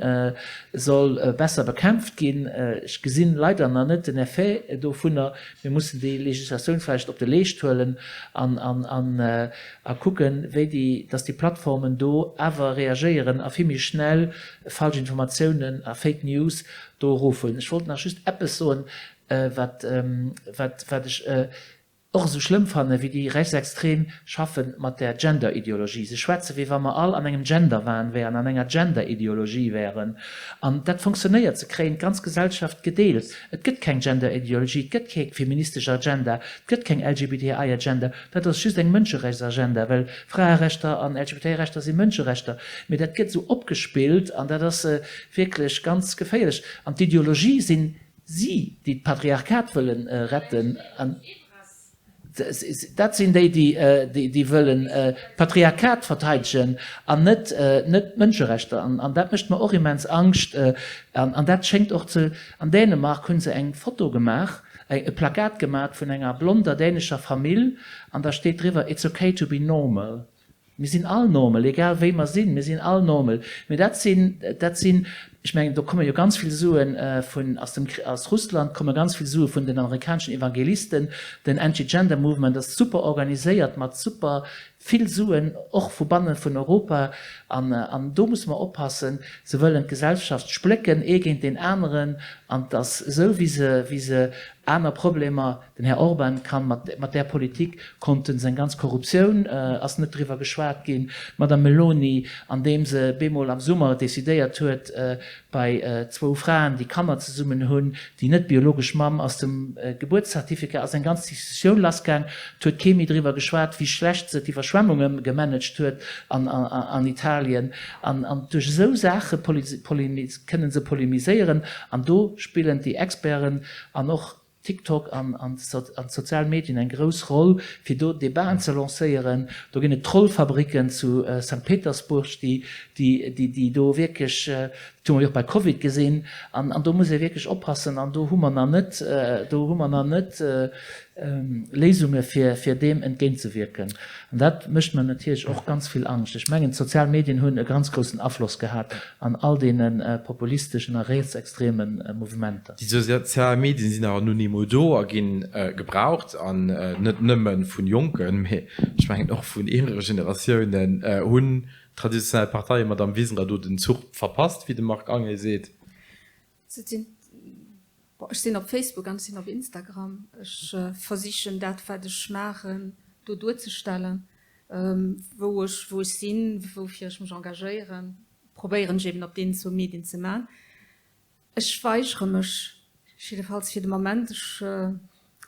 soll besser bekämpft ginn. Ech gesinn leider nach net den Effet dovunner. Mir mussen déi Legislatioun vläicht op de Leescht huelen an a kucken, wéi déi, datt déi Plattformen do awer reagéieren a vill méi schnell falsch Informatiounen a Fake News do erofhuelen. Ech wollt nach just eppes soen. Wat, wat, wat ech och esou schlëmm fannen, wéi déi Rechtsextrem schaffe mat där Gender-Ideologie. Se schwätze wéi wa mer all an engem Gender-Wahn wären, an enger Gender-Ideologie wären. An dat funktionéiert. Se kréien d'ganz Gesellschaft gedeelt. Et gëtt keng Gender-Ideologie, et gëtt kee feministesch Agenda, et gëtt keng LGBTI-Agenda. Dat ass just eng Mënscherechtsagenda, well Fraerechter an LGBT-Rechter si Mënscherechter. Mee dat gëtt esou opgespillt an dat ass wierklech ganz geféierlech. An d'Ideologie sinn Si, déi d'Patriarchat wëllen retten, an dat sinn déi, déi wëllen d'Patriarchat verteidegen an net d'Mënscherechter. An dat mécht mer och immens Angscht. An dat schéngt och ze. An Dänemark hu se eng Foto gemaach, e Plakat gemaach vun enger blonder dänescher Famill an da steet driwwer, It's okay to be normal. Mir sinn all normal, egal wéi mer sinn, mir sinn all normal. Mee dat sinn, dat sinn, ech mengen, do komme jo ganz vill Suen vun, aus dem, aus Russland komme ganz vill Sue vun den amerikaneschen Evangelisten. Den Anti-Gender Movement ass super organiséiert mat super vill Suen, och vu banne vun Europa. An, an do musse mer oppassen, se wëllen d'Gesellschaft splécken, ee géint deen aneren, an et ass esou, wéi se, wéi se aner Problemer, Den Här Orban kann mat mat där Politik konnten seng ganz Korruptioun ass net driwwer geschwat ginn. D'Madame Meloni, andeem se bemol am Summer decidéiert huet, bei zwou Fraen, déi Kanner zesummen hunn, déi net biologesch Mamm ass dem Gebuertscertificat, ass eng ganz Diskussioun lassgaang. Et huet kee méi driwwer geschwat, wéi schlecht se d'Iwwerschwemmunge gemanagt huet an an Italien. An an duerch esou Saache kënne se polemiséieren an do spillen déi Experten an och TikTok an d'sozial Medien eng grouss Roll, fir do Debaten ze lancéieren. Do ginn et Trollfabricken zu Sankt Petersburg, déi do wierklech, dat hu mer jo och bei Covid gesinn, an do muss ee wierklech oppassen an do hu mer nach net, do hu mer nach net Léisunge fir deem entgéintzewierken. An dat mécht mer natierlech och ganz vill Angscht. Ech mengen, d'sozial Medien hunn e ganz groussen Afloss gehat an all deene populisteschen a rietsextreme Mouvementer. Déi sozial Medien sinn awer nun eemol do a gi gebraucht, an net nëmme vun Jonken, mee ech mengen och vun eelere Generatiounen. Hunn traditionell Parteien, Madamm Wiseler, do den Zuch verpasst, wéi de Marc Angel seet? Ech sinn op Facebook an ech sinn op Instagram. Ech versichen dat, wat ech maachen, do duerzestellen, wou ech wou ech sinn, woufir ech mech engagéieren, probéieren ech eben op deenen zwou Medien ze maachen. Ech weigere mech jiddefalls fir de Moment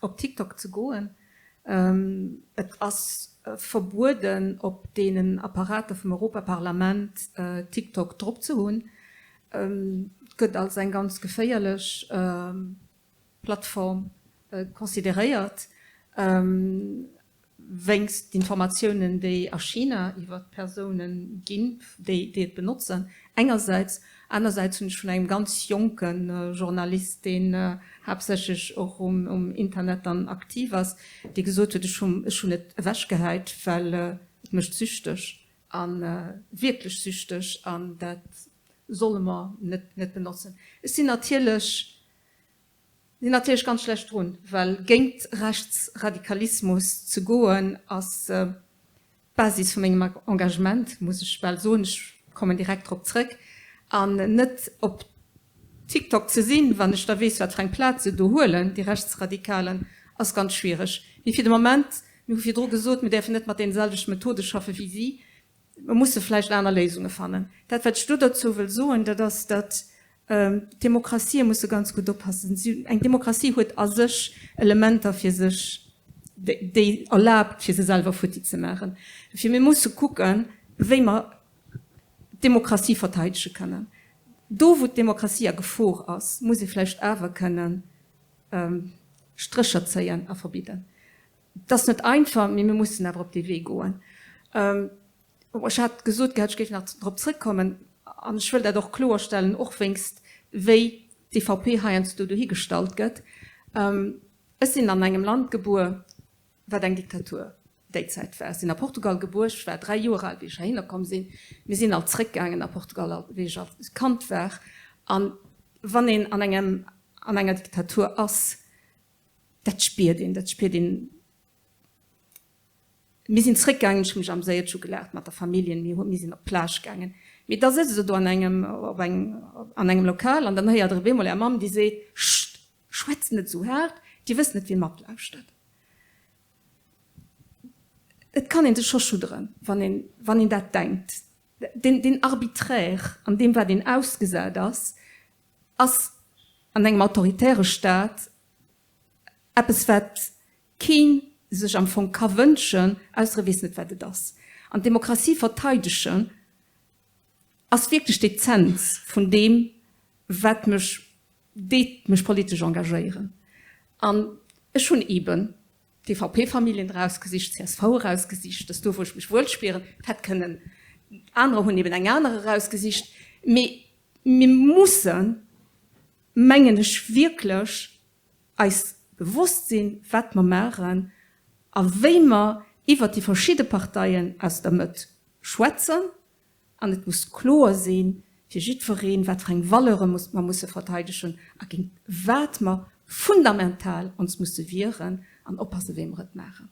op TikTok ze goen. Et ass verbueden op deenen Apparater vum Europaparlament TikTok drop ze hunn. Et gëtt als eng ganz geféierlech Plattform consideréiert, wéinst d'Informatiounen, déi a China iwwer d'Persoune ginn, déi et benotzen, engersäits. Anersäits hunn ech vun engem ganz jonke Journalist, deen haaptsächlech och um Internet dann aktiv ass, dee gesot huet, ech hunn et ewechgehäit, well et mécht süchteg. A wierklech süchteg, an dat solle mer net benotzen. Ech sinn natierlech sinn natierlech ganz schlecht drun, well géint Rechtsradikalismus ze goen ass d'Basis vu mengem Engagement, muss ech bal soen. Ech kommen direkt drop zrëck. An net op TikTok ze sinn, wann ech da weess, wat fir eng Plaz se do huelen, déi Rechtsradikalen, ass ganz schwiereg. Mee fir de Moment, mir hu virdru gesot, mir däerfen net mat deene selwechte Methode schaffe wéi si, mer musse vläicht aner Léisunge fannen. Dat, wat ech do dozou wëll soen, dat ass, datt d'Demokratië musse ganz gutt oppassen. Eng Demokratie huet a sech Elementer fir sech, déi erlaabt, fir se selwer futti ze maachen. Dofir, mir musse kucken, wéi mer d'Demokratie verteidege kënnen. Do, wou d'Demokratie a Gefor ass, muss ee vläicht awer kënnen Strécher zéien a verbidden. Et ass net einfach, mee mir mussen awer op dee Wee goen. Ech hat gesot gehat, ech géif nach drop zrëckkommen, an ech wëll dat och kloerstellen, och wéinst wéi d'EVP heiansdo dohigestallt gëtt. Ech sinn an engem Land gebuer, wat eng Diktatur déi Zäit war. Ech sinn a Portugal gebuer, ech war 3 Joer al, wéi ech heihinner komm sinn. Mir sinn alt zréckgaangen a Portugal, wéi ech als Kand war. An wann een an engem, an enger Diktatur ass, dat spiert een, dat spiert een. Mir sinn zréckgaangen, ech hu mech amséiert, ech hu gelaacht mat der Familljen, mir hu, mir sinn op d'Plage gaangen. Mee da sëtzt Der do an engem, op eng, an engem Lokal an dann héiert Der op eemol Är Mamm, déi seet, Scht! Schwätzt net esou haart, Dir wësst net, wie matlauschtert. Et kann ee sech scho schudderen, wann een, wann een dat denkt. Deen, deen Arbitraire an deem, wat een ausgesat ass, ass an engem autoritäre Staat eppes, wat kee sech am Fong ka wënschen, ausser e weess net, wat et ass. An d'Demokratie verteidegen ass wierklech d'Essenz vun deem, wat mech deet mech politesch engagéieren. An ech hunn eeben d'EVP-Familljen erausgesicht, csv erausgesicht, dat ass do, wou ech mech wuel spieren. Et hätt kënnen, anerer hunn eeben eng aner erausgesicht. Mee mir mussen, mengen ech, wierklech eis bewosst sinn, wat mer maachen a wéi mer iwwert déi verschidde Parteien aus der Mëtt schwätzen. An et muss kloer si fir jiddwereen, wat fir eng Valeure mer musse verteidegen a géint wat mer fundamental ons musse wieren an oppassen, wéi mer et maachen.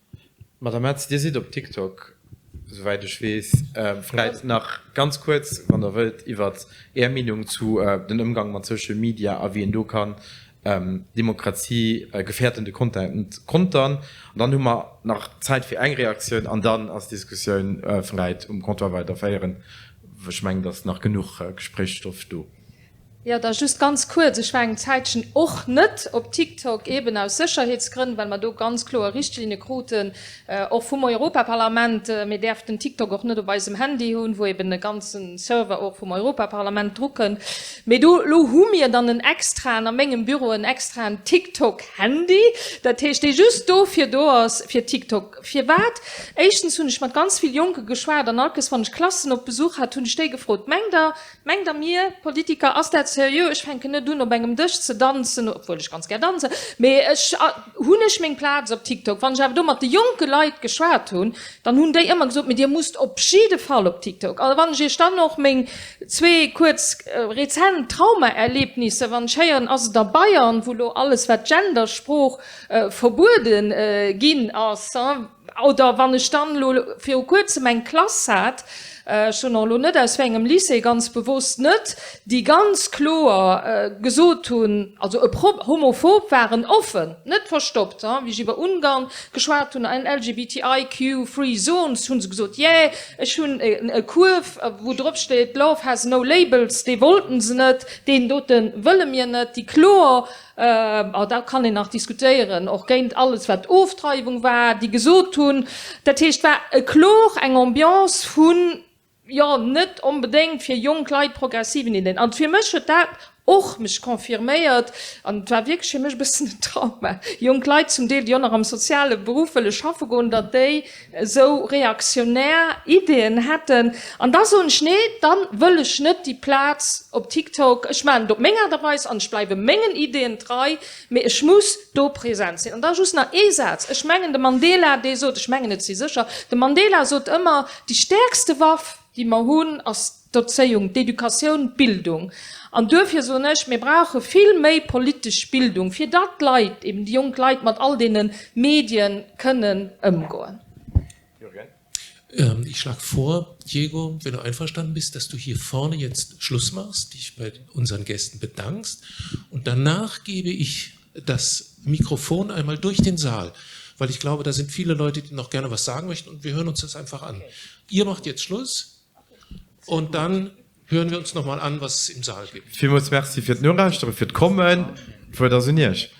Madame Metz, Dir sidd op TikTok, souwäit ech weess. Vläit nach ganz kuerz, wann Der wëllt, iwwert Är Meenung zu den Ëmgang mat Social Media a wéi een do kann Demokratie gefährdende Content kontern. An dann hu mer nach Zäit fir eng Reaktioun an dann ass d'Diskussioun vläit um Comptoir weiderféieren. Ech mengen, et ass nach genuch Gespréichsstoff do. Jo, da just ganz kuerz, Ech war eng Zäitchen och net op TikTok, eeben aus Sécherheetsgrënn, well mer do ganz kloer Richtlinne kruten, och vum Europaparlament. Mir däerften TikTok och net op eisem Handy hunn, wou eeben e ganze Server och vum Europaparlament drukënnt. Mee do, elo hu mir dann en extraen, a mengem Büro en extraen TikTok-Handy, dat heescht, dee just dofir do ass, fir TikTok. Firwat? Éischtens hunn ech mat ganz vill Jonke geschwat an all Kes, wann ech Klassen op Besuch hat, hunn ech déi gefrot, Mengt Der, mengt Der mir Politiker, ass dat seriö? Ech fänken net un, op engem Dësch ze danzen, obwuel ech ganz gär danzen, mee ech hunn ech meng Plaz op TikTok. Wann ech awer do mat de jonke Leit geschwat hunn, dann hunn déi ëmmer gesot, Mee Dir musst op jidde Fall op TikTok. A wann ech Iech dann och meng Zwee kuerz rezent Traumaerlebnisse, wann ech héieren, ass et a Bayern, wou elo alles wat Gendersprooch verbuede ginn ass, oder wann ech dann elo viru kuerzem eng Klass hat, ech soen och elo net aus wéi engem Lycée, ganz bewosst net, déi ganz kloer gesot hunn, also e Pro homophob waren, offen, net verstoppt, wéi ech iwwer Ungarn geschwat hunn, an LGBTIQ free zones, hu se gesot, yeah, Ech hunn e Kuerf, wou drop steet Love has no labels, dee wollten se net, deen dote wëlle mir net. Déi kloer, a da kann een nach diskutéieren, och géint alles wat Ofdreiwung war, déi gesot hunn, dat heescht, war e kloer eng Ambiance vun, jo, net onbedéngt fir jonk Leit progressiven Ideen. An fir mech huet dat och mech confirméiert, an et war wierklech fir mech e bëssen en Trauma, jonk Leit zum Deel, déi och nach am soziale Beruff wëlle schaffe goen, datt déi esou reaktionär Ideeën hätten. An da soen ech, nee, da wëll ech net déi Plaz op TikTok. Ech maachen et op meng Aart a Weis an ech bleiwe mengen Ideeën trei, mee ech muss do present sinn. An da just nach ee Saz, Ech mengen, de Mandela, dee sot, ech mengen, et si sécher, de Mandela sot ëmmer, déi stäerkste Waff, déi mer hunn, ass d'Erzéiung, d'Educatioun, d'Bildung. An duerfir soen ech, mir brauche vill méi politesch Bildung, fir datt d'Leit, eben déi jonk Leit, mat all deene Medien kënnen ëmgoen. Jürgen. Ich schlage vor, Diego, wenn du einverstanden bist, dass du hier vorne jetzt Schluss machst, dich bei unseren Gästen bedankst und danach gebe ich das Mikrofon einmal durch den Saal, weil ich glaube, da sind viele Leute, die noch gerne was sagen möchten und wir hören uns das einfach an. Okay. Ihr macht jetzt Schluss und dann hören wir uns noch mal an, was es im Saal gibt. Villmools Merci fir d'Nolauschtere, fir d'Kommen. D'Wuert ass un Iech.